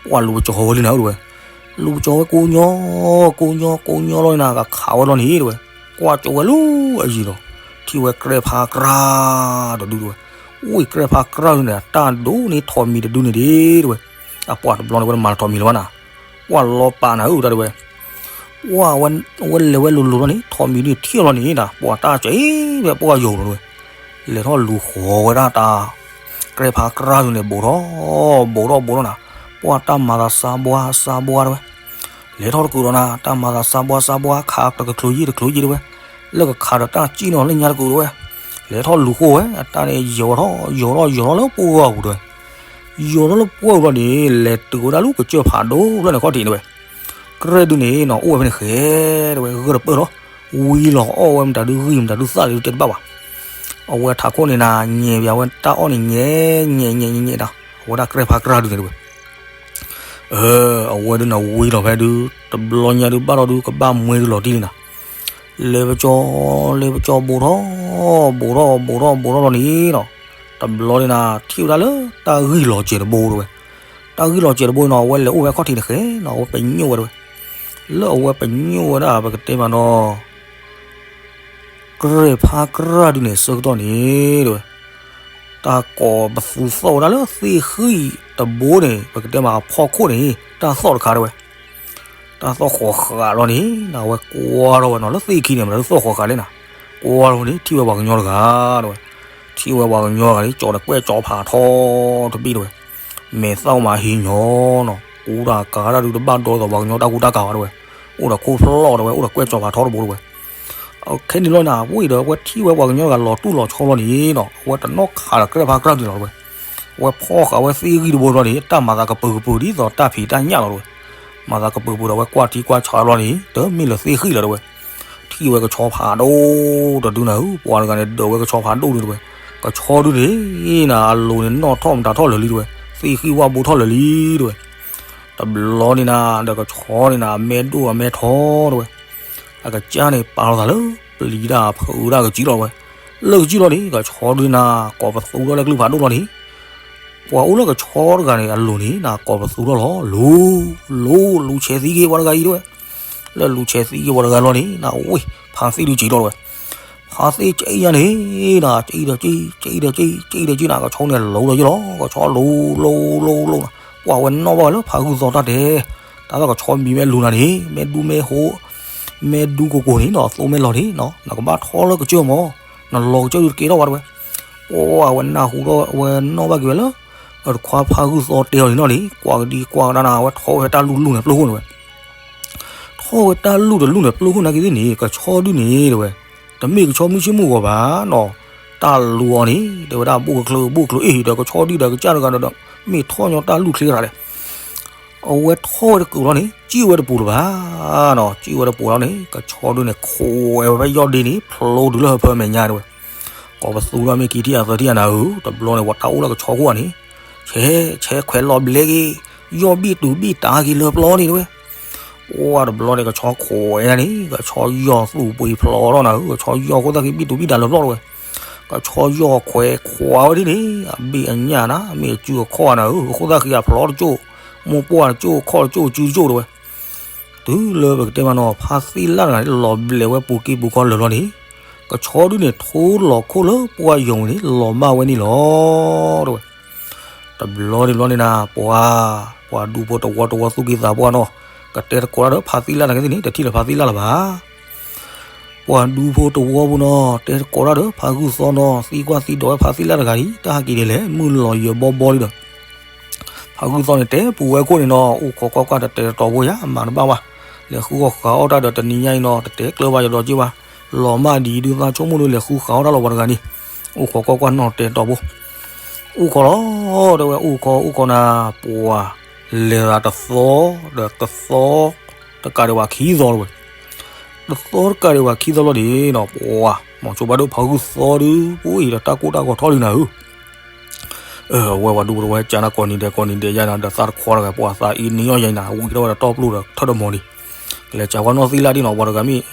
ပှၤလူၤပကၠီဝဲလံနၤတဲဝဲ. လူၤပကၠီဝဲကိညီ, ကိညီ ကိညီလီၤနၤ, ကခးဝဲလီၤန့ၣ်တဲဝဲ. ကွၢ်ကၠိဝဲလၢအယံၤလီၤ, ထံၣ်ဝဲကြဲးဖးကြၢ်တဒုတဲဝဲ. အိၣ်ကြဲးဖးကြၢ်ဒုန့ၣ် တၢ်ဒိၣ်န့ၢ်ထိးမံၤတဒုန့ၣ်ဒ်တဲဝဲ. အပှၤတဘျီန့ၣ်ဝဲတမၤလၢၤထိးမံၤလၢၤဘၣ်နၤ, ပှၤလီၤပာ်နၤဧၢတၢ်တဲဝဲ. ပှၤဝဲလဲၤဝဲလိၤလိၤလီၤန့ၣ် ထိးမံၤဒုထံၣ်လီၤန့ၣ်နၤ, ပှၤတၢ်ကဲဘၣ်ပှၤယိာ်လီၤတဲဝဲ. လဲၤထီၣ်လူၤဃီၤဝဲဒၣ်တၢ် ကြဲးဖးကြၢ်ဒုန့ၣ် ဘူးထီၣ် ဘူးထီၣ်ဘူးထီၣ်နၤ, ပှၤတၢ်မၤသးစါဘှါစါဘှါတဲဝဲ. လဲၤထီၣ်တကုာ်ဒီးနၤ, တၢ်မၤသးစါဘှါစါဘှါ ခးတချုးယံာ်တချုးယံာ်တဲဝဲ. လၢကခးဒီးတၢ်စံၣ်နီၤလၢညါတကုာ်တဲဝဲ. လဲၤထီၣ်လူၤဃီၤဝဲ အတၢ်န့ၣ်ယိာ်ထီၣ်ယိာ်ထီၣ်ယိာ်ထီၣ်လၢပှၢ်ပူၤတဲဝဲ. ယိာ်ထီၣ်လၢပှၢ်ပူၤလီၤန့ၣ် လဲၤတုၤဝဲဒၣ်လၢကစၢၢ်ဖးဒိၣ်ဖျၢၣ်န့ၣ်ခီၣ်ထံးတဲဝဲ. ကြဲးဒုန့ၣ်နၤ အိၣ်ဝဲဖဲန့ၣ်ဃဲတဲဝဲ, ဂၢၢ်တပၢၢ်လီၤ. ဝံလီၤအီၣ်ဝဲမတၤဒု ဂံၢ်မတၤဒုသၣ်လၢဒုတဲတဘၣ်ဘၣ်. အဝဲထးခိၣ်န့ၣ်နၤ ညဲပဝဲတၢ်အီၣ်န့ၣ် ညဲညဲညဲညဲဒီး အဝဲဒၣ်ကြဲးဖးကြၢ်ဒုန့ၣ်တဲဝဲ. အဝဲဒုနၤဝံလီၤဖဲဒု တဘျီညါဒုဘၣ်ဒီးဒု ကဘၣ်မွဲဒုလီၤတံၢ်လံနၤ. လဲၤပကၠီ လဲၤပကၠီဘူးထီၣ် ဘူးထီၣ်ဘူးထီၣ်ဘူးထီၣ်လီၤန့ၣ်ဒီး တဘျီန့ၣ်နၤ ထံၣ်ဝဲဒၣ်လၢတၢ်ဂံၢ်လီၤစဲးတဘိတဲဝဲ. တၢ်ဂံၢ်လီၤစဲးတဘိန့ၣ်နၤ အဝဲလဲၤအိၣ်ဖဲခီၣ်ထံးန့ၣ်ဃဲနၤ အဝဲပညိၣ်ဝဲတဲဝဲ. လၢအဝဲပညိၣ်ဝဲဒၣ်ပကတဲမးနီၤ ကြဲးဖးကြၢ်ဒုန့ၣ် ဆၢကတီၢ်န့ၣ်တဲဝဲ တၢ်ကိးပသူသီၣ်ဝဲဒၣ်လၢသ့ၣ်ဃံၣ်တဘိန့ၣ် ပကတဲမးအဖီခိၣ်န့ၣ် တၢ်သီၣ်တခါတဲဝဲ. တၢ်သီၣ်ဃီၤဃာ်လီၤန့ၣ် အဝဲကွၢ်ထီၣ်ဝဲနီၤ လၢသ့ၣ်ခံန့ၣ် မတၤဒုသီၣ်ဃီၤဃာ်လဲၣ်နၤ. ကွၢ်ထီၣ်ဝဲန့ၣ် ထံၣ်ဝဲပှၤကညီတဂၤတဲဝဲ. ထံၣ်ဝဲပှၤကညီတဂၤန့ၣ် ကၠီၤဒီးကွဲၣ်ကၠီၤဖးထီတဘ့ၣ်တဲဝဲ. မဲာ်သၣ်မးဟံးညီနီၤ ကူတၢ်ကၤတၢ်ဒုတဘၣ်ဒီသိးပှၤကညီတၢ်ကူတၢ်ကၤဘၣ်တဲဝဲ. အိၣ်ဒီးခိၣ်ဖျီၣ်တဲဝဲ အိၣ်ဒီးကွဲၣ်ကၠီၤဖးထီတဘိတဲဝဲ. ခဲန့ၣ်လီၤနၤ ဝံၤဒီး အဝဲထံၣ်ဝဲပှၤကညီတဂၤလီၤတူၢ်လီၤဆီလီၤန့ၣ်နီၤ အဝဲတနီၣ်ခးဒီးကြဲးဖးကြၢ်ဒုန့ၣ်လီၤတဲဝဲ. အဝဲဖီၣ်ဃာ်ဝဲသ့ၣ်ဂံၢ်တဘိဘျီန့ၣ် တၢ်မၤသးကပၢၤကပၢၤဒ်သိးတၢ်ဖံးတၢ်ညၣ်လီၤတဲဝဲ. မၤသးကပၢၤကပၢၤဒီး အဝဲကွၢ်ထံကွၢ်ဆးဘျီန့ၣ် တမ့ၢ်လၢသ့ၣ်ဃံၣ်လီၤတဲဝဲ. ထံၣ်ဝဲကဆီဖးဒိၣ်တဒုနၤဧၢ ပှၤတဂၤန့ၣ် ဒၢးဝဲကဆီဖးဒိၣ်ဒုတဲဝဲ. ကဆီဒုန့ၣ်နၤ အလိၤန့ၣ် နီၣ်ထီၣ်မတၤထီၣ်လၢာ်လံတဲဝဲ. သ့ၣ်ဃံၣ်ဝၣ်ဘိထီၣ်လၢာ်လံတဲဝဲ. တဘျီန့ၣ်နၤ ဒီးကဆီန့ၣ်နၤ အမဲဒိၣ်အမဲထီတဲဝဲ. အကစၢ်န့ၣ် ပာ်လီၤသးလၢ ပျံၤတၢ်ဖုးတၢ်ကစံလီၤတဲဝဲ. လၢကစံလီၤန့ၣ် ကဆီဒုန့ၣ်နၤ ကိးပသူထီၣ်လၢကလုၢ်ဖးဒိၣ်လီၤန့ၣ် ပှၤအိၣ်လၢကဆီတဂၤန့ၣ် အလိၤန့ၣ်နၤ ကိးပသူထီၣ်လီၤ. လူၤ လူၤ လူၤဆဲးသံက့ၤပှၤတဂၤအံၤတဲဝဲ. လၢလူၤဆဲးသံက့ၤပှၤတဂၤလီၤန့ၣ်နၤ ဝ့ၢ် ဖါသ့ၣ်ဒုကံလီၤတဲဝဲ. ဖါသ့ၣ်ကအံၤညါန့ၣ်နၤ ကအံၤဒီးကံ ကအံၤဒီးကံ ကအံၤဒီးကံနၤ ကဆီန့ၣ် လူၤဒီးယလီၤ ကဆီလူၤ လူၤ လူၤ လူၤနၤ. ပှၤဝဲနီၣ်ဘၣ်ဝဲလၢဖါဂုၢ်သီတၢ်တဲ တၢ်သီၣ်ကဆီမံၤမ့ၢ်လူၤနၤန့ၣ် မ့ၢ်ဒူမ့ၢ်ဟိ မ့ၢ်ဒူကိၢ်ကိၢ်န့ၣ်နၤ သိမ့ၢ်လီၤန့ၣ်နၤ နကဘၣ်ထီၣ်လၢကစၢၢ်မး နလီၤကစၢၢ်ဒုတကဲထီၣ်ဘၣ်တဲဝဲ. ပှၤဝဲနၢ်ဟူထီၣ်ဝဲနီၣ်ဘၣ်က့ၤဝဲလၢ အတခွါဖါဂုၢ်သီတဲအီၤန့ၣ်နီၤန့ၣ် ကွၢ်ကဒံကွၢ်ကဒါနၤ အဝဲထီၣ်ဝဲတၢ်လူၢ်လူၢ်န့ၣ်ပျိၢ်ခိၣ်န့ၣ်ဝဲ. ထီၣ်ဝဲတၢ်လူၢ်တလူၢ်န့ၣ်ပျိၢ်ခိၣ်နာ်က့သ့ၣ်န့ၣ် ကဆီဒုန့ၣ်တဲဝဲ တမ့ၢ်ကဆီမုၢ်ဆ့ၣ်မုၢ်ဂီၤဘၣ်နီၤ. တၢ်လူၤအီၤန့ၣ် တဲဝဲဒၣ် ဘိၣ်ကချၢ ဘိၣ်ကချၢအ့ၣ်ဒီးကဆီဒုဒီးကစၢ်တဂၤဒီး မ့ၢ်ထီၣ်ညီတၢ်လူၢ်ချ့ရၤလဲၣ်. အဝဲထီၣ်ဝဲတကုာ်လီၤန့ၣ် စံၣ်ဝဲတပူၤလၢၤဘၣ်နီၤ. စံၣ်ဝဲတပူၤလီၤန့ၣ် ကဆီဒုန့ၣ် ခိးဝဲဖဲယီၢ်ဒ့န့ၣ် ဖျိတုၤလၢဟၢဖၢမဲာ်ညါတဲဝဲ. ကိးပသူထီၣ်မ့ၢ်ခံထံၣ်အသၢထံၣ်အနၤဧၢ တဘျီန့ၣ် ပှၤတၢ်အိၣ်လၢကဆီခိၣ်ဧါန့ၣ် ဆဲး ဆဲးခွဲးလီၤဘျဲက့ၤ ယီၢ်ဘံၣ်တူၤဘံၣ်တၢ်က့ၤလၢပျီန့ၣ်တဲဝဲ. ပှၤတဘျီန့ၣ် ကဆီခိးဝဲန့ၣ် ကဆီယီၢ်သူၣ်ပှ့ၤဖျိးထီၣ်နၤဧၢ ကဆီယီၢ်ခိၣ်သၣ်ခံဘံၣ်တူၤဘံၣ်တၢ်လၢပျီတဲဝဲ. ကဆီယီၢ်ခွဲးခွးဝဲဒ်န့ၣ် အဘ့ၣ်အညၣ်နၤ မ့ၢ်အစုအခီၣ်အနၤဧၢ ခိၣ်သၣ်ခံအဖျိးတကၠိၢ် မိၢ်ပှၢ်တကၠိၢ် ခီၣ်တကၠိၢ် စုတကၠိၢ်တဲဝဲ. တုၤလၢပကတဲမးနီၤ ဖါသ့ၣ်လၣ်တဂၤန့ၣ် လီၤဘျဲးဝဲပူၤက့ပူၤခီလၢာ်လီၤန့ၣ် ကဆီဒုန့ၣ် ထိလီၤခိၣ်လၢပှၢ်ယိၤန့ၣ် လီၤမၢ်ဝဲန့ၣ်လီၤတဲဝဲ. တဘျီန့ၣ်ဘျီန့ၣ်နၤ ပှၤ ပှၤဒူဖိတဝီတဝီသူၣ်က့သးပှၢ်နီၤ ကတဲသကိးတၢ်ဒီးဖါသ့ၣ်လၣ်တဂၤသ့ၣ်န့ၣ် တထံၣ်လၢၤဖါသ့ၣ်လၣ်လၢၤဘၣ်. ပှၤဒူဖိတဝီဖိနီၤ တဲသကိးတၢ်ဒီးဖါဂုၢ်သီနီၤ သံကွၢ်သံဒိးဝဲဖါသ့ၣ်လၣ်တဂၤအံၤ တၢ်ဟးက့ၤဒ်လဲၣ် မုၢ်လီၤယၢၤဘီဘီလံဒီး ဖါဂုၢ်သီန့ၣ် တဲပူၤဝဲခိၣ်န့ၣ်နီၤ အိၣ်ခိးကွၢ်ကွၢ်တတဲာ်တတီၤဖိယါ မၤတဘၣ်ဘၣ်. လဲၤဃုအီၣ်ဃုအီၣ်တၢ်ဒီးတနံၤညါအံၤနီၤ တတဲကျၢၤဘၣ်ယဒီးက့ဘၣ်. လီၤမၢ်ဒံးဒုးသးဆိကမိၣ်ဒုးလဲၤဃုဃုအီၣ်တၢ်လီၤပှၤတဂၤန့ၣ် အိၣ်ခိးကွၢ်ကွၢ်နီၤတဲာ်တတီၤဖိ အိၣ်ခိးလီၤ တဲဝဲအိၣ်ခိးအိၣ်ခိးနၤ ပှၤ လဲၤသးတသီ ဒီးတသီ တကးဒံးဘၣ်ခံသီလီၤဝဲ, တသီတကးဒံးဘၣ်ခံသီလီၤန့ၣ်နီၤ ပှၤ မိၤဆိဖးဒိၣ်ဖးဂုၢ်သီဒုး ပအိၣ်အံၤဒီးတၢ်ကိၢ်တၢ်ဂီၤထီၣ်လံနၤဧၢ, အဝဲပှၤဒူဖိတဝီဟဲကၠါနၤကိးနံၤဒဲးကိးနံၤဒဲးယါနၤ ဒီးသးတခွါတဂၤ ပှၤသးအံၤနံၤအီၣ်ယါနၤ ဝံၤထီၣ်ဝဲဒီးတီပျိဒီးထၢၣ်ဒီးမီၤလံ, ကလဲၤကၠါကွၢ်နီၢ်သံလၢ်ဒ်နီၤ ပှၤတဂၤမ့ၢ်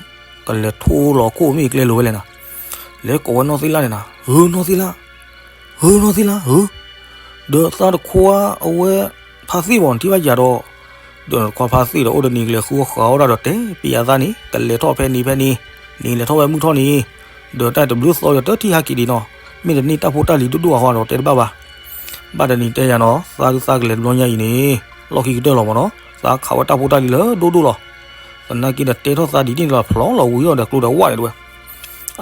ကလဲၤထိလီၤခိၣ်မ့ၢ်ကျဲလိၤဝဲလဲၣ်နၤ, လဲၤကိးဝဲနီၢ်သံလၢ်န့ၣ်နၤ ဧၢ နီၢ်သံလၢ် ဧၢ နီၢ်သံလၢ်ဧၢ, ဒီးသးတခွါအဝဲ ဖါသ့ၣ်မးနထံၣ်ဘၣ်ယၤဒီး, ဒီးနခွါဖါသ့ၣ်ဒီးအိၣ်တနံၤကလဲၤဃုအီၣ်ဃုအီၣ်ဒၣ်ဒီးတဲပျးသးန့ၣ် ကလဲၤထီၣ်ဖဲန့ၣ်ဖဲန့ၣ်, န့ၣ်လဲၤထီၣ်ဝဲမုၢ်ထီၣ်န့ၣ်, ဒီးတၢ်တဘျုးသီဒီးတထံၣ်ဟဲက့ၤဒံးနီၤ, မ့ၢ်တန့ၢ်တၢ်ဖိတၢ်လံၤဒိၣ်ဒိၣ်အဃိဒီးတဲတဘၣ်ဘၣ်, ဘၣ်တနံၤတဲယၤနီၤ သးဒုးသးကလဲၤတဘျီညါအံၤန့ၣ်, လီၢ်ခံကတၢၢ်လီၤမးနီၤ သးခးဝဲတၢ်ဖိတၢ်လံၤလၢဒိၣ်ဒိၣ်လီၤ, သနာ်က့ဒီးတဲထီၣ်သးဒ်န့ၣ်လီၤ ဖျီလီၤဝံၤအီၤဒီးကျိဒီးဝၣ်န့ၣ်တဝဲ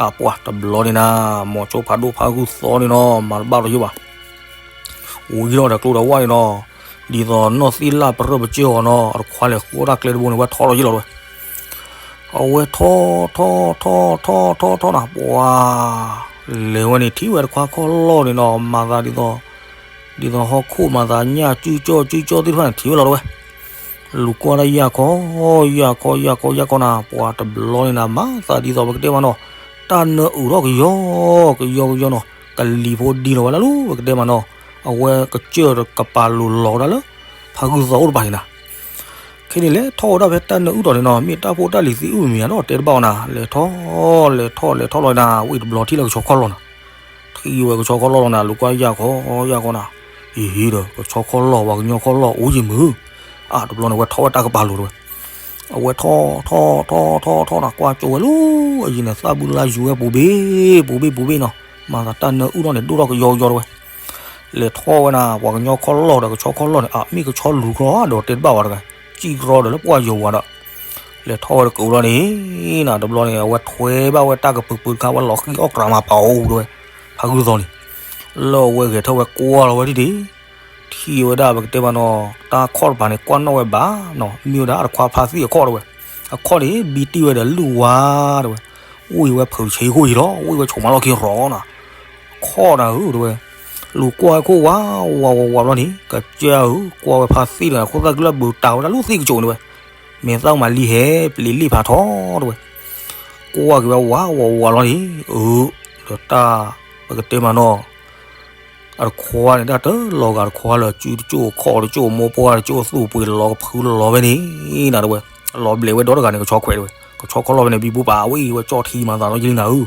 အပှၤတဘျီန့ၣ်နၤ, မိၤဆိဖးဒိၣ်ဖးဂုၢ်သီန့ၣ်နီၤ မၤတဘၣ်လီၤယိၣ်ဘၣ်, ဝံၤဒီးကျိဒီးဝၣ်န့ၣ်နီၤ, ဒ်သိးနီၢ်သံလၢ်ပရၢပကၢၢ်အီၤနီၤ အတခွါလဲၤဃုအီၣ်တၢ်ကျဲတဘိန့ၣ် ဝဲထီလီၤယိၣ်လီၤတဝဲ, အဝဲထီ ထီ ထီ ထီ ထီ ထီ ထီနၤ ပှၤ လဲၤဝဲန့ၣ်ထံၣ်ဝဲတခွါခီၣ်လီၢ်န့ၣ်နီၤ မၤသးဒ်သိး ဒ်သိးဟီၣ်ခိၣ်မၤသးညၣ်စုကၠီၣ်စုကၠီၣ်သ့ၣ်တဖၣ်န့ၣ်ထံၣ်ဝဲလီၤတဝဲ, လူၤကွၢ်တၢ်ယၢ်ခီ ယၢ်ခီ ယၢ်ခီ ယၢ်ခီနၤ ပှၤတဘျီန့ၣ်နၤ မၤသးဒ်သိးပကတဲမးနီၤ, တၢ်နၢအုးထီၣ်ကယီကယီကယီကယီနီၤ ကလံၤဖိဒံလီၤဝဲဒၣ်လၢပကတဲမးနီၤ, အဝဲကစၢၢ်ကပာ်လိၤလီၤဝဲဒၣ်လၢ ဖးဂုၢ်သီအိၣ်တပၤန့ၣ်နၤ ခဲန့ၣ်လဲၤထီၣ်ဝဲဒၣ်ဖဲတၢ်နၢအုးထီၣ်န့ၣ်နီၤ မ့ၢ်တၢ်ဖိတၢ်လံၤသံအုၣ်မံၤဧါနီၤ တဲတဘၣ်ဝဲနၤ လဲၤထီၣ် လဲၤထီၣ်လဲၤထီၣ်လီၤနၤ ဝံၤတဘျီထံၣ်လၢကဆီခီၣ်လီၢ်နၤ, ထံၣ်ဝဲကဆီခီၣ်လီၢ်လီၤနၤ လူၤကွၢ်ယၢ်ခီယၢ်ခီနၤ, ဟ့ၣ်ဟ့ၣ်ဒီး ကဆီခီၣ်လီၢ် ပှၤကညီခီၣ်လီၢ်အိၣ်ယံၤမုၢ်, အတဘျီန့ၣ် ဝဲထီၣ်ဝဲတၢ်ကပၤလိၤတဝဲ, အဝဲထီၣ်ထီၣ်ထီၣ်ထီၣ်ထီၣ်နၤ ကွၢ်ကၠိဝဲလၢ အယံၤန့ၣ်သၣ်ဘုလါယူၤဝဲပူၤဘ့ၣ်ပူၤဘ့ၣ်ပူၤဘ့ၣ်နီၤ မၤသးတၢ်နၢအုၣ်ထီၣ်န့ၣ် ဒိၣ်ထီၣ်ကယီကယီတဝဲ လဲၤထီၣ်ဝဲနၤ ပှၤကညီခီၣ်လီၢ်ဒီးကဆီခီၣ်လီၢ်န့ၣ် အမ့ၢ်ကဆီလူၤခီဒီးတဲတဘၣ်ဝဲတဂၤ, စံၣ်ကရီဒီးလၢပှၢ်ယိၤဝါဒီး, လဲၤထီၣ်ဝဲတကူးလီၤန့ၣ်, နၤတဘျီန့ၣ် အဝဲထွဲဘၣ်ဝဲတၢ်ကပုာ်ပုာ်တခါ ဝဲလီၤဃံအီၣ်ကြးမၤပာ်အိၣ်တဝဲ, ဖးဂုၢ်သီန့ၣ်, လၢအဝဲဂဲၤထၢၣ်ဝဲကွၢ်လီၤဝဲဒၣ်ဒ် ထံၣ်ဝဲဒၣ်ပကတဲမးနီၤ တၢ်ခီၣ်တပၤန့ၣ် ကွၢ်နီၣ်ဝဲဘၣ်နီၤ မ့ၢ်ဝဲဒၣ်အတခွါဖါသ့ၣ်အခီၣ်တဝဲ, အခီၣ်န့ၣ် ဘံတံၢ်ဝဲဒီးလုၢ်ဝါတဝဲ, အိၣ်ဝဲဖုးဆ့ခိၣ်ယံၤလီၤ အိၣ်ဝဲဆိးမးလီၢ်ခံရီၤနီၤ, အခီၣ်နၤဧၢတဝဲ, လူၤကွၢ်ဝဲခိၣ်ဝးဝးဝးဝးဘျီန့ၣ် ကစၢ်ဧၢ ကွၢ်ဝဲဖါသ့ၣ်တဂၤ ခိၣ်သၣ်ကလၢၢ်ဘုးတၢ်ဝဲဒၣ်လၢသ့ၣ်ကစိးန့ၣ်ဝဲ, မဲာ်သၣ်မၤလံဟဲ ပျံၤလံဖးထီတဝဲ, ကွၢ်က့ၤဝဲဝးဝးဝးဘျီန့ၣ် အၢ ဒီးတၢ် ပကတဲမးနီၤ အတခွါန့ၣ် တၢ်တလီၤဂာ်တခွါလၢ စုတကၠိၢ်ခီၣ်တကၠိၢ် မိၢ်ပှၢ်တကၠိၢ် သူၣ်ပှ့ၤလီၤကဖုလီၤဝဲန့ၣ် နၤတဝဲ, လီၤဘျဲးဝဲဒီတဂၤန့ၣ် ကဆီခွဲးတဝဲ, ကဆီခီၣ်လီၢ်ဝဲန့ၣ် ဘံဘူပာ်ဝဲအံၤဝဲကၠီၣ်ထံမၤသးနီၢ်ယလံနၤဧၢ,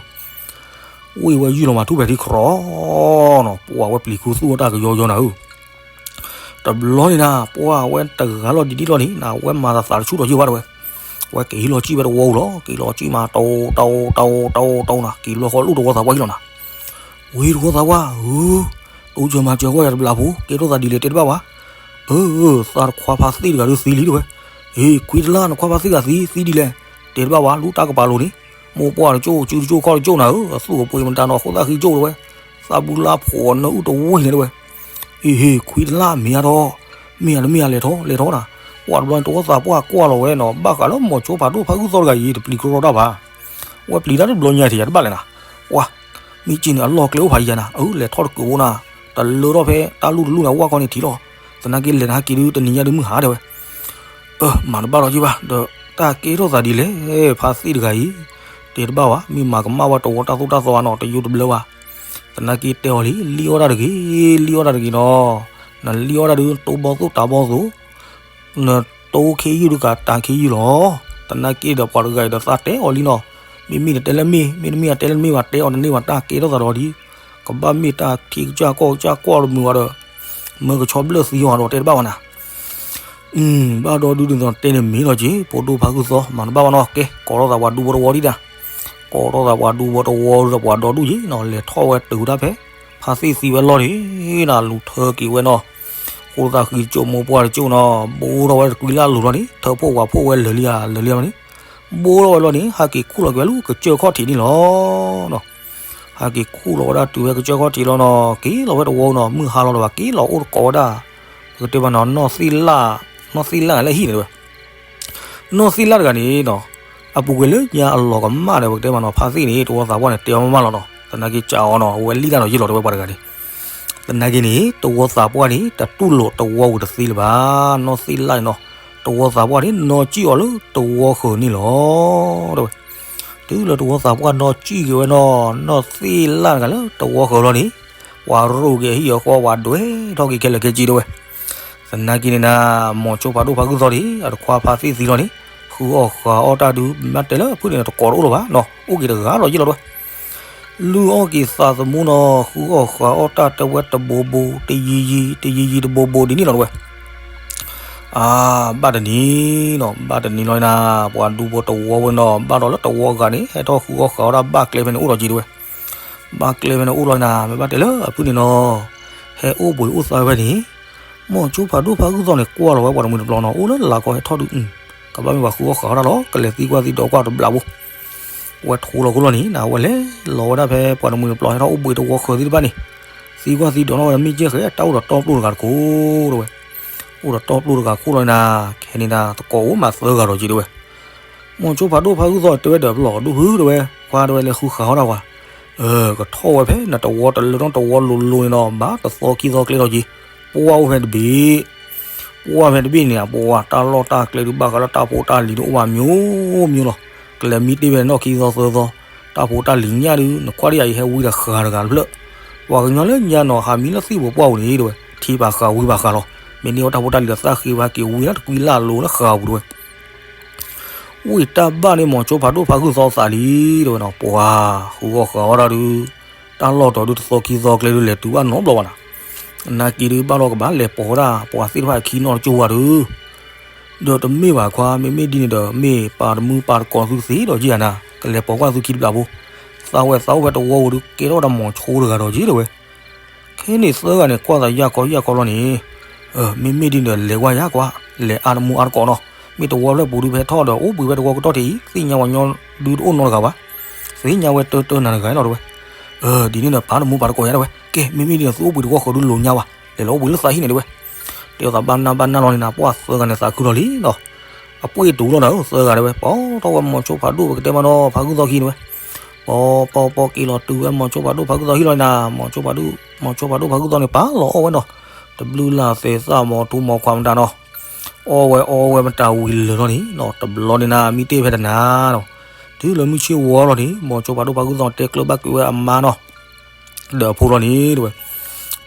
ဝဲအံၤဝဲယုၢ်လီၤမၤထူၣ်ဖဲထံခရီနီၤ ပှၤဝဲပျံၤခူသူၣ်ဝဲတၢ်ကယီယီနၤဧၢ တဘျီန့ၣ်နၤ ပှၤဝဲတဂၤလီၤဒ်ဒ်လီၤန့ၣ် နဝဲမၤသးသးတဆူၣ်ထီၣ်ယုၢ်ဘၣ်တဝဲ, ဝဲက့ၤဟံးလီၤကံၣ်ဝဲတဝီဧိၤလီၤ က့ၤလီၤကံၣ်မး တဝီတဝီတဝီတဝီနၤ က့ၤလီၤဃီလိၣ်တဝီသးပှၢ်ဟံၣ်လီၤနၤ, ဝံၤတဝီသးပှၢ်ဧၢ, တအိၣ်စၢၤမၤစၢၤအဂီၢ်ယၤတဘျီဖိ ကဲထီၣ်သးဒ်လဲၣ်တဲတဘၣ်ဝဲ, အၢ သးတခွါဖါသ့ၣ်တဂၤဒုးသံလံတဝဲ, ဟ့ၣ် ခွံတလၢ် နခွါဖါသ့ၣ်တဂၤသံ သံဒ်လဲၣ်, တဲတဘၣ်ဝဲ လူတၢ်ကပၤလိၤန့ၣ်, မိၢ်ပှၢ်တကၠိၢ် စုတကၠိၢ်ခီၣ်တကၠိၢ်နၤဧၢ, အသူၣ်အပှ့ၤမတၤနီၤ အခိၣ်သၣ်ဃံကၠိၢ်တဝဲ, သးဘူလါဖိးနၢအုၣ်တဝီန့ၣ်တဝဲ ဟ့ၣ်ဟ့ၣ် ခွံတလၢ်မ့ၢ်ဧါထီၣ်, မ့ၢ်ဧါတမ့ၢ်ဧါလဲၤထီၣ်လဲၤထီၣ်နၤ, ပှၤတဘျီန့ၣ်တဝီသးပှၢ်ကွၢ်လီၤဝဲနီၤ ဘၣ်ဃးလၢမိၤဆိဖးဒိၣ်ဖးဂုၢ်သီတဂၤအံၤ တပျံၤကရီတၢ်ဘၣ်, ဝဲပျံၤတၢ်တဘျီညါထံၣ်ယၤတဘၣ်လဲၣ်နၤ, ပှၤ မ့ၢ်က့န့ၣ်အလီၢ်ကျဲအိၣ်ဖးယံၤနၤ, အၢ လဲၤထီၣ်တကုးဖိနၤ, တလၢထီၣ်ဖဲတၢ်လူၢ်တလူၢ်န့ၣ် အဝၣ်ခီန့ၣ်ထံၣ်လီၤ, သနာ်က့လဲၤနဟဲက့ၤဒုးတနံၤညါဒုးမုၢ်ဟါတဲဝဲ အၢ မၤတဘၣ်လီၤက့ဘၣ် ဒီးတၢ်ကဲထီၣ်သးဒ်လဲၣ်, ဖါသ့ၣ်တဂၤအံၤ, တဲတဘၣ်ဝဲ မ့ၢ်မၤကမၣ်ဝဲတဝီတၢ်သိၣ်တၢ်သီဧါနီၤ တယိတဘျၢဘၣ်, သနာ်က့တဲအီၤလံ လံၣ်အီၣ်တၢ်တဂ့ၤ, လံၣ်အီၣ်တၢ်တဂ့ၤနီၤ, နလံၣ်အီၣ်တၢ်ဒုး တိဘီသိၣ်တၢ်ဘီသိၣ်, နတိခ့ယုၢ်ဒုးကတၢ်ခ့ယုၢ်လီၤ, သနာ်က့ဒီးပှၤတဂၤအံၤဒီးသးတဲအီၤလံနီၤ, မ့မ့ၢ်နတဲလၢမ့ၢ် မ့တမ့ၢ်အတဲလၢမ့ၢ်ဘၣ် တဲအီၤတန့ၢ်ဘၣ် တၢ်ကဲထီၣ်သးဒီးဒ် ကဘၣ်မ့ၢ်တၢ်ထံကစၢ်ကီၢ်ကစၢ်ကွၢ်တမုာ်ဘၣ်ဒီး မၢကဆီဘျၢၣ်သံအီၤဒီးတဲတဘၣ်ဝဲနၤ, ဘၣ်ဒီဒုးဒ်သိးတဲန့ၣ်မ့ၢ်လီၤက့ ဖိဒိၣ်ဖးဂုၢ်သီ မၤတဘၣ်ဘၣ်နီၤ, ကဲ ကိးထီၣ်သးပှၤဒူဖိတဝီဒံးဒၣ်, ကိးထီၣ်သးပှၤဒူဖိတဝီဒီးပှၤဒီဒူၣ်ယံၤနီၤ လဲၤထီၣ်ဝဲတုၤတၢ်ဖဲ ဖါသ့ၣ်သံဝဲလီၢ်န့ၣ် နလူၤထၢက့ၤဝဲနီၤ, ဃိသးဃံတကၠိၢ်မိၢ်ပှၢ်တကၠိၢ်နီၤ ဘိထီၣ်ဝဲတကွံလၢအလိၤလီၤန့ၣ် ထၢဖှိၣ်ဝၤဖှိၣ်ဝဲလၢာ်လံဧါ လၢာ်လံဧါလီၤန့ၣ်, ဘိထီၣ်ဝဲလီၤန့ၣ် ဟးက့ၤခူၣ်လီၤက့ၤဝဲလၢကစၢၢ်ခီၣ်ထံးန့ၣ်လီၤနီၤ ဟဲက့ၤခူၣ်လီၤဝဲဒၣ်တုၤဝဲကစၢၢ်ခီၣ်ထံးလီၤနီၤ က့ၤလီၤဝဲတဝီနီၤ မုၢ်ဟါလီၤဒီးဘၣ် က့ၤလီၤအိၣ်တကိးဝဲဒၣ်, ပကတဲမးနီၤ နီၢ်သ့ၣ်လၢ်, နီၢ်သ့ၣ်လၢ်လၢဟံၣ်န့ၣ်တဝဲ, နီၢ်သ့ၣ်လၢ်တဂၤန့ၣ်နီၤ, အပူၤကွံာ်လၢညါအလီၤကမၣ်ဒီး ပကတဲမးနီၤ ဖါသ့ၣ်န့ၣ် တဝီသးပှၢ်န့ၣ် တဲအီၤမးမးလီၤနီၤ သနာ်က့စံးအီၤနီၤ အဝဲလံၣ်တၢ်နီၤယ့ၢ်လီၤတဝဲပှၤတဂၤန့ၣ် သနာ်က့န့ၣ် တဝီသးပှၢ်န့ၣ် တတူၢ်လိာ်တဝီဝံၤတသ့လၢၤဘၣ်, နီၢ်သ့ၣ်လၢ်န့ၣ်နီၤ, တ တဝီသးပှၢ်န့ၣ် နီၢ်ကံၣ်အီၤလၢတဝီဃၢၤန့ၣ်လီၤ တဲဝဲ. တုၤလၢတဝီသးပှၢ်နီၢ်ကံၣ်က့ၤဝဲနီၢ် နီၢ်သ့ၣ်လၣ်တဂၤလၢတဝီဃၢၤလီၤန့ၣ်, ပှၤရိၣ်က့ၤဟံၣ်အဃီ ပှၤဒွဲထီၣ်က့ၤခဲလၢာ်ခဲဆ့ တဲဝဲ. သနာ်က့န့ၣ်နၤ, မိၤဆိဖးဒိၣ်ဖးဂုၢ်သီၣ်န့ၣ် အတခွါဖါသ့ၣ်သံလီၤန့ၣ်, ဃုအီၣ်ဃုအီၣ်တၢ်ဒုး မ့ၢ်တဲလၢအဖုၣ်န့ၣ် တကိးတအိၣ်လၢၤဘၣ်နီၤ, အိၣ်က့ၤတဂၤလီၤယ့ၢ်လီၤ တဲဝဲ. လုၢ်အီၣ်က့ၤသးသမူနီၤ, ဃုအီၣ်ဃုအီၣ်တၢ်တဲဝဲတဘိဘိ, တယံၤယံၤ, တယံၤယံၤတဘိဘိဒ်န့ၣ်လီၤ တဲဝဲ. အါ, ဘၣ်တနံၤနီၤ, ဘၣ်တနံၤလီၤနၤ, ပှၤဒူဖိတဝီဝဲနီၤ, ဘၣ်ဒီးလၢတဝီဂၤန့ၣ် ဟဲထီၣ်ဃုအီၣ်ဃုအီၣ်တၢ်ဘၣ်ကျဲဖဲန့ၣ်အိၣ်ဒီးက့ၤ တဲဝဲ. ဘၣ်ကျဲဖဲန့ၣ်အိၣ်လီၤနၤ, မ့ၢ်ဘၣ်တဲလၢအဖုၣ်န့ၣ်နီၤ, ဟဲအိၣ်ဘှံးအိၣ်သါဖဲန့ၣ်, မိၤဆိဖးဒိၣ်ဖးဂုၢ်သီၣ်န့ၣ် ကွၢ်လီၤဝဲပှၤတမှံၤတပျီနီၤ, အိၣ်လၢလၢ်ကီဟဲထီၣ်ဒုး, ကဘၣ်မ့ၢ်ပှၤဃုအီၣ်ဃုအီၣ်တၢ်လီၤ, ကလဲၤသံကွၢ်သံဒိးကွၢ်တဘျီဘိ ဝဲထိလီၤခိၣ်လီၤန့ၣ်နၤ, ဝဲလဲၤလီၤဝဲဒၣ်ဖဲပှၤတမှံၤတပျီဟဲထီၣ်အိၣ်ဘှံးတဝီဃၢၤသ့ၣ်တဖၣ်န့ၣ်, သံကွၢ်သံဒိးနီၣ်ဝဲမ့ၢ်ကဲဃဲ တၢ်အိၣ်ဒီးတီပျိတဂၤတခိၣ် တဲဝဲ. အိၣ်ဒီးတီပျိတဂၤခိၣ်လီၤနၤ, ခဲန့ၣ်နၤ သကိးအိၣ်မးသၢဂၤဒီးက့ၤ တဲဝဲ. မိၤဆိဖးဒိၣ်ဖးဂုၢ်သီၣ်တဲဝဲဒီး ပလီၢ်ဒူၣ်ဖု တဲဝဲ, ခွါ တဲဝဲ လဲၤဃုဃုအီၣ်တၢ်ဝဲ, ကထီၣ်ဝဲဖဲနတဝီတလၢနီတဝီလိၤလိၤန့ၣ်နီၤ, ဘၣ်တသီခံသီကျဲလီၤက့ၤ, ပှၢ်အိၣ်ဖဲတဘ့ၣ် ပှၢ်ဖဲတဘ့ၣ်န့ၣ် ပှၢ်တၢ်လီၢ်တၢ်ကျဲဒုးဘၣ်ဃးလၢတၢ်ဖိတၢ်လံၤဒုးအိၣ်မးမျိုးမျိုးလီၤ. ကလဲၤမံတ့ၢ်ဖဲနီၢ်ခံသီသၢသီ, တၢ်ဖိတၢ်လံၤညၣ်ဒုး နကွၢ်ဒ်ယၤအံၤ ဟဲဝံတဃာ်တဂၤတဖျၢၣ်, ပှၤကညီလၢညါနီၤ ဟးမံလၢသံၣ်ပူၤပှၢ်ပူၤန့ၣ် တဲဝဲ, ထံၣ်ဘၣ်ဃာ်ဝံဘၣ်ဃာ်လီၤ. မ့ၢ်န့ၢ်ဝဲတၢ်ဖိတၢ်လံၤဒီးသၣ်ဃ့ဘၣ်က့ၤဝံလၢ တကွံလၢအလိၤလၢဃာ်ပူၤ တဲဝဲ. ဝံတၢ်ဘၣ်န့ၣ် မိၤဆိဖးဒိၣ်ဖးဂုၢ်သီသးလံ တဲဝဲနီၤ, ပှၤဃုအီၣ်ဃုအီၣ်တၢ်ဒုး, တၢ်လီၢ်တီၤဒုးတသီခံသီကျဲဒုး လဲၤတုၤဘၣ်နီတဘျီဘၣ်နၤ. နာ်က့ဒုးဘၣ်လီၤကဘၣ်လဲၤပိာ်ဝဲဒၣ် ပှၤသ့ၣ်တဖၣ်အခံနီတကၠိဝဲဒုး, ဒီးတမ့ၢ်ဘၣ်ခွါ, မ့မ့ၢ်ဒ်န့ၣ်ဒီး မ့ၢ်ပာ်တမုၢ်ပာ်တကိးသုသ့ဒီးက့ၤဧါနၤ, ကလဲၤပိာ်ကွၢ်သုခံတဘျီဖိ, သးဝဲသးအိၣ်ဖဲတဝီဝဲဒုး ကဲထီၣ်ဝဲဒၣ်မိၤဆိတဂၤဒီးက့ၤ တဲဝဲ. ခဲန့ၣ်သၢဂၤန့ၣ် ကွၢ်သးယၢ်ခီယၢ်ခီလီၤန့ၣ်, မ့မ့ၢ်ဒ်န့ၣ်ဒီး လဲၤကွၢ်ယၤကွၢ်, လဲၤအါတမူအါတကိးနီၤ, မ့ၢ်တဝီဖျၢၣ်ပူၤဒုး ဖဲထီၣ်ဒီးအိၣ်ဘှံးဝဲတဝီကတီၢ်ထံးအံၤ သ့ၣ်ညါပှၤကညီဒုးတအိၣ်နီတဂၤဘၣ်, သ့ၣ်ညါဝဲတၢတၢနၤတဂၤလီၤ တဲဝဲ. ဒ်န့ၣ်ဒီး ပာ်တမူပာ်တကိးယၤ တဲဝဲ, ကဲ မ့မ့ၢ်ဒ်န့ၣ် သုအိၣ်ဘှံးတဝီဃီဒုးလိၤညါဝဲ, လဲၤလီၤအိၣ်ဘှံးလၢသးဟံၣ်န့ၣ် တဲဝဲ. တဲသးဘၣ်နၢ်ဘၣ်နၢ်လီၤန့ၣ်နၤ, ပှၢ်သၢဂၤန့ၣ်သးခုလီၤလံနီၤ, အပှ့ၢ်တူာ်လီၤနၤဧၢ သၢဂၤ တဲဝဲ. ပိာ်ထီၣ်ဝဲမိၤဆိဖးဒိၣ် ပကတဲမးနီၤဖးဂုၢ်သီခံ တဲဝဲ, ပိာ်ပိာ်ပိာ်က့ၤလီၤတုၤဝဲမိၤဆိဖးဒိၣ်ဖးဂုၢ်သီဟံၣ်လီၤနၤ, မိၤဆိဖးဒိၣ်, မိၤဆိဖးဒိၣ်ဖးဂုၢ်သီန့ၣ် ပာ်လီၤအီၣ်ဝဲနီၤ, တဘျုးလၢ်သဲးသၣ်မီၤထူမီၤခွါမတၤနီၤ, အီၣ်ဝဲအီဝဲမတၤဝံၤလၢာ်လီၤန့ၣ်နီၤ, တဘျီန့ၣ်နၤ မံတ့ၢ်ဖဲတနၤနီၤ, တုၤလၢမုၢ်ဆ့ၣ်ဝီလီၤန့ၣ် မိၤဆိဖးဒိၣ်ဖးဂုၢ်သီတဲကျၢၢ်ဘၣ်ကွံာ်ဝဲအမါနီၤ ဒီးအဖိလီၤန့ၣ် တဲဝဲ.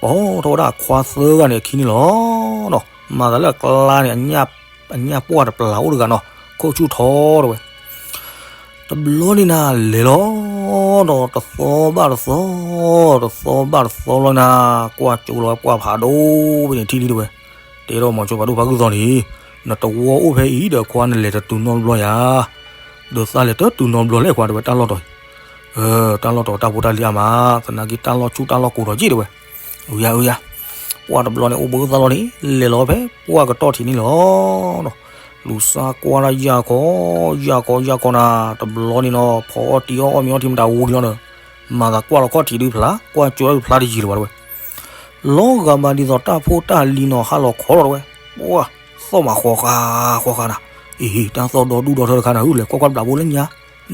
ပိာ်ထီၣ်ဝဲဒၣ်အခွါသၢဂၤန့ၣ်အခံန့ၣ်လီၤနီၤ, မၤသးလၢအကျါန့ၣ် အညၣ်ပှၢ်တပျၢ်အိၣ်တဂၤနီၤ, ခိၣ်ဆူၣ်ထီ တဲဝဲ. တဘျီန့ၣ်နၤ လဲၤလီၤဒီးတသီဘၣ်တသီ, တသီဘၣ်တသီလီၤနၤ, ကွၢ်ကၠိလီၤဝဲပှၢ်ဖးဒိၣ်ဖဲန့ၣ်ထံၣ်လံ တဲဝဲ. တဲထီၣ်မိၤဆိဖးဒိၣ်ဖးဂုၢ်သီန့ၣ်, နတဝီအိၣ်ဖဲအံၤဒီးခွါ နလဲၤတတုၤနီတဘျီယၤ, ဒီးသးလဲၤတတုၤနီတဘျီလဲၣ်ခွါ တဲဝဲ, တၢ်လီၢ်တီၤအံၤ တၢ်လီၢ်တီၤတၢ်ဖိတၢ်လံၤအါမး, သနာ်က့တၢ်လီၢ်ဆူၣ်တၢ်လီၢ်ကိၤဒီးက့ၤ တဲဝဲ. အုယၤအုယၤ, ပှၢ်တဘျီန့ၣ် အိၣ်ဘှံးအိၣ်သါလီၤန့ၣ် လဲၤလီၤဖဲပှၢ်ကတီၢ်ထံးန့ၣ်လီၤ. လူၤစါကွၢ်ဒၣ်ယၢ်ခီ, ယၢ်ခီယၢ်ခီနၤ, တဘျီန့ၣ်နီၤ ဖီအီၣ်တံၤအီၣ်အီၣ်မ့ၤအီထံမတၤဝံၤလီၤနီၤ, မၤသးကွၢ်လီၤခီၣ်ထံးဒုးဖျါ, ကွၢ်ကၠိဒုးဖျါတယံၤလၢၤဘၣ် တဲဝဲ. လီၤဂာ်မးဒ်သိးတၢ်ဖိတၢ်လံၤနီၤ ဟါလီၤခီလီၤ တဲဝဲ. ပှၢ်, သီၣ်မးဃီဃာ်ဃီဃာ်နၤ, အ့ တၢ်သီၣ်ဒီဒူၣ်ဒီထၢတခါနၤဧၢ, လဲၤကွၢ်ကွၢ်တဘျီဘိလၢညါ,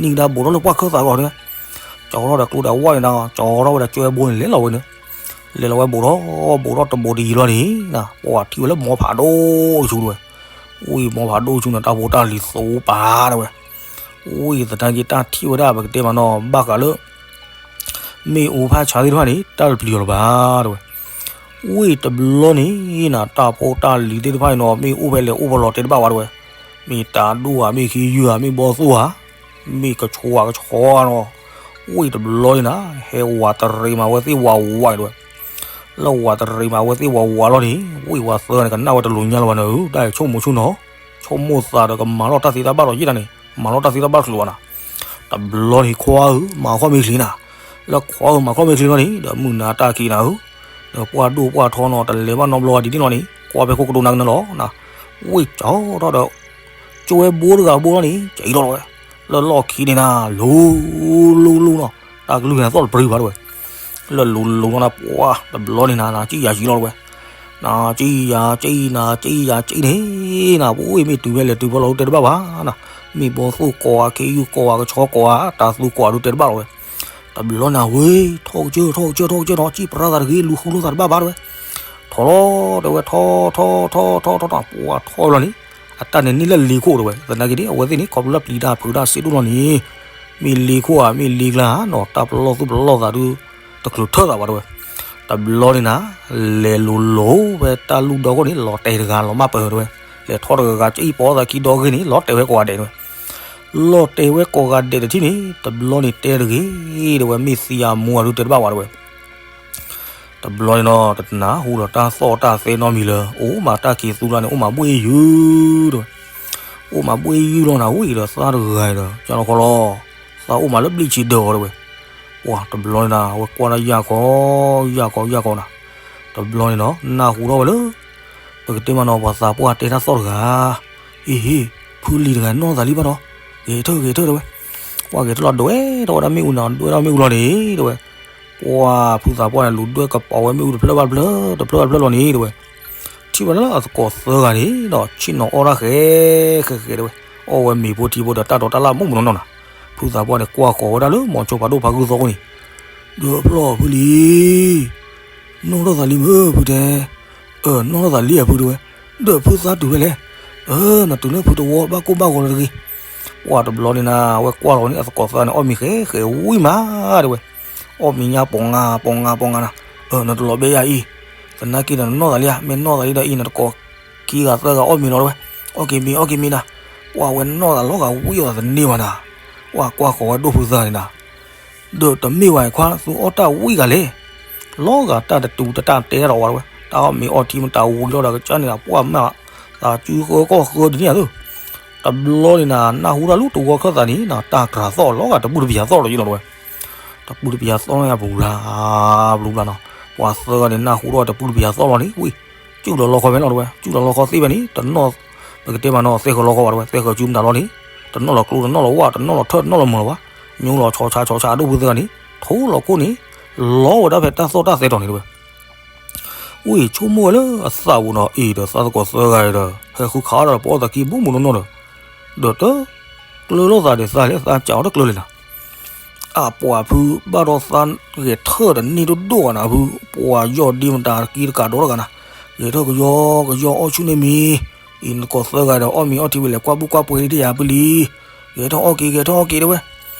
နံၣ်ကဒါဘိးထီၣ်လၢပှၢ်ခၢၣ်သးဂီၤတဲဝဲ. ကၠီထီၣ်ဒီးကျိဒီးဝၣ်န့ၣ်နၤ, ကၠီထီၣ်ဝဲဒီးကၠွဲဘိန့ၣ် လဲၤလီၤဝဲန့ၣ်, လဲၤလီၤဝဲဘိးထီၣ်, ဘိးထီၣ်တဘိးတယံၤလီၤန့ၣ်နၤ, ပှၢ်ထံၣ်ဝဲလၢမိၤဖးဒိၣ်ဆူ တဲဝဲ. ဝံၢ်မိၤဖးဒိၣ်ဆူန့ၣ် တၢ်ဖိတၢ်လံၤသူပာ် တဲဝဲ. ဝံၢ်သနာ်က့ တၢ်ထံၣ်ဝဲဒၣ်ပကတဲမးနီၤ ဘၣ်ဃးလၢ မ့ၣ်အူဖးဆါသ့ၣ်တဖၣ်န့ၣ် တၢ်တပျံၤအီၤလၢၤဘၣ် တဲဝဲ. ဝံၢ်တဘျီန့ၣ်နၤ တၢ်ဖိတၢ်လံၤသ့ၣ်တဖၣ်န့ၣ်နီၤ မ့ၣ်အူဖဲလဲၣ်အိၣ်ဖဲလဲၣ်တဲတဘၣ်ဝဲ တဲဝဲ. မ့ၢ်တၤဒိၣ်ဧါ, မ့ၢ်ခ့ယုၢ်ဧါ, မ့ၢ်ဘီသိၣ်ဧါ, မ့ၢ်ကဆီဧါကဆီဧါနီၤ. ဝံၢ်တဘျီန့ၣ်နၤ ဟဲဝးတရံးမးဝဲသ့ၣ်ဝးဝး တဲဝဲ. လၢဝးတရံးမးဝဲသ့ၣ်ဝးဝးလီၤန့ၣ် ဝံၢ်ဝၤသၢဂၤန့ၣ် ကနၣ်ဝဲတလိၤညါလၢၤဘၣ်န့ၣ်ဧၢ, တၢ်အံၤဆိကမိၣ်ဆူၣ်နီၤ, ဆိကမိၣ်သးဒီးကမၤလီၤတၢ်သ့တၢ်ဘၣ်ဒီးယံာ်တၢ်န့ၣ် မၤလီၤတၢ်သ့တၢ်ဘၣ်တချုးဘၣ်နၤ. တဘျီန့ၣ်ခွါဧၢ မၤခီၣ်မ့ၢ်ချံနၤ. လၢခွါဧၢမၤခီၣ်မ့ၢ်ချံလီၤန့ၣ် ဒီးမုၢ်နၤတၢ်ခံးနၤဧၢ, ဒီးပှၢ်ဒိၣ်ပှၢ်ထီနီၤ တလဲၤဘၣ်နီတဘျီဘၣ်ဒ်န့ၣ်လီၤန့ၣ် ကွၢ်ဖဲခိၣ်ကဒိနၤကနၢလီၤနၤ. ဝံၢ်ကၠီထီၣ်ဒီး ကၠွဲဘိတဂၤဘိလီၤန့ၣ် ကၠီထီၣ်ဝဲ လၢလီၢ်ခံန့ၣ်နၤ လူၤလူၤလူၤနီၤ, တၢ်ကလုၢ်န့ၣ်သီၣ်တပရံၤဘၣ်တဲဝဲ. လၢလူၤလူၤနီၤနၤ ပှၢ်တဘျီန့ၣ်နၤ နၤကံၣ်ယၤယံၤလီၤတဲဝဲ. နၤကံၣ်ယၤကံၣ်နၤကံၣ်ယၤကံၣ်န့ၣ်နၤ ပဝံၣ်မ့ၢ်တုၤဖဲလဲၣ်တုၤဖဲလဲၣ်လီၤတဲတဘၣ်ဘၣ်နၤ. မ့ၢ်ဘီသိၣ်ကိးဧါ ခ့ယုၢ်ကိးဧါ ကဆီကိးဧါ တၤသူကိးဧါဒုးတဲတဘၣ်လီၤဝဲ. တဘျီန့ၣ်ဝဲ ထီၣ်ကစၢၢ်ထီၣ်ကစၢၢ်ထီၣ်ကစၢၢ်နီၤ ကံၣ်ပြါသးတဂ့ၤ လူၤဃုလိာ်သးတဘၣ်ဘၣ်တဲဝဲ. ထီၣ်လီၤတဲဝဲ ထီၣ်ထီၣ်ထီၣ်ထီၣ်ထီၣ်ထီၣ် ပှၢ်ထီၣ်လီၤန့ၣ် အတၢ်န့ၣ်န့ၢ်လၢလ့ခိၣ်တဲဝဲ. သနာ်က့န့ၣ် အဝဲသ့ၣ်န့ၣ် ခီဖျိလၢပျံၤတၢ်ဖုးတၢ်စ့ဒိၣ်လီၤန့ၣ်, မ့ၢ်လ့ခိၣ်ဧါ မ့ၢ်လ့ကျါဧါနီၤ, တၢ်ပလီၢ်သူၣ်ပလီၢ်သးဒုး တချုးထၢၣ်သးဘၣ်တဲဝဲ. တဘျီန့ၣ်နၤ, လဲၤလိၤလိၤဖဲတၢ်လူၢ်ဒီခိၣ်န့ၣ် လီၤတဲာ်တဂၤလီၤမၢ်ပၢၢ်တဲဝဲ. လဲၤထီၣ်တဂၤဂၤ ကအံၣ်ပီသးခံဒီဂ့ၢ်န့ၣ် လီၤတဲာ်ဝဲကိးဂၤဒဲးတဲဝဲ. လီၤတဲာ်ဝဲကိးဂၤဒဲးတထံၣ်န့ၣ် တဘျီန့ၣ်တဲတဂ့ၤတဲဝဲ, မ့ၢ်သံအမူအဒုးတဲတဘၣ်ဝဲတဲဝဲ. တဘျီန့ၣ်နီၤ တနၢ်ဟူဒီးတၢ်သီၣ်တၢ်သဲနီတမံၤလၢၤ, အိၣ်မးတၢ်ခံးသူလါန့ၣ် အိၣ်မးဘှ့ၣ်ယုၢ်တဲဝဲ. အိၣ်မးဘှ့ၣ်ယုၢ်လီၤနၤ, ဝံၤဒီးသးတဂၤဒီး ကၢ်လီၤခီလီၤ, သးအိၣ်မးလၢဘျံးဆံးဒၢးအီၤတဲဝဲ. ပှၤတဘျီန့ၣ်နၤ အဝဲကွၢ်တၢ်ယၢ်ခီ, ယၢ်ခီယၢ်ခီနၤ. တဘျီန့ၣ်နီၤ နၢ်ဟူထီၣ်ဝဲလၢ ပကတဲမးနီၤ ပှၤသးပှၢ်တဲတၢ်သီၣ်တဂၤ, အ့ဟ့, ဖုလံၤတဂၤနီၢ်သးလံဘၣ်ဒီး, ဂဲၤထၢၣ်ဂဲၤထၢၣ်တဲဝဲ. ပှၤဂဲၤထၢၣ်လီၤဒွဲၣ်ထီၣ်ဝဲဒၣ်မ့ၣ်အူန့ၣ်, ဒွဲၣ်ထီၣ်မ့ၣ်အူလီၤန့ၣ်တဲဝဲ. ပှၤဖုသးပှၢ်န့ၣ် လူၤဒွဲၣ်ကပီၤဝဲမ့ၣ်အူတဖျၢၣ်ဘၣ်တဖျၢၣ် တဖျၢၣ်ဘၣ်တဖျၢၣ်လီၤန့ၣ်တဲဝဲ. ထံၣ်ဝဲဒၣ်လၢအသကိးသၢဂၤန့ၣ်ဒီး ဆ့ၣ်နီၤအီၣ်တၢ်ဃဲဃဲဃဲတဲဝဲ, အီၣ်ဝဲမ့ၤဖိထံဖိဒီးတၢ်တီတၢ်လၢ်မူးမူးနီၢ်နီၢ်နၤ. ဖုသးပှၢ်န့ၣ် ကွၢ်ဃီၤဝဲဒၣ်လၢမီၤစိဖးဒိၣ်ဖးဂုၢ်သီခိၣ်န့ၣ်, ဒီးဖျီၣ်ဖုလံၤ နီၢ်ထီၣ်သးလံမ့ၢ်ဖုတဲ, အၢ နီၢ်ထီၣ်သးလံဧါဖုတဲဝဲ, ဒီးဖုသးတုၤဖဲလဲၣ်, အၢ နတုၤလၢဖုတဝီဘၣ်ကိၢ်ဘၣ်ဂီၤလီၤတဂ့ၤ. ပှၤတဘျီန့ၣ်နၤ အဝဲကွၢ်လီၤန့ၣ် အသကိးသၢဂၤန့ၣ် အီၣ်မ့ၤဃဲဃဲဝံၤမးတဲဝဲ, အီၣ်မ့ၤညါပိာ်ငါပိာ်ငါပိာ်ငါနၤ, အၢ နတလီၤဘဲယၤအံၤ, သနာ်က့ဒီးနနီၢ်သးလံဧါ, မ့ၢ်နီၢ်သးလံဒီးအံၤ နတကိးခံဂၤသၢဂၤအီၣ်မ့ၤလီၤတဲဝဲ, အီၣ်က့ၤမ့ၤအီၣ်က့ၤမ့ၤနၤ. ပှၤဝဲနီၢ်သးလီၤဂာ်ဝံၤအီၤသန့ၤဘၣ်နၤ, ပှၤကွၢ်ဃီၤဝဲဒိၣ်ဖုသၢဂၤန့ၣ်နၤ ဒီးတမ့ၢ်ဝဲခွါ သုအီၣ်တၢ်ဝံၤဂၤလဲၣ်, လီၤဂာ်တၢ်တတူၤတတၢ်တဲတၢ်ဒီးဝဲတဲဝဲ, တၢ်အီၣ်မ့ၤအီထံမတၤဝံၤလီၤဒီးကစၢ်န့ၣ်ဒီး ပှၤမ့ၢ်သးစုဃၢကီၢ်ဃၢဒ်န့ၣ်ဧါသၢ. တဘျီန့ၣ်နၤ နၢ်ဟူတၢ်လၢတဝီခၢၣ်သးန့ၣ်နၤ တၢ်ကြၤသီၣ်လီၤဂာ်တပူၤတပယၤသီၣ်လီၤယံၤလီၤတဲဝဲ. တပူၤတပယၤသီၣ်လီၤယၤ ပူၤဘျါ ပူၤဘျါနီၤ, ပှၤသၢဂၤန့ၣ် နၢ်ဟူထီၣ်တပူၤတပယၤသီၣ်လီၤန့ၣ် ဝံၤ စုၣ်လီၤလီခီဖဲလီၤတဲဝဲ, စုၣ်လီၤလီခီသ့ဖဲန့ၣ် တနီၣ် ပကတဲမးနီၤ သဲဃၢၤလီခီဘၣ်တဲဝဲ, သဲဃၢၤစုမတၤလီၤန့ၣ် တနီၣ်လီၤကျိ တနီၣ်လီၤဝၣ် တနီၣ်လီၤထၢၣ် တနီၣ်လီၤမုာ်လီၤဘၣ်, ညိလီၤဆီဆါဆီဆါဒိၣ်ဖုသၢဂၤန့ၣ် ထိလီၤခိၣ်န့ၣ် လီၤဝဲဒၣ်ဖဲတၢ်သီၣ်တၢ်သဲတီၤန့ၣ်တဲဝဲ. ဝံၤဆိကမိၣ်ဝဲလၢအသးပူၤနီၤ အံၤဒီးသးသကိးသၢဂၤဒီး ဟဲဃုခးအီၣ်ဒီးပအီၣ်သးကံၢ်မူးမူးနီၢ်နီၢ်ဒီး ဒီးတကျၢၤလိာ်သးဒီးသးလဲၣ် သးစးအီၤတကျၢၤလံနၤ. အပှၤဖုဘၣ်ဒီးသးဂဲၤထၢၣ်တန့ၢ်ဒိၣ်ဒိၣ်ဂၤနၤဖု, ပှၤယီၢ်ဒ့မတၤကံတကးဒီးတဂၤနၤ, ဂဲၤထၢၣ်ကယီကယီအီၣ်ဆူၣ်န့ၢ်မံၤ, အံၤနကိးသၢဂၤဒီးအီၣ်မ့ၤအီထံဝဲလဲၤကွၢ်ဘူၣ်ကွၢ်ပှဲၤလံတယၤဖုလံ, ဂဲၤထၢၣ်အီၣ်က့ၤ ဂဲၤထၢၣ်အီၣ်က့ၤတဲဝဲ.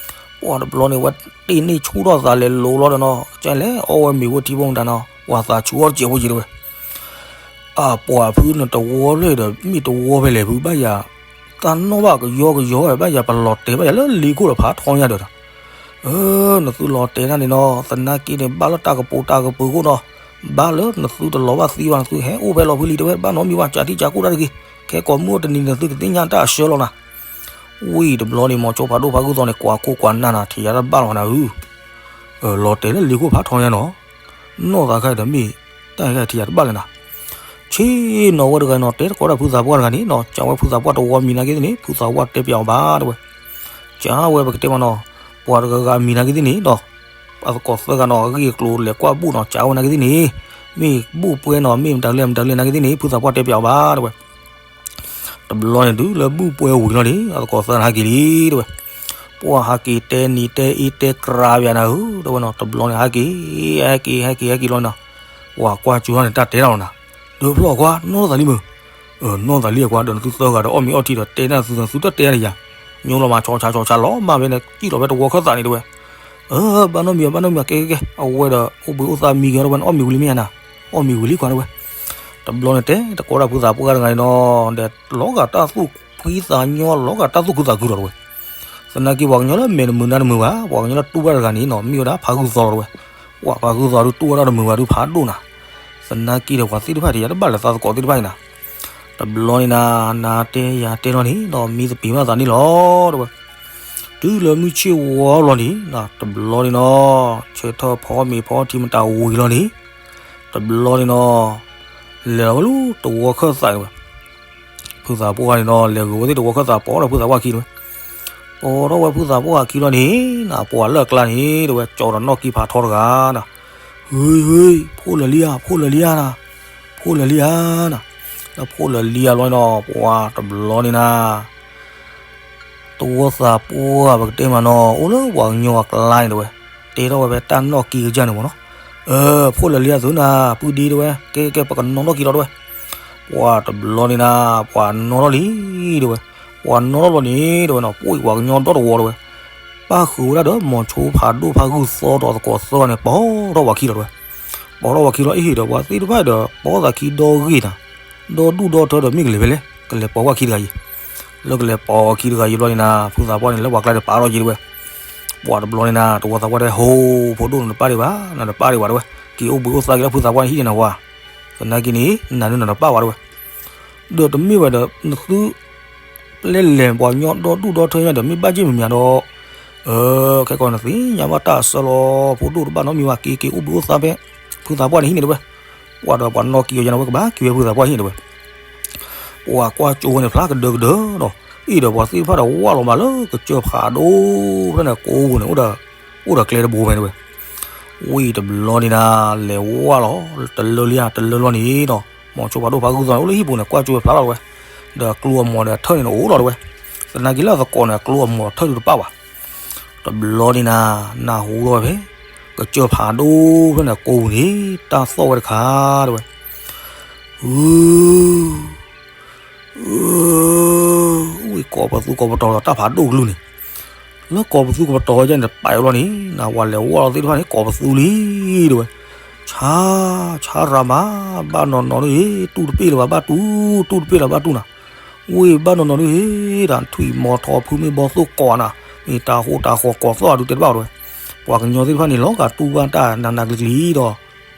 ပှၤတဘျီန့ၣ် ဝဲတ့ၢ်န့ၢ်ဆူၣ်ထီၣ်သးလဲၤလိၤလီၤဒီးနီၤ ကလဲၣ် အီၣ်ဝဲမ့ၤဝဲထံဖိမတၤနီၤ ပှၤသးဆူၣ်အီၣ်တစဲးဖိက့ၤတဲဝဲ. အပှၤဖုနတဝီဖျၢၣ်ဒီး မ့ၢ်တဝီဖဲလဲၣ်ဖုဘၣ်ယၤ, တၢ်နီၣ်ဘၣ်ကယီကယီဝဲ ဘၣ်ယၤပလီၤတဲာ်ဘၣ်ယၤလၢလ့ခိၣ်ဒီးဖးထီညါဒီး, အၢ နသုလီၤတဲာ်တၢ်န့ၣ်နီၤ သနာ်က့န့ၣ် ဘၣ်လၢတၢ်ကပိာ်တၢ်ကပၤခိၣ်နီၤ, ဘၣ်လၢနသုတလီၤဘၣ်သံဘၣ် နသုဟဲအိၣ်ဖဲလီၤဖုလံတဲဝဲ ဘၣ်နီတမံၤဘၣ် ကးထံကးကီၢ်တၢ်တဂ့ၤ, ခဲကိးမုၢ်အိၣ်တနံၤနသုကသ့ၣ်ညါတၢ်အဆၢလီၤနၤ. ဝံၤတဘျီန့ၣ် မီၤစိဖးဒိၣ်ဖးဂုၢ်သီန့ၣ် ကွၢ်ခိၣ်ကွၢ်နၢ်နၤ ထံၣ်ယၤတဘၣ်လီၤနၤဧၢ, လီၤတဲာ်လၢလ့ခိၣ်ဖးထီညါနီၤ, နီၢ်သးခါဒီးမ့ၢ် တၢ်ဟဲထံၣ်ယၤတဘၣ်လဲၣ်နၤ. ဆ့ၣ်နီၤဝဲတဂၤနီၤ တဲတကိးဒၣ်ဖုသးပှၢ်တဂၤန့ၣ်နီၤ ကးဝဲဖုသးပှၢ်တဝီမံၤနာ်က့သ့ၣ်န့ၣ် ဖုသးပှၢ်တဲပျးအီၤဘၣ်တဲဝဲ, ကးဝဲပကတဲမးနီၤ, ပှၤတဂၤဂၤမံၤနာ်က့သ့ၣ်န့ၣ်ဒီး အသကိးသၢဂၤနီၤ အဂ့ၢ်အကျိၤလဲၤကွၢ်ဘူၣ်နီၤ ကးဝဲနာ်က့သ့ၣ်န့ၣ်, မ့ၢ်ဘူၣ်ပှဲၤနီၤ မ့ၢ်မတၤလဲၣ်မတၤလဲၣ်နာ်က့သ့ၣ်န့ၣ် ဖုသးပှၢ်တဲပျးအီၤဘၣ်တဲဝဲ. တဘျီန့ၣ်တုၤလၢဘူၣ်ပှဲၤဝံၤလီၤန့ၣ် အသကိးသၢဂၤန့ၣ်ဟဲက့ၤလံတဲဝဲ, ပှၤဟးက့ၤတဲနံၤတဲအ့တဲကြၤပယၤနၤဧၢ တဲဝဲနီၤ တဘျီန့ၣ် ဟဲက့ၤ ဟဲက့ၤ ဟဲက့ၤ ဟဲက့ၤလီၤနီၤ, ပှၤကွၢ်ကၠူထီၣ်န့ၣ် တၢ်တဲတၢ်လီၤနၤ, ဒီးဖျီၣ်အခွါ နီၢ်သးလံမုၢ်, နီၢ်သးလံအခွါ ဒီးနသုသၢဂၤဒီးအီၣ်မ့ၤအီထံဒီးတဲနၤသု သုတတဲနၤယၤ, ညိလီၤမးဆီဆါဆီဆါလီၤမၢ်ဖဲန့ၣ် စံၣ်လီၤဖဲတဝီခၢၣ်သးန့ၣ်တဲဝဲ, အၢ ဘၣ်နီတမံၤ ဘၣ်နီတမံၤ ကဲကဲကဲ အဝဲဒီးအိၣ်ဘှံးအိၣ်သါမံၤက့ၤဒီးဝဲန့ၣ် အီၣ်မ့ၤဝံၤလံမ့ၢ်ဧါနၤ, အီၣ်မ့ၤဝံၤလံခွါတဲဝဲ. တဘျီန့ၣ်တဲတကိးဒၣ်ဖုသးပှၢ်တဂၤန့ၣ်နီၤ ဒီးလီၤဂာ်တၢ်သူၣ်ဖှံသးညီ လီၤဂာ်တၢ်သူၣ်ခုသးခုလီၤတဲဝဲ. သနာ်က့ပှၤကညီလၢမဲာ်တမုာ်နါတမုာ်ဘၣ် ပှၤကညီလၢတူၢ်ဘၣ်တဂၤန့ၣ်နီၤ မ့ၢ်ဝဲဒၣ်ဖးဂုၢ်သီလီၤတဲဝဲ, ပှၤဖးဂုၢ်သီဒုးတူၢ်ဝဲဒၣ်တမုာ်ဘၣ်ဒုးဖးဒိၣ်နၤ, သနာ်က့ဒီးပှၤသ့ၣ်တဖၣ်တယၤတဘၣ်လၢသးသကိးသ့ၣ်တဖၣ်အံၤနၤ, တဘျီန့ၣ်နၤ နၤတဲယၤတဲလီၤန့ၣ်ဒီးမံသပ့ၤဘၣ်သးန့ၣ်လီၤတဲဝဲ. တုၤလၢမုၢ်ဆ့ၣ်ဝီလီၤန့ၣ် တဘျီန့ၣ်နီၤ ဆၢထၢၣ်ဖီမ့ၤဖီထံမတၤဝံၤလီၤန့ၣ်, တဘျီန့ၣ်နီၤ လဲၤလီၤဝဲလၢတဝီခၢၣ်သးတဲဝဲ. ဖုသးပှၢ်န့ၣ်နီၤ လဲၤဂုာ်ဝဲသ့ၣ်တဝီခၢၣ်သး ပိာ်ထီၣ်ဖုသးပှၢ်ခံတဲဝဲ, ပိာ်ထီၣ်ဝဲဖုသးပှၢ်ခံလီၤန့ၣ် နၤပှၤလၢအကျါန့ၣ်တဲဝဲ ကၠီဒီးနီၣ်ကံဖးထီတဂၤနၤ, ဟုၣ်ဟုၣ် ဖိလၢာ်လံဧါ ဖိလၢာ်လံဧါနၤ, ဖိလၢာ်လံဧါနၤ, လၢဖိလၢာ်လံဧါလီၤနီၤ ပှၤတဘျီန့ၣ်နၤ တဝီသးပှၢ်ပကတဲမးနီၤ အိၣ်လၢပှၤကညီအကျါန့ၣ်တဲဝဲ, တဲထီၣ်ဝဲဖဲတၢ်နီၣ်ကံကစၢ်န့ၣ်မးနီၤ, အၢ ဖိလၢာ်လံဧါသုနၤ ပုၢ်ဒ့တဲဝဲ ကဲကဲကဲ ပကနီၣ်ထီၣ်က့ၤလီၤတဲဝဲ. တ ပှၤတဘျီန့ၣ်နၤ ပှၤနီၣ်ထီၣ်လံ တဲဝဲ, ပှၤနီၣ်ထီၣ်လီၤန့ၣ် တဲဝဲနီၤ, ပှၤကညီဒီတဝီ တဲဝဲ, ပၣ်ဃုာ်ဝဲဒၣ်ဒီးမိၤဆိဖးဒိၣ်ဖးဂုၢ်သီဒီးသကိးသၢဂၤန့ၣ် ပိာ်ထီၣ်ပှၤခံလီၤတဲဝဲ, ပိာ်ထီၣ်ပှၤခံလီၤ အဟ့ၣ်ဒီးပှၤသ့ၣ်တဖၣ်ဒီး ပိာ်သးခံဒီဂ့ၢ်နၤ, ဒီဒူၣ်ဒီထၢဒီးမ့ၢ်ကလဲၤဖဲလဲၣ် ကလဲၤပိာ်ပှၤခံတဂၤအံၤ, လၢကလဲၤပိာ်ပှၤခံတဂၤအံၤဘျီန့ၣ်နၤ ဖုသးပှၢ်န့ၣ် လၢပှၤကျါန့ၣ်ပာ်ထီၣ်က့ၤတဲဝဲ, ပှၤတဘျီန့ၣ်နၤ တဝီသးပှၢ်တဲ ဟိ ဖိဒိၣ်နတပၣ်ဒံးဘၣ် နတပၣ်ဒံးဘၣ်တဲဝဲ, က့ၤအိၣ်ဘှံးအိၣ်သါက့ၤလၢဖုသးပှၢ်န့ၣ်ဟံၣ်န့ၣ်နဝၤ, သနာ်က့န့ၣ် နၤန့ၣ်နတပၣ်ဘၣ်တဲဝဲ, ဒီးတမ့ၢ်ဝဲဒီး နသု ပလဲလဲၤပှၤကညီဒီဒူၣ်ဒီထၢညါဒီး မ့ၢ်ဘၣ်က့ၢ်မံၤမံၤဒီး, ခဲကီးနသ့ၣ်ညါဘၣ်တၢ်အဆၢလီၤ ဖိဒိၣ်တဘၣ်နီတမံၤဘၣ် က့ၤက့ၤအိၣ်ဘှံးအိၣ်သါဖဲ ဖုသးပှၢ်န့ၣ်ဟံၣ်န့ၣ်တဲဝဲ, ပှၤဒီးပှၤနီၣ်က့ၤအီၤယါန့ၣ်ဝဲ ကဘၣ်က့ၤဝဲဖုသးပှၢ်ဟံၣ်န့ၣ်တဲဝဲ, ပှၤကွၢ်ကၠိဝဲန့ၣ်ဖျါကဒၢကဒၢဒီး အ့ၣ်ဒီးပှၤသ့ၣ်တဖၣ်ဒီးဝၢ်လီၤမးလၢကစၢၢ်ဖးဒိၣ်ဖဲန့ၣ်ကိးပူၤန့ၣ် အိၣ်ဒီးကျဲတဘိဖဲန့ၣ်တဲဝဲ, ဝံၤတဘျီန့ၣ်နၤ လဲၤဝၢ်လီၤ တလၢလံဧါ တလၢလီၤန့ၣ်ဒီး မိၤဆိဖးဒိၣ်ဖးဂုၢ်သီန့ၣ် အိၣ်လၢဟံၣ်ပူၤန့ၣ် ကွၢ်ကၠိဝဲဖျါလီၤတဲဝဲ, ဒီးကျိအမီၤဒီးအထၢၣ်န့ၣ်နအိၣ်လီၤတဲဝဲ, သနာ်က့လၢအသကိးန့ၣ် အကျိအမီၤထၢၣ်ဒုးတပၣ်ဘၣ် တဘျီန့ၣ်နၤ နၢ်ဟူထီၣ်ဝဲဖဲ ကစၢၢ်ဖးဒိၣ်ဖဲန့ၣ်ကိးပူၤန့ၣ် တၢ်သီၣ်ဝဲတခါတဲဝဲ, အ ဝံၤ ကိးပသူကိးပတီၤဒီးတၢ်ဖးဒိၣ်ကလုၢ်န့ၣ်, လၢကိးပသူကိးပတီၤဝဲဒၣ်န့ၣ် တပာ်အီၤဘျီန့ၣ် နဝၤလဲၤဝၢ်လီၤသ့ၣ်တဖၣ်န့ၣ် ကိးပသူလံတဲဝဲ, ဆါ ဆါရၤမး ဘၣ်နီၢ်နီၢ်န့ၣ် တူၢ်တပ့ၢ်လၢၤဘၣ်ဘၣ်တူၢ် တူၢ်တပ့ၢ်လၢၤဘၣ်တူၢ်နၤ, ဝံၤဘၣ်နီၢ်နီၢ်န့ၣ် တၢ်ထွံၣ်မီၤထီၣ်ဖုမ့ၢ်ဘီသိၣ်ကိးနၤ, မ့ၢ်တၢ်ဟိးတၢ်ဃီၤကိးသီၣ်အဒုးတဲတဘၣ်တဲဝဲ, ပှၤကညီသ့ၣ်တဖၣ်န့ၣ် လီၤဂာ်တူၢ်ဘၣ်တၢ်နးနးကျံၤကျံၤဒီး ဒီ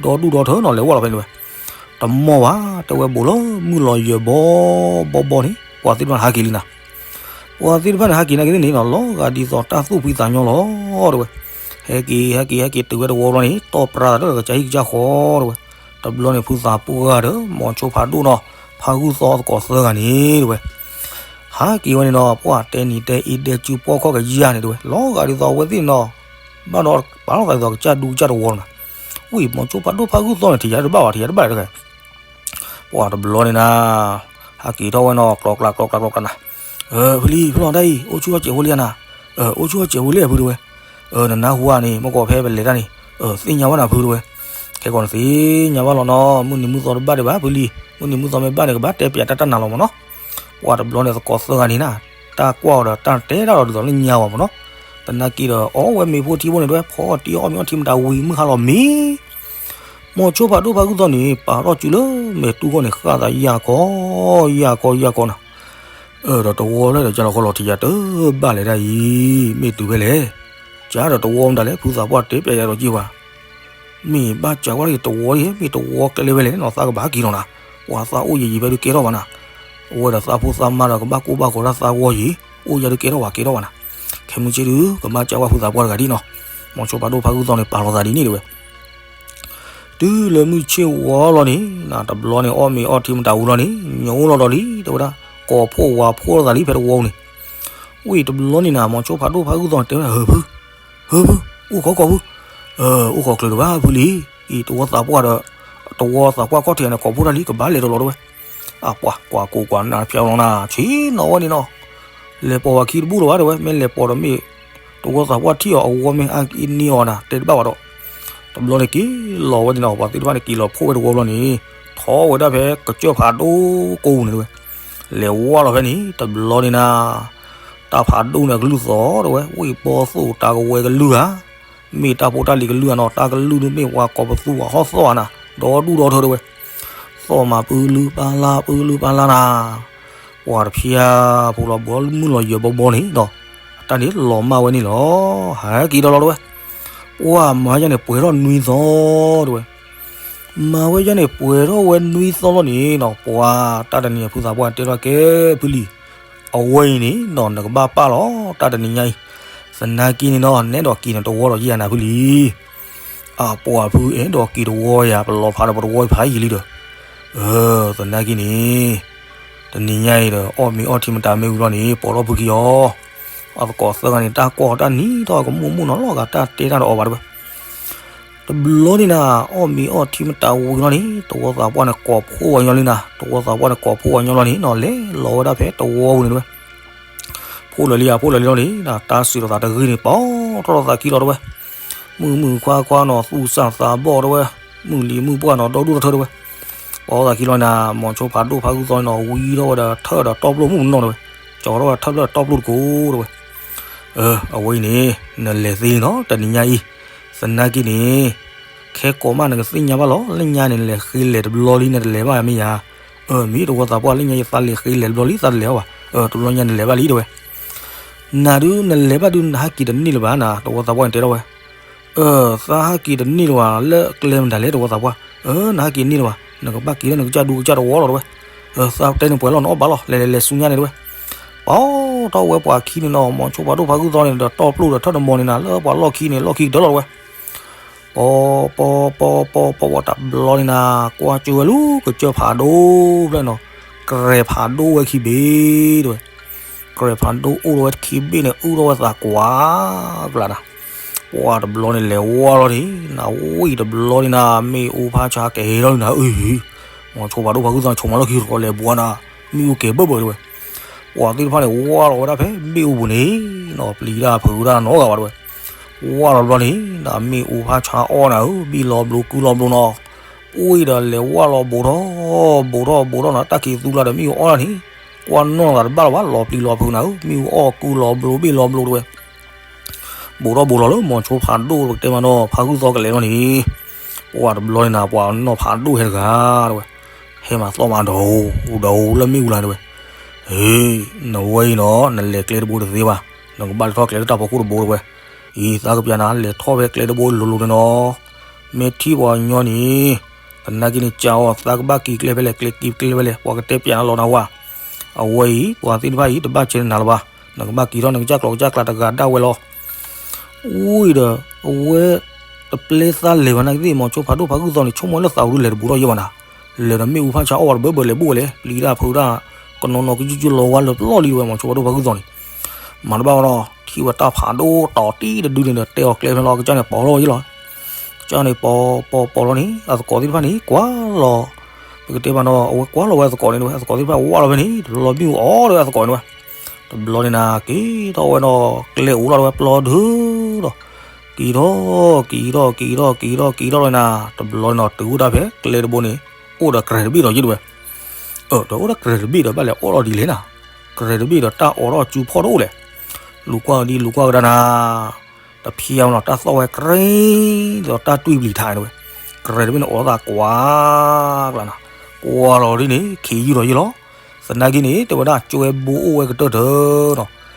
ဒူၣ်ဒီထၢနီၤ လဲၤဝၢ်လီၤဖဲန့ၣ်တဲဝဲ, တမီၢ်ဘၣ် တဲဝဲဘူးလၢမုၢ်လီၤယၢၤဘီဘီဘီန့ၣ် ပှၤသ့ၣ်တဖၣ်န့ၣ်ဟးက့ၤလံနၤ, ပှၤသ့ၣ်တဖၣ်န့ၣ်ဟးက့ၤနာ်က့ၤန့ၣ်နီၤ လီၤဂာ်ဒ်သိးတၢ်သူၣ်ဖှံသးညီလီၤတဲဝဲ, ဟဲက့ၤ ဟဲက့ၤ ဟဲက့ၤတုၤဝဲတဝီဘျီန့ၣ် တီၢ်ပြါသးဒီးကစၢ်ဟံၣ်ကစၢ်ဃီတဲဝဲ, တဘျီန့ၣ် ဖုသးပှၢ်ဒီး မိၤဆိဖးဒိၣ်နီၤ ဖးဂုၢ်သီသကိးသၢဂၤန့ၣ်တဲဝဲ ဟးက့ၤဝဲန့ၣ်နီၤ ပှၤတဲနံၤတဲအ့ဒဲစုပှီၢ်ခီၣ်ကယၤန့ၣ်တဲဝဲ လီၤဂာ်ဒ်သိးအဝဲသ့ၣ်န့ၣ်နီၤ, ဘၣ်ဒီးပာ်လီၤသးဒ်သိးကစၢ်ဒူကစၢ်တဝီလီၤနၤ, ဝံၤမိၤဆိဖးဒိၣ်ဖးဂုၢ်သီန့ၣ် ထံၣ်ယၤတဘၣ်ဘၣ် ထံၣ်ယၤတဘၣ်လၢၤတဂၤ ပှၤတဘျီန့ၣ်နၤ, ဟးက့ၤထီၣ်ဝဲနီၤ ကျီကျါကျီကျါကျီကျါနၤ, ဖုလံ ဖုလီၤတၢ်အံၤ အိၣ်ဆူၣ်ထီၣ်စဲးဖိလံဧါနၤ, အိၣ်ဆူၣ်ထီၣ်စဲးဖိလံဧါဖုတဲဝဲ, နနၢ်ဟူဧါန့ၣ် မ့ၢ်ကီးဖဲပလဲၤတၢ်န့ၣ်, သ့ၣ်ညါဘၣ်နၤဖုတဲဝဲ, ခဲကီးနသ့ၣ်ညါဘၣ်လီၤနီၤ မုၢ်နံၤမုၢ်သီတဘၣ်ဒံးဘၣ်ဖုလံ, မုၢ်နံၤမုၢ်သီမ့ၢ်ဘၣ်န့ၣ် ကဘၣ်တဲပၠးတၢ်တၢ်နၤလီၤမးနီၤ, ပှၤတဘျီန့ၣ်သကိးသၢဂၤန့ၣ်နၤ, တၢ်ကွၢ်အီၤဒီးတၢ်တဲတၢ်ဒီးဒ်သိးလၢညါဝဲမးနီၤ, သနာ်က့ဒီး အီၣ်ဝဲမ့ၤဖိထံဖိန့ၣ်တဲဝဲ ဖီအီၣ်တံၢ်အီၣ်မ့ၤအီထံမတၤဝံၤမုၢ်ဟါလီၤမ့ၢ် မိၤဆိဖးဒိၣ်ဖးဂုၢ်သီန့ၣ် ပာ်ထီၣ်စုလၢမဲာ်တူၢ်ဃီန့ၣ် ဃၣ်သးယၢ်ကီ ယၢ်ကီ ယၢ်ကီနၤ, ဒီးတဝီလၢဒီးကၢ်လီၤဃီလီၤထံၣ်ယၤ တဘၣ်လဲၤဒၣ်အံၤ မ့ၢ်တုၤဖဲလဲၣ်, ကၢ်ဒီးတဝီမတၤလဲၣ် ဖုသးပှၢ်တဲပၠးယၤဒီးက့ၤဝဲ, မ့ၢ်ဘၣ်ကၢ်ဝဲဒၣ်တဝီအံၤ မ့ၢ်တဝီကျဲလၢဖဲလဲၣ်နီၤ သးကဘၣ်က့ၤလီၤနၤ, ပှၤသးအိၣ်ယံာ်ယံာ်ဖဲဒုးကဲထီၣ်ဘၣ်နၤ, အဝဲဒီးသးဖိသးမါဒီးကဘၣ်ကိၢ်ဘၣ်ဂီၤတၢ်သးဝီယံၤ အိၣ်ယၤဒုးကဲထီၣ်ဘၣ်ကဲထီၣ်ဘၣ်နၤ, ခဲမုၢ်ဆ့ၣ်ဒုး ကဘၣ်ကၢ်ဝဲဖုသးပှၢ်တဂၤဒ်နီၤ, မိၤဆိဖးဒိၣ်ဖးဂုၢ်သီန့ၣ်ပာ်လီၤသးဒ်န့ၣ်တဲဝဲ တုၤလၢမုၢ်ဆ့ၣ်ဝီလီၤန့ၣ် တဘျီန့ၣ် အီၣ်မ့ၤအီထံမတၤဝံၤလီၤန့ၣ် ညိလီၤဒီးလံ တဲဝဲဒၣ် ကိးဖှိၣ်ဝၤဖှိၣ်လိာ်သးလံဖဲတဝီန့ၣ်, ဝံၤတဘျီန့ၣ်နၤ မိၤဆိဖးဒိၣ်ဖးဂုၢ်သီန့ၣ်တဲဝဲဒၣ် ဟၢဖု ဟၢဖု အိၣ်ခိးကိးဖု, အိၣ်ခိးကျၢၤတဘၣ်ဖုလံ, အံၤတဝီသးပှၢ်ဒီး တဝီသးပှၢ်ခီၣ်ထံးန့ၣ် ကိးဖှိၣ်တၢ်လံ ကဘၣ်လဲၤတလီၤတဲဝဲ, အပှၤကွၢ်ကိးကွၢ်နၢ်ဖျါလီၤနၤ ဆ့ၣ်နီၤဝဲန့ၣ်နီၤ လဲၤပိာ်ဝဲခံတဘူၣ်လီၤဘၣ်တဲဝဲ မ့ၢ်လဲၤပိာ်ဒီးမ့ၢ် တဝီသးပှၢ်ထံၣ်အီၤအဝီမ့ၢ်အါက့ၤန့ၢ်အီၤနၤ တဲတဘၣ်ဘၣ်ဒီး တဘျီန့ၣ်က့ၤလီၤဝဲန့ၣ်နီၤ ပှၤသ့ၣ်တဖၣ်န့ၣ်က့ၤလီၤဖှိၣ်ဝဲတဝီဘျီန့ၣ် ထီၣ်ဝဲဒၣ်ဖဲကစၢၢ်ဖးဒိၣ်ကိးပူၤန့ၣ်တဲဝဲ လဲၤဝၢ်လီၤဖဲန့ၣ် တဘျီန့ၣ်နၤ တၢ်ဖးဒိၣ်န့ၣ်အကလုၢ်သီၣ်တဲဝဲ ဝ့ၢ်ဘီသိၣ်တၢ်ကဝဲၤကလုၢ်ဧါ မ့ၢ်တၢ်ဖိတၢ်လံၤကလုၢ်ဧါနီၤ တၢ်ကလုၢ်ဒုးမ့ၢ်ပှၤကိးပသူအဟီၣ်သီၣ်ဧါနၤ ဒီဒူၣ်ဒီထၢတဲဝဲ သီၣ်မးပူၤလုပၢ်လၢ် ပူၤလုပၢ်လၢ်နၤ ပှၤတဖျါဖိလီၤဘှီမုၢ်လီၤယၢၤဘီဘီန့ၣ်ဒီး အတၢ်န့ၣ်လီၤမၢ်ဝဲန့ၣ်လီၤ ဟဲက့ၤဒီးလီၤတဲဝဲ ပှၤမၤယၤန့ၣ် ပှဲၤထီၣ်နွံသီတဲဝဲ မၤဝဲယၤန့ၣ် ပှဲၤထီၣ်ဝဲနွံသီလီၤန့ၣ်နီၤ ပှၤတၢ်တနံၤအံၤ ဖုသးပှၢ်တဲထီၣ်ကဲဖုလံၤ အဝဲအံၤန့ၣ်နီၤ နကဘၣ်ပာ်လီၤ တၢ်တနံၤညါအံၤ သနာ်က့န့ၣ်နီၤ နဲဒိးက့ၤနတဝီဒီးယဲၢ်နၤဖုလံၤ အပှၤဖုအဲၣ်ဒိးက့ၤတဝီယၤ ပလီၤဖးဒီးပတဝီဖးယံာ်လံဒီး သနာ်က့န့ၣ် တနံၤညါအံၤဒီး အီၣ်မ့ၤအီထံမတၤမ့ၢ်ဝံၤလီၤန့ၣ် ပိာ်ထီၣ်ဖုက့ၤအီၤ အသကိးသၢဂၤန့ၣ် တၢ်ကွၢ်တၢ်နံၤထီၣ်ကမူၣ်မူၣ်နီၤလီၤဂာ် တၢ်တဲတၢ်ဒီးအီၤဘၣ်တဲဝဲ တဘျီန့ၣ်နၤ အီၣ်မ့ၤအီထံမတၤဝံၤလီၤန့ၣ် တဝီသးပှၢ်န့ၣ်ကိးဖှိၣ်ဝဲညီလံနၤ တဝီသးပှၢ်န့ၣ်ကိးဖှိၣ်ဝဲညီလီၤန့ၣ်နီၤ လဲၤလီၤဝဲဒၣ်ဖဲတဝီပူၤန့ၣ်တဲဝဲ ဖှိၣ်လၢာ်လံဧါ ဖှိၣ်လၢာ်လံလီၤန့ၣ် တၢ်စံးလိာ်သးတဂ့ၤန့ၣ် ပိာ်ထီၣ်လိာ်သးခံလီၤတဲဝဲ မုၢ်မုၢ်ခွါခွါနီၤ သူၣ်စၢ်သးဘီၣ်တဲဝဲ မုၢ်လံၤမုၢ်ပှၢ်နီၤ ဒီဒူၣ်ဒီထၢတဲဝဲ ပှၤအိၣ်သးခံလီၤနၤ, မီၤဆိဖးဒိၣ်ဖးဂုၢ်သီန့ၣ်နီၤ ဝံထီၣ်ဝဲဒီးထၢၣ်ဒီးတီၢ်ပျိၢ်မုၣ်မနီၤတဲဝဲ, ကၠီထီၣ်ဝဲထၢၣ်ဖျၢၣ်ဒီးတီၢ်ပျိၢ်တကိးတဲဝဲ. အဝဲအံၤန့ၣ် နလဲၤသ့နီၤ တနံၤညါအံၤ, သနာ်က့န့ၣ် ခဲကိးမးနကသ့ၣ်ညါဘၣ်လီၤ, လၢညါန့ၣ် နလဲၤဃ့လဲၤတဘျီလံ နတလဲၤဘၣ်မ့ၢ်ယၤ. မ့ၢ်တဝီသးပှၢ် လၢညါယသးလဲၤဃ့လဲၤတဘျီလံ သးတလဲၤအီၤဘၣ်, တဘျီညါနလဲၤဘၣ်လံတဲဝဲ. နၤဒုးနလဲၤဘၣ်ဒုး နဟးက့ၤတန့ၢ်လၢၤဘၣ်နၤ တဝီသးပှၢ်န့ၣ်တဲထီၣ်ဝဲ. သးဟးက့ၤတန့ၢ်လၢၤဘၣ် လၢကျဲမတၤလဲၣ် တဝီသးပှၢ်, နဟးက့ၤန့ၢ်လၢၤဘၣ်, နကဘၣ်က့ၤထီၣ်နကစၢ်ဒူကစၢ်တဝီလီၤတဲဝဲ. သးတဲန့ၣ်ပှဲၤလီၤ နအီၣ်ဘၣ်လီၤ လဲၤလဲၤလဲၤဆူညါန့ၣ်တဲဝဲ.ပာ်ထီၣ်ဝဲပှၤခံန့ၣ်နီၤ မီၤဆိဖးဒိၣ်ဖးဂုၢ်သီန့ၣ်ဒီးတီၢ်ပျိၢ်ဒီးထၢၣ်တမီၤန့ၣ်နၤ လၢပှၤလီၢ်ခံန့ၣ် လီၢ်ခံကတၢၢ်လီၤတဲဝဲ. ပီပီပီပီပီဝဲတဘျီန့ၣ်နၤ ကွၢ်ကၠိဝဲလူၤ ကစၢၢ်ဖးဒိၣ်ဖျၢၣ်နီၤ, ကြဲးဖးဒိၣ်ဝဲခံဘ့ၣ်တဲဝဲ. ကြဲးဖးဒိၣ်အိၣ်ထီၣ်ဝဲခံဘ့ၣ်န့ၣ် အုၣ်ထီၣ်ဝဲသးကွၢ်ကျါနၤ. ပှၤတဘျီန့ၣ်လဲၤဝါလီၤန့ၣ် နဝံၣ်တဘျီန့ၣ်နၤ မ့ၣ်အူဖးဆါကဲထီၣ်န့ၣ်နၤ အု မီၤဆိဖးဒိၣ်ဖးဂုၢ်သီန့ၣ် ဆိကမိၣ်လၢခံဃီလဲၤဘှါနၤ မ့ၣ်အူကဲဘၢဘၢတဲဝဲ. ပှၤသ့ၣ်တဖၣ်န့ၣ် ဝါလီၤဝဲဒၣ်ဖဲဘ့ၣ်အူပူၤန့ၣ်နီၤ ပျံၤတၢ်ဖုးတၢ်နီတဂၤဘၣ်တဲဝဲ. ဝါလီၤတဘျီန့ၣ် နမ့ၣ်အူဖးဆါအီၣ်နၤဧၢ ဘံၣ်လီၤဘျိကုလီၤဘျိနီၤ. ပှၤဒီးလဲၤဝါလီၤဘိးထီၣ် ဘိးထီၣ်ဘိးထီၣ်နၤ တၢ်ခံးသူကျါဒီးမ့ၣ်အူအီၣ်နၤန့ၣ် ကွၢ်နီၢ်သးတဘၣ်လၢၤဘၣ် လီၤပျံၤလီၤဖုးနၤဧၢ မ့ၣ်အူအီၣ်ကုလီၤဘျိဘ့ၣ်လီၤဘျိတဲဝဲ. ဘိးထီၣ်ဘိးလီၤလၢမီၤဆိဖးဒိၣ်ပကတဲမးနီၤ ဖးဂုၢ်သီကလဲၤလီၤန့ၣ် ပှၤတဘျီန့ၣ်နၤ ပှၤနီၢ်ဖးဒိၣ်ဟဲတဂၤတဲဝဲ. ဟဲမၤသီၣ်မၤဒီး ဒီးလၢမ့ၣ်အူလၢတဲဝဲ. ဟ့ နဝဲအံၤနီၤ နလဲၤကျဲတဘိတသ့ဘၣ်, နကဘၣ်လဲၤထီၣ်ကျဲလၢတၢ်ဖီခိၣ်တဘိတဲဝဲ. အံၤ သးကပျးနၤ လဲၤထီၣ်ဖဲကျဲတဘိလိၤလိၤန့ၣ်နီၤ မ့ၢ်ထံၣ်ပှၤကညီန့ၣ် သနာ်က့န့ၣ် ကးအီၤ သးကဘၣ်က့ၤကျဲဖဲလဲၣ် ကျဲက့ၤကျဲဖဲလဲၣ် ပှၤကတဲပျးနၤလီၤနၤဝဲ. အဝဲအံၤ ပှၤသ့ၣ်တဖၣ်အံၤ တဘၣ်ဆဲးနၤလၢၤဘၣ်, နကဘၣ်က့ၤထီၣ်နကစၢ်ကျိၤကစၢ်ကျါတဂၤဒၣ်ဝဲလီၤ. အံၤဒီး အဝဲ တပျဲသးလဲၤဘၣ်နာ်က့သ့ၣ် မီၤဆိဖးဒိၣ်ဖးဂုၢ်သီန့ၣ် ဆိကမိၣ်လၢသးအိၣ်ဒုးလဲၤတဘူးထီၣ်ယဲၢ်ဘၣ်နၤ, လဲၤဒီးမ့ၣ်အူဖးဆါအီၣ်ဝဲတဘၢဘၢလဲၤဘိၣ်ဝဲလဲၣ် ပျံၤတၢ်ဖုးတၢ် ကနီၤနီၤကယုၢ်ကယုၢ်လီၤဝါလၢပျီလံဝဲ မီၤဆိဖးဒိၣ်ဖးဂုၢ်သီန့ၣ်. မၤတဘၣ်ဝဲဒီး ထံၣ်ဝဲတၢ်ဖးဒိၣ်တီၤတံၢ်တဒုန့ၣ်ဒီး တဲအီၤကျဲဖဲလီၤ ကစၢ်န့ၣ်ပီၤလီၤယဲၢ်လီၤ. ကစၢ်န့ၣ်ပီၤပီၤပီၤလီၤန့ၣ် အသကိးသ့ၣ်တဖၣ်န့ၣ် ကွၢ်လီၤ ပကတဲဘၣ်နီၤ အဝဲကွၢ်လီၤဝဲအသကိးန့ၣ်ဝဲ အသကိးသ့ၣ်တဖၣ်ဝဲလီၤဖဲန့ၣ် တဘျီမ့ၣ်အူအီၣ်ဒီးအသကိးန့ၣ်ဝဲ. တဘျီန့ၣ်နၤ က့ၤထီၣ်ဝဲဒီး ကျဲအိၣ်လီၤဝဲပျီဒုဒီး က့ၤထီၣ် က့ၤထီၣ် က့ၤထီၣ် က့ၤထီၣ် က့ၤထီၣ်လီၤန့ၣ်နၤ တဘျီန့ၣ်နီၤ တုၤဝဲဒၣ်ဖဲကျဲတဘိန့ၣ် အိၣ်ဒီးကြဲးတဘ့ၣ်ဒီးယဲၢ်တဲဝဲ. အၢ ဒီးအိၣ်ဒီးကြဲးတဘ့ၣ်ဒီးဘၣ်လဲၤအီၣ်လီၤဒ်လဲၣ်နၤ, ကြဲးတဘ့ၣ်ဒီးတၢ်အိးထီၣ်စုဖီၣ်တအိၣ်လဲၣ်. လူၤကွၢ်ကဒံလူၤကွၢ်ကဒါနၤ တဖျါဝဲနီၤ တၢ်သီၣ်ဝဲကြ့ ဒီးတၢ်တွံၢ်ပျံၤထါတဲဝဲ. ကြဲးတဘ့ၣ်န့ၣ်အိးထီၣ်သးကွၢ်ကျါနၤ, ကွၢ်လီၤဒ်န့ၣ် ခံးယုၢ်ဒီးယဲၢ်လီၤ. သနာ်က့န့ၣ် တဲဝဲဒၣ် ကၠိဝဲဘိအိၣ်ဝဲကတၢၢ်တၢၢ်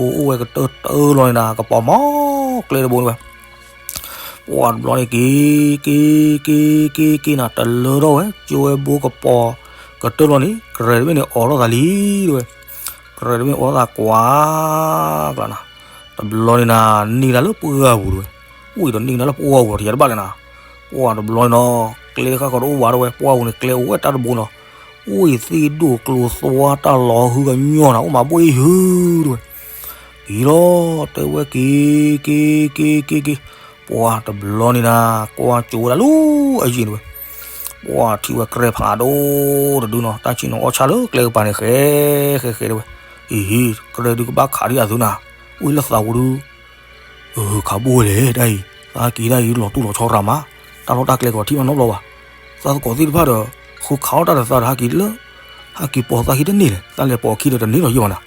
နီၤ, ကၠိဝဲဘိအိၣ်ဝဲကတၢၢ်တၢၢ်လီၤန့ၣ်နၤ ကပီၤမီၤကျဲတဘိန့ၣ်ဝဲ. ပှၤတဘျီန့ၣ်က့ၤ က့ၤ က့ၤ က့ၤ က့ၤနၤ တလၢထီၣ်ဝဲ ကၠိဝဲဘိကပီၤကတၢၢ်လီၤန့ၣ် ကြဲးတဘ့ၣ်န့ၣ်အိးထီၣ်သးလံတဲဝဲ. ကြဲးတဘ့ၣ်န့ၣ်အိးထီၣ်သးကွၢ်ကျါနၤ, တဘျီန့ၣ်နၤ န့ၢ်တၢ်လၢပှၢ်ပူၤတဲဝဲ. အိၣ်အံၤဒီးန့ၢ်တၢ်လၢပှၢ်ပူၤဒီး တယၤတဘၣ်လဲၣ်နၤ. ပှၤတဘျီန့ၣ်နီၤ ကျဲဃၣ်ဃီတအိၣ်ဘၣ်တဲဝဲ ပှၢ်ပူၤန့ၣ် ကျဲအိၣ်ဝဲတၢ်တဘိနီၤ. အိၣ်အံၤသ့ၣ်ဒိၣ်ကျိၤသွါတၢ်လီၤဟုကညီနၤ အိၣ်မးဘိၣ်အံၤဟုတဲဝဲ. က့ၤလီၤ တဲဝဲက့ၤ က့ၤ က့ၤ က့ၤ က့ၤ, ပှၤတဘျီန့ၣ်နၤ ကွၢ်ကၠိဝဲဒၣ်လၢအယံၤတဲဝဲ. ပှၤထံၣ်ဝဲကြဲးဖးဒိၣ်တဒုနီၤ တၢ်ဆံၣ်နီၤအီၣ်ဆၣ်လၢကျဲကပၤန့ၣ် ဃဲ ဃဲ ဃဲတဲဝဲ. အံၤ ကြဲးဒုးကဘၣ်ခးဒံးအသုနၤ, အိၣ်လၢသးဝဲဒုး ခးဘိၣ်ဝဲလဲၣ် တၢ်အံၤ သးဟဲက့ၤဒၣ်အံၤ လီၤတူၢ်လီၤဆီရၤမး, တၢ်လီၢ်တၢ်ကျဲကီးထံၣ်ဘၣ်နီတဘျီဘၣ်. သးသကိးသ့ၣ်တဖၣ်ဒီး ဃုခးအီၣ်တၢ်ဒီးသးဒီးဟဲက့ၤလၢ ဟဲက့ၤပိာ်သးခံတန့ၢ်လဲၣ်, သးလဲၤပိာ်ခံဒီးတန့ၢ်လီၤယဲၢ်ဘၣ်နၤ.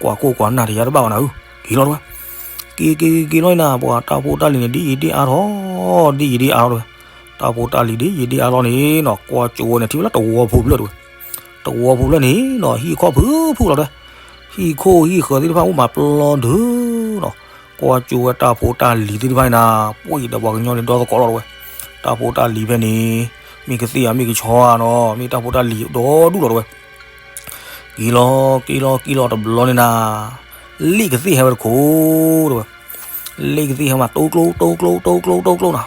ကွၢ်ကိၢ်ကွၢ်နၢ်တယၤတဘၣ်ဘၣ်နၤဧၢ, က့ၤလီၤတဲဝဲ. က့ၤက့ၤက့ၤက့ၤလီၤနၤ ပှၤတၢ်ဖိတၢ်လံၤန့ၣ် ဒ်အံၤဒ်အါထီၣ် ဒ်အံၤဒ်အါထီၣ်တဲဝဲ. တၢ်ဖိတၢ်လံၤဒ်အံၤဒ်အါထီၣ်န့ၣ်နီၤ ကွၢ်ကၠိဝဲန့ၣ် ထံၣ်ဝဲလၢတဝီဖိဖျၢၣ်တဲဝဲ. တဝီဖိဖျၢၣ်န့ၣ်နီၤ ဟံၣ်ခီၣ်ဖုဖုလီၤတဲဝဲ. ဟံၣ်ခိၣ်ဟံၣ်ဃၢၤသ့ၣ်တဖၣ်အိၣ်မးပျီဒုနီၤ. ကွၢ်ကၠိဝဲတၢ်ဖိတၢ်လံၤသ့ၣ်တဖၣ်န့ၣ်နၤ ပှၤအံၤဒီးပှၤကညီန့ၣ်ဒီသကိးလီၤတဲဝဲ. တၢ်ဖိတၢ်လံၤဖဲန့ၣ် မ့ၢ်ကသ့ၣ်ဧါ မ့ၢ်ကဆီဧါနီၤ မ့ၢ်တၢ်ဖိတၢ်လံၤဒီဒူၣ်လီၤတဲဝဲ. က့ၤလီၤ က့ၤလီၤ က့ၤလီၤတဘျီန့ၣ်နၤ လ့ၣ်ကသ့ၣ်ဟဲဝဲတခိၣ်တဲဝဲ. လ့ၣ်ကသ့ၣ်ဟဲမး တိကျိ တိကျိ တိကျိ တိကျိ တိကျိနၤ.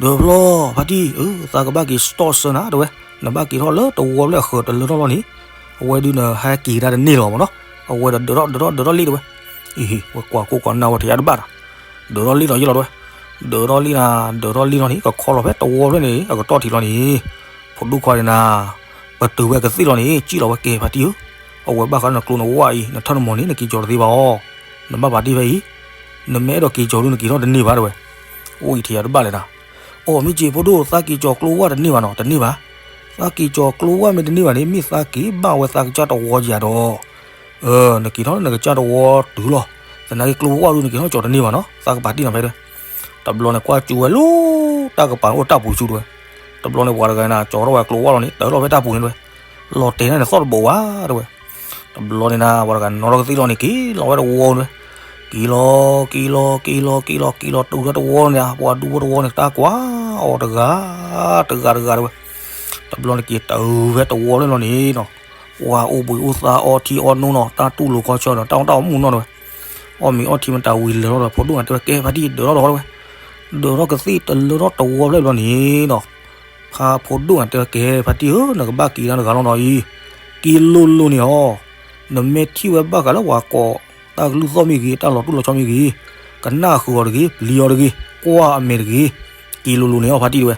ဒီးဖျီ ဖါတံၢ်ဧၢ သးကဘၣ်က့ၤစတီၣ်ဆၢနၤတဲဝဲ. နဘၣ်က့ၤထီၣ်လၢတဝီဖျၢၣ်အဃၢၤတလၢထီၣ်လီၤန့ၣ် အဝဲဒုးနဟဲက့ၤတၢ်တန့ၢ်လၢၤဘၣ်မးနီၤ. အဝဲဒီးဒၢးထီၣ်ဒၢးထီၣ်ဒၢးထီၣ်လ့ၣ်တဲဝဲ. အံၤ ဝဲကွၢ်ကိၢ်ကွၢ်နၢ်ဝဲတယၤတဘၣ်နၤ. ဒၢးထီၣ်လ့ၣ်ဒီးယဲၢ်လီၤတဲဝဲ. ဒၢးထီၣ်လ့ၣ်နၤ ဒၢးထီၣ်လ့ၣ်လီၤန့ၣ် ကခီလီၤဖဲတဝီဖျၢၣ်န့ၣ် အကတီၢ်ထံးလီၤန့ၣ် ဖိဒိၣ်ခွါန့ၣ်နၤ ပတုာ်ဝဲကသ့ၣ်လီၤန့ၣ် စံၣ်လီၤဝဲကဲဖါတံၢ်ဧၢ. အဝဲဘၣ်ဃးလၢနကျိၤနဝါအံၤ နထၢၣ်နမီၤန့ၣ် နက့ၤကီၤတသ့ဘၣ်အီၤ. နဘၣ်ပာ်တ့ၢ်ဖဲအံၤ နမ့ၢ်အဲၣ်ဒိးက့ၤကီၤဒုးနက့ၤထီၣ်တန့ၢ်ဘၣ်တဲဝဲ. အိၣ်အံၤထံးယၤတဘၣ်လဲၣ်နၤ. အိၣ်မ့ၢ်က့ၤဖိဒိၣ်သးက့ၤကီၤကျိဝါတန့ၢ်ဘၣ်နီၤ တန့ၢ်ဘၣ်. သးက့ၤကၠီၤကျိဝၣ်မ့ၢ်တန့ၢ်ဘၣ်န့ၣ် မ့ၢ်သးက့ၤဘၣ်ဝဲသးကစၢ်တဝီယၤဒီး, နက့ၤထီၣ်နကစၢ်တဝီတုၤလီၤ. သနာ်က့ကျိဝၣ်ဒုးနက့ၤထီၣ်ကၠီၤတန့ၢ်ဘၣ်နီၤ, သးကပာ်တံၢ်နီၤဖဲဒၣ်. တဘျီန့ၣ်ကွၢ်ကၠူဝဲလၢ တၢ်ကပၤအိၣ်တၢ်ပူၤဆူတဲဝဲ. တဘျီန့ၣ်ပှၤတဂၤနၤ ကၠီၤထီၣ်ဝဲကျိဝၣ်လီၤန့ၣ် တၢလီၤဖဲတၢ်ပူၤန့ၣ်တဲဝဲ. လီၤတဲာ်န့ၣ်သီၣ်တဘိးဝဲတဲဝဲ. တဘျီန့ၣ်နၤ ပှၤတဂၤနီၣ်ထီၣ်ကသ့ၣ်လီၤန့ၣ် က့ၤလီၤဝဲတဝီန့ၣ်တဲဝဲ. က့ၤလီၤ က့ၤလီၤ က့ၤလီၤ က့ၤလီၤ တုၤလၢတဝီန့ၣ် ပှၤဒူဖိတဝီန့ၣ် တၢ်ကွၢ်အီၤတဂၤ တဂၤတဂၤတဲဝဲ. တဘျီန့ၣ်က့ၤတုၤဖဲတဝီလၢလီၤန့ၣ်နီၤ, ပှၤအိၣ်ဘှံးအိၣ်သါအီထံအီနိနီၤ တၢ်တူၢ်လိာ်ခီဆၢဒီး တၢ်အီၣ်တၢ်အီမူနီၤတဲဝဲ. အီၣ်မ့ၤအီထံမတၤဝံၤလၢာ်လီၤဒီး ဖိဒိၣ်တဲဝဲ ကဲဖါတံၢ် ဒၢးထီၣ်ဒီးတဲဝဲ. ဒၢးထီၣ်ကသ့ၣ်တလၢထီၣ်တဝီဖျၢၣ်ဘျီန့ၣ်နီၤ, ဖါဖိဒိၣ်တဲဝဲ ကဲဖါတံၢ်ဧၢ နကဘၣ်က့ၤတၢ်တဂၤလီၤနီၤအံၤ, က့ၤလိၤလိၤန့ၣ်အီၤ, နမ့ၢ်ထံၣ်ဝဲဘၣ်ဃးလၢပှၤကိးတၢ်ကလုၢ်သီၣ်မ့ၢ်ဂ့ၤ တၢ်လီၤတူၢ်လီၤဆီမ့ၢ်ဂ့ၤ, ကနၣ်ဃုာ်အီၤတဂ့ၤ ပျံၤအီၤတဂ့ၤ ကွၢ်အမဲာ်တဂ့ၤ, က့ၤလိၤလိၤန့ၣ်အီၤဖါတံၢ်တဲဝဲ.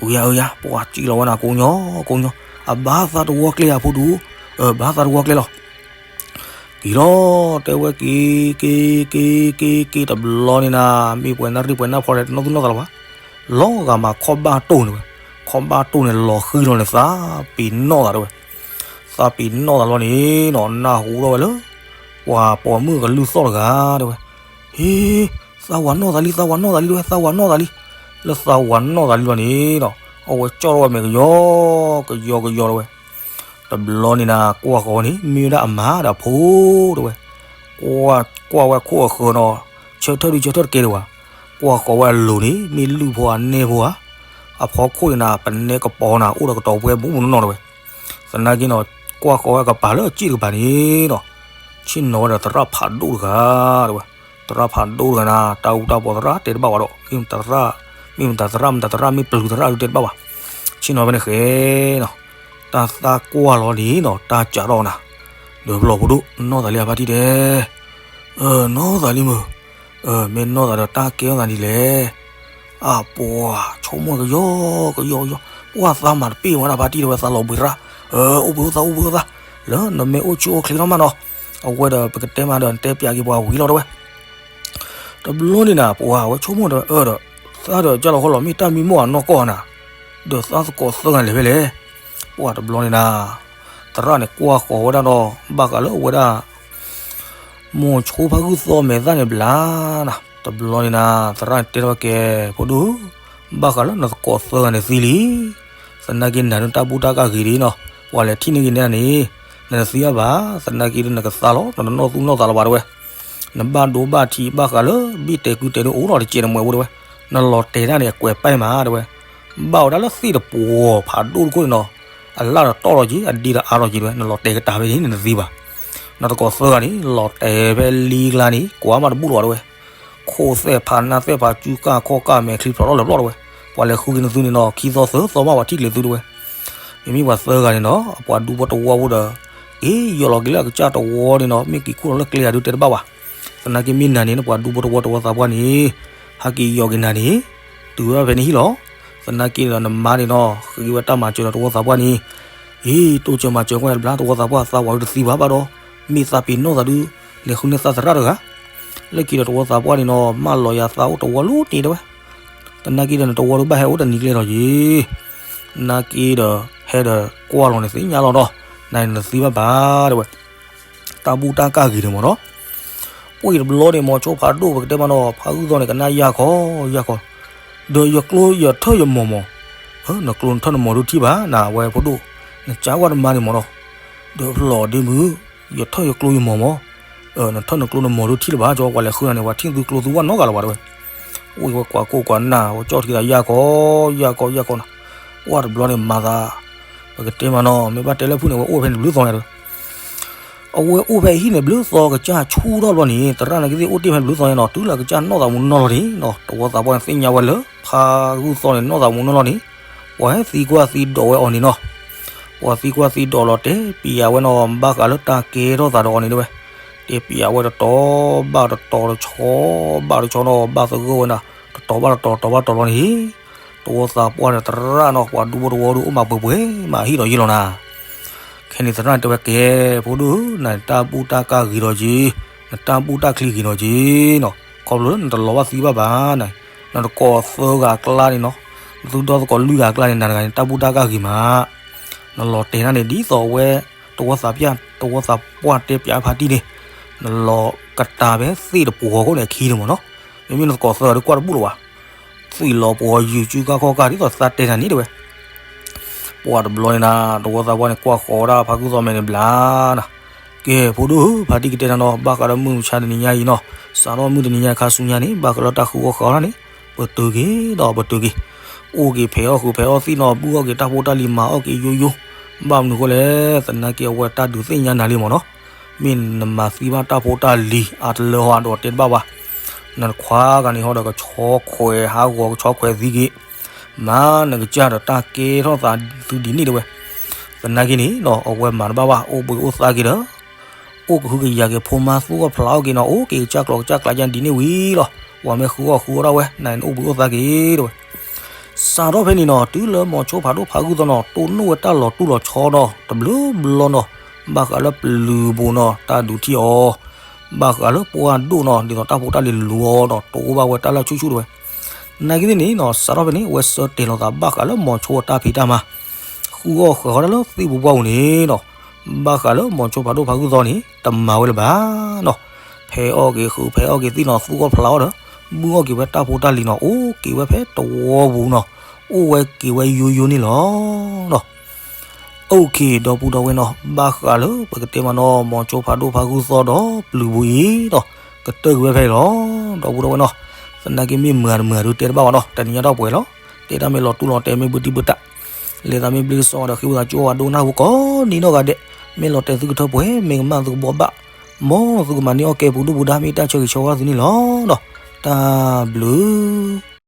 အၢယၤ အၢယၤ ပှၤစံၣ်လီၤဝဲနၤကိးညီ ကိးညီ, အဘၣ်သးတဝီကျဲဧါဖိဒိၣ်, ဘၣ်သးတဝီကျဲလီၤ. က့ၤလီၤ တဲဝဲက့ၤ က့ၤ က့ၤ က့ၤ က့ၤတဘျီန့ၣ်နၤ, မ့ၢ်ပှဲၤနၢ်ရံၣ်ပှဲၤနၢ်ဖီလဲၣ် တနီၣ်သူၣ်နီၣ်သးလၢၤဘၣ်, လီၤဂာ်မးခီၣ်ဘၣ်တိၢ်န့ၣ်ဝဲ, ခီၣ်ဘၣ်တိၢ်န့ၣ်လီၤဃံလီၤန့ၣ် သးပ့ၤနီၣ်သးတဲဝဲ. သးပ့ၤနီၣ်သးလီၤန့ၣ်နီၤ နၢ်ဟူထီၣ်ဝဲလၢ ပှၤပိာ်မုၣ်ကလုၢ်သီၣ်တဂၤတဲဝဲ. ဟ့ သးဝၤနီၣ်သးလံ သးဝၤနီၣ်သးလံတဲဝဲ သးဝၤနီၣ်သးလံ. လၢသးဝၤနီၣ်သးလံလီၤန့ၣ်နီၤ အဝဲကၠီၣ်ထီၣ်ဝဲမဲာ်ကယီကယီကယီတဲဝဲ. တဘျီန့ၣ်နၤ ကွၢ်ဃီၤဝဲန့ၣ် မ့ၢ်ဝဲဒၣ်အမါဒီးအဖိတဲဝဲ. ကွၢ်ကွၢ်ဝဲခိၣ်အဃၢၤနီၤ, ဆၢထၢၣ်ဒုဆၢထၢၣ်တကဲဒံးဘၣ်. ကွၢ်ဃီၤဝဲအလိၤန့ၣ် မ့ၢ်လုၢ်ဖိဧါနဲၣ်ဖိဧါ, အဖီခိၣ်န့ၣ်နၤ ပနဲကပီၤနၤ အိၣ်ဒီးကတီၤပှဲၤဘူးဘူးနီၢ်နီၢ်တဲဝဲ. သနာ်က့နီၤ ကွၢ်ဃီၤဝဲအကပၤလၢအစ့ၣ်တကပၤန့ၣ်နီၤ, ဆ့ၣ်နီၤဝဲဒီးသရၣ်ဖးဒိၣ်တဂၤတဲဝဲ. သရၣ်ဖးဒိၣ်တဂၤနၤ တၢ်အူတၢ်ပီၤသရၣ်တဲတဘၣ်ဝဲဒီး မ့ၢ်မတၤသရၣ် မ့ၢ်မတၤသရၣ် မတၤသရၣ် မ့ၢ်ပျုၤသရၣ်ဒုတဲတဘၣ်ဘၣ်. ဆ့ၣ်နီၤဖဲန့ၣ်ဃဲနီၤ, တၢ်သးကွၢ်လီၤန့ၣ်နီၤ တၢ်ကးထီၣ်နၤ, ဒီးပလီၢ်ဖိဒိၣ် နီၢ်သးလံအဖါတံၢ်တဲ နီၢ်သးလံမုၢ်, မ့ၢ်နီၢ်သးဒီးတၢ်ကဲထီၣ်သးဒ်လဲၣ်. အပှၤဆိကမိၣ်ကယီကယီကယီ, ပှၤသးမၤတပ့ၢ်ဝဲဒၣ်ဖါတံၢ်တဲဝဲ သးလီၤဘှံးရၣ်, အိၣ်ဘှံးအိၣ်သါ အိၣ်ဘှံးအိၣ်သါ, လၢနမ့ၢ်အိၣ်ဆူၣ်အိၣ်ချ့ထီၣ်မးနီၤ, အဝဲဒီးပကတဲမးဒီး နတဲပၠးက့ၤပှၤဝံၤလီၤတဲဝဲ. တဘျီန့ၣ်နၤ ပှၤဝဲဆိကမိၣ်တဲဝဲ အၢဒီး သးဒီးကၢ်လီၤဃီလီၤ မ့ၢ်တၢ်မံမီၢ်အနီၢ်ကီၢ်နၤ, ဒီးသးသကိးသၢဂၤလဲၤဖဲလဲၣ်. ပှၤတဘျီန့ၣ်နၤ သရၣ်န့ၣ်ကွၢ်ဃီၤဝဲဒၣ်ဒီး ဘၣ်ဃးလၢအဝဲဒၣ် မိၤဆိဖါဂုၢ်သီမဲာ်သၣ်န့ၣ်ဘျါနၤ, တဘျီန့ၣ်နၤ သရၣ်န့ၣ်တဲထီၣ်ကဲ ဖိဒိၣ်, ဘၣ်ဃးလၢနသကိးသၢဂၤန့ၣ်သံလံ သနာ်က့နၤဒုးတၢ်ဘူၣ်တၢ်ကၢ်ဂ့ၤဒ်နီၤ, ပှၤလဲၤထံၣ်န့ၢ်ဂ့ၤန့ၣ်န့ၣ် နတသံဘၣ်ဘၣ်, သနာ်က့ဒုးနကသါလီၤ နတနီၢ်သူၣ်နီၢ်သးလၢၤဘၣ်တဲဝဲ. နဘၣ်ဒိဘၣ်ထံးဘၣ်ဃးလၢဘံၣ်တဲာ်ကုတဲာ်ဒုးအိၣ်လီၤတကဲးတမှဲးဖိတဲဝဲ, နလီၤတဲာ်တၢ်န့ၣ် အကွဲးပာ်မးတဲဝဲ. ဘၣ်ဝဲဒၣ်လၢသ့ၣ်တပှီၤဖးဒိၣ်တခိၣ်န့ၣ်နီၤ, အလၣ်တတီၢ်လီၤက့ၤ အဒ့တအါလီၤက့ၤတဲဝဲ, နလီၤတဲာ်ကတၢၢ်ဖဲန့ၣ် နတသံဘၣ်. နသကိးသၢဂၤန့ၣ် လီၤတဲာ်ဖဲလံကျါန့ၣ် ကွၢ်မးတဘူၣ်လီၤတဲဝဲ. ခိၣ်သဲၣ်ဖးနၢ်သဲၣ်ဖး စုကၢ်ခီၣ်ကၢ်မဲာ်ချံဖျိးထီၣ်လၢာ်ပျီၢ်တဲဝဲ, ပှၤလဲၤဃုက့ၤနသုန့ၣ်နီၤ ခံသီသၢသီမး ပှၤထံၣ်ကျဲၤသုတဲဝဲ. မ့မ့ၢ်ပှၤသၢဂၤန့ၣ်နီၤ အပှၤဒူဖိတဝီဖိဒီး က့ၤယီၢ်လီၤက့ၤလၢအကစၢ်တဝီန့ၣ်နီၤ မ့ၢ်က့ၤခူၣ်လီၤလၢကျဲဂၤဒုးတဲတဘၣ်ဘၣ်. သနာ်က့မ့ၢ်နၤန့ၣ် နပှၤဒူဖိတဝီတဝီသးပှၢ်န့ၣ် ဟဲက့ၤယီၢ်က့ၤနၤန့ၣ် တုၤဝဲဖဲန့ၣ်ဟံၣ်လီၤ. သနာ်က့ဒီးနမါန့ၣ်နီၤ ဃ့ဝဲတၢ်မၤစၢၤဒီးတဝီသးပှၢ်န့ၣ် အံၤ တိစၢၤမၤစၢၤကွၢ်တဘျါ တဝီသးပှၢ်သးဝးဒုးတသံဘၣ်ဘၣ်ဒီး မ့ၢ်သးပ့ၤနီၣ်သးဒုး လဲၤဃုန့ၢ်သးသရၣ်တဂၤ လၢခံဒီးတဝီသးပှၢ်န့ၣ်နီၤ မၢလီၤယၤသးအိၣ်တဝီလိၤန့ၣ်တဲဝဲ. သနာ်က့ဒီးနတဝီဒုးဘၣ်ဟဲအိၣ်တနံၤကျဲလီၤယ့ၤ သနာ်က့ဒီး ဟဲဒီးကွၢ်လီၤန့ၣ်သ့ၣ်ညါလီၤဒီး နၤန့ၣ်နတသံဘၣ်ဘၣ်တဲဝဲ. တၢ်ဘူၣ်တၢ်ကၢ်ဂ့ၤန့ၣ်မ့ၢ်နီၤ ပှၤတဘျီန့ၣ် မိၤဆိဖးဒိၣ်ပကတဲမးနီၤ ဖးဂုၢ်သီန့ၣ် ကနၣ်ယၢ်ခီ ယၢ်ခီ ဒီးယကျိယထၢၣ်ယမီၤမီၤ, နကျိနထၢၣ်နမီၤဒုးထံၣ်ဘၣ် နဝဲဖိဒိၣ်, နကးကွၢ်တမါန့ၣ်မ့ၢ်နီၤ, ဒီးဖျိးဒ့မုၣ်, ယထၢၣ်ယကျိယမီၤမီၤ, နထၢၣ်နကျိနမီၤဒုးထံၣ်လၢၤဘၣ် ကၠီပှၤလဲၤဃုနၤန့ၣ် ပှၤထံၣ်နသုကျိသုဝၣ်နီတဂၤလၢၤဘၣ်တဲဝဲ. အိၣ်ဝဲကွၢ်ကိၢ်ကွၢ်နၢ် ဝဲကၠီထံသးယၢ်ခီ ယၢ်ခီ ယၢ်ခီနီၤ, ပှၤတဘျီန့ၣ်မၤသး, ပကတဲမးနီၤ မ့ၢ်ဘၣ်တဲလၢဖုၣ်န့ၣ် ဝဲအိၣ်ဖဲန့ၣ်တဘျုးသီညါတဲဝဲ အဝဲအိၣ်ဖဲအဟံၣ်န့ၣ်ဘျုးသီ ကစၢ်ဆူၣ်ထီၣ်ဘျီန့ၣ် သရၣ်နာ်က့သ့ၣ်အိၣ်တ့ၢ်ဖဲန့ၣ်ဘျုးသီညါနီၤ တုၤလၢကစၢ်နီၢ်သးမူနီၢ်လီၤန့ၣ်နီၤ တဝီသးပှၢ်န့ၣ်သ့ၣ်ညါဝဲလၢ ဖးဂုၢ်သီန့ၣ် နီၢ်သးမူနီၢ်လီၤန့ၣ် ပှၤဟဲသံကွၢ်သံဒိးဝဲအီၤန့ၣ်နီၤ ပှၤသံကွၢ်သံဒိးလီၤတဲပျးဝဲနီၤ ဘၣ်ဃးလၢတၢ်ကဲထီၣ်သးဒီးအီၤန့ၣ်တဲဝဲ တဲပျးဝဲတတီၤဘၣ်တတီၤတဆီဘၣ်တဆီနီၤ ဘၣ်သဂၢၢ်ဝဲနၤ တတီၤဘၣ်တတီၤ တတီၤဘၣ်တတီၤလီၤန့ၣ် တဝီသးပှၢ်ဒီးသရၣ်နီၤ ပှၤဒူဖိတဝီဒုးအိၣ်မးပှဲၤပှဲၤ မၤဟံၣ်ဒီးယံာ်လီၤနၤ ခဲန့ၣ်သရၣ်န့ၣ်တဲဝဲကဲ ဖိဒိၣ် နတၢ်ဘူၣ်တၢ်ကၢ်ဂ့ၤဒီးက့ၤ နတၢ်ဘူၣ်တၢ်ချံဂ့ၤဒီးက့ၤနီၤ ခီဖျိလၢနတလီၤဘၣ်သံဘၣ်ဘၣ်န့ၣ် နတကိးသၢဂၤအကျါန့ၣ်နီၤ သုဒီသကိးလွံၢ်ဂၤအကျါန့ၣ် နၤတဂၤန့ၣ် တၢ်ဘူၣ်တၢ်ဂ့ၤမး, နလီၤတဲာ်တၢ်န့ၣ် ဒ်သိးအဝဲ တဝီသးပှၢ် တဝီသးပှၢ်တဲပၠးဖါတံၢ်န့ၣ်, နလီၤကတာ်ဖဲသ့ၣ်တပှီၤခိၣ်န့ၣ်အခံန့ၣ်မ့ၢ်နီၤ, မ့မ့ၢ်နသကိးသၢဂၤဒီးကွၢ်တဘူၣ်လၢၤဘၣ်, သွံၣ်လီၤပှီၤယုာ်စုကၢ်ခီၣ်ကၢ် ဒ်သိးသးတဲနၤန့ၣ်တဲဝဲ ပှၤတဘျီန့ၣ်နၤ တဝီသးပှၢ်န့ၣ် ကွၢ်ဃီၤဝဲဒၣ်ဖါကူၣ်သီမဲာ်န့ၣ်ဘျါနၤ, ကဲ ဖိဒိၣ်ဧၢ ဖါတံၢ်ကတဲနၤနီၤ ဘၣ်ဃးလၢမုၢ်မဆါတနံၤညါအံၤနီၤ, စးထီၣ်မုၢ်တနံၤညါခါဆူညါန့ၣ် ဘၣ်ဃးလၢတၢ်ဃုအီၣ်ဃုအီတၢ်န့ၣ် ပတုာ်က့ၤဒီးပတုာ်က့ၤ, အိၣ်က့ၤဖဲးအီၣ်ဃုာ်ဖဲးအီၣ်သံၣ်နီၤ ဘုၣ်အီၣ်က့ၤတၢ်ဖိတၢ်လံၤ မၤအီၣ်က့ၤယိယိ, ဘၣ်မနုၤဃိလဲၣ် သနာ်က့အဝဲတၢ်ဒုးသ့ၣ်ညါနၤလံမ့ၢ်နီၤ, မ့ၢ်နမၤသံဘၣ်တၢ်ဖိတၢ်လံၤ အါတလၢဟီဒီးတဲတဘၣ်ဘၣ်, နခွါဂၤန့ၣ်ဟီဒီးကဆီခွဲးဟးဂီၤကဆီခွဲးသံက့ၤ မၤနကစၢ်ဒီးတၢ်ကဲထီၣ်သးသုဒ်န့ၣ်တဲဝဲ, သနာ်က့န့ၣ်နီၤ အဝဲမၤတဘၣ်ဘၣ် အိၣ်ဘှံးအိၣ်သါက့ၤဒီး အိၣ်ကဟုကယာ်က့ၤဖိမါသူၣ်အီၣ်ဖျးအီၣ်က့ၤနီၤ အိၣ်က့ၤကစၢ်ကျိၤကစၢ်ကျးယါဒ်န့ၣ်ဝံၤလီၤ, ပှၤမ့ၢ်ဃုအီၣ်ဃုအီတၢ်ဝဲ နအိၣ်ဘှံးအိၣ်သါက့ၤတဲဝဲ, စးထီၣ်ဖဲန့ၣ်နီၤ တုၤလၢမိၤဆိဖးဒိၣ်ဖးဂုၢ်သီနီၤ တိၢ်နီၣ်ဝဲတၢ်လီၤတူၢ်လီၤဆီနီၤ တဘျုးဘျီနီၤ, ဘၣ်ဃးလၢပျုၤပူၤနီၤ တၢ်ဒုးထံၣ်အီၤ ဘၣ်ဃးလၢပှၢ်ဒိၣ်နီၤ ဒ်သိးတၢ်ဖိတၢ်လံၤလူၤအီၤဒီး တိၢ်ဘၣ်ဝဲတၢ်လၢဆူၣ်ဆူၣ်တဲဝဲ, နာ်က့သ့ၣ်န့ၣ်နီၤ စးထီၣ်ဖဲန့ၣ် အဝဲဆၢတဲာ်လီၤသးဘၣ်ဃးလၢမိၤဆိအတၢ်ဖံးတၢ်မၤ ဃုအီၣ်ဃုအီတၢ်လၢသ့ၣ်ပူၤပှၢ်ပူၤန့ၣ်နီၤ, ဘၣ်ဃးလၢမိၤဆိဖးဒိၣ်ဖးဂုၢ်သီန့ၣ် တမၤဝဲလၢၤဘၣ်နီၤ, ဖဲးအီၣ်က့ၤဃုာ်ဖဲးအီၣ်က့ၤသံၣ်နီၤ သူၣ်အီၣ်ဖျးအီၣ်ဒီး ဘုၣ်အီၣ်က့ၤဝဲတၢ်ဖိတၢ်လံၤနီၤ အိၣ်က့ၤဝဲဖဲတဝီပူၤနီၤ အိၣ်ဝဲက့ၤဝဲယိယိန့ၣ်လီၤနီၤ. အိၣ်ခ့ ဒီပုၢ်ဒီဝဲၢ်နီၤ ဘၣ်ဃးလၢပကတဲမးနီၤ မိၤဆိဖးဒိၣ်ဖးဂုၢ်သီဒီးပျုၤပူၤအံၤနီၤ ကတၢၢ်ကွံာ်ဝဲဖဲအံၤလီၤ. ဒီပုၢ်ဒီဝဲၢ်နီၤ သနာ်က့မ့ၢ်မုာ်တမုာ်ဒုးတဲတဘၣ်ဘၣ်နီၤ တနံၤညါဒီးပှဲၤလီၤ တဲတၢ်မ့ၢ်လီၤတူၢ်လီၤတဲာ်မ့ၢ်ဘုတံၢ်ဘုတၢ် လဲၤသးမ့ၢ်ဘျ့ကစီၣ်ဒီး ဃ့ဝံသးစူၤဝဲဒိကနၣ်ဖိကိးနံၤနီၢ်ဂၤဒဲး မ့ၢ်လီၤတဲာ်သုကထၢၣ်ပှဲၤ မ့ၢ်ကမၣ်သုကဘှီဘၣ် မ်သုကမၤန့ၢ်အီၣ်ကဲပူၤဒိၣ်ပူၤဒါ မ့ၢ်တၢ်ဆၢဂ့ၤဆၢဝါသုန့ၣ်လီၤနီၤ. တၢ်ဘျုး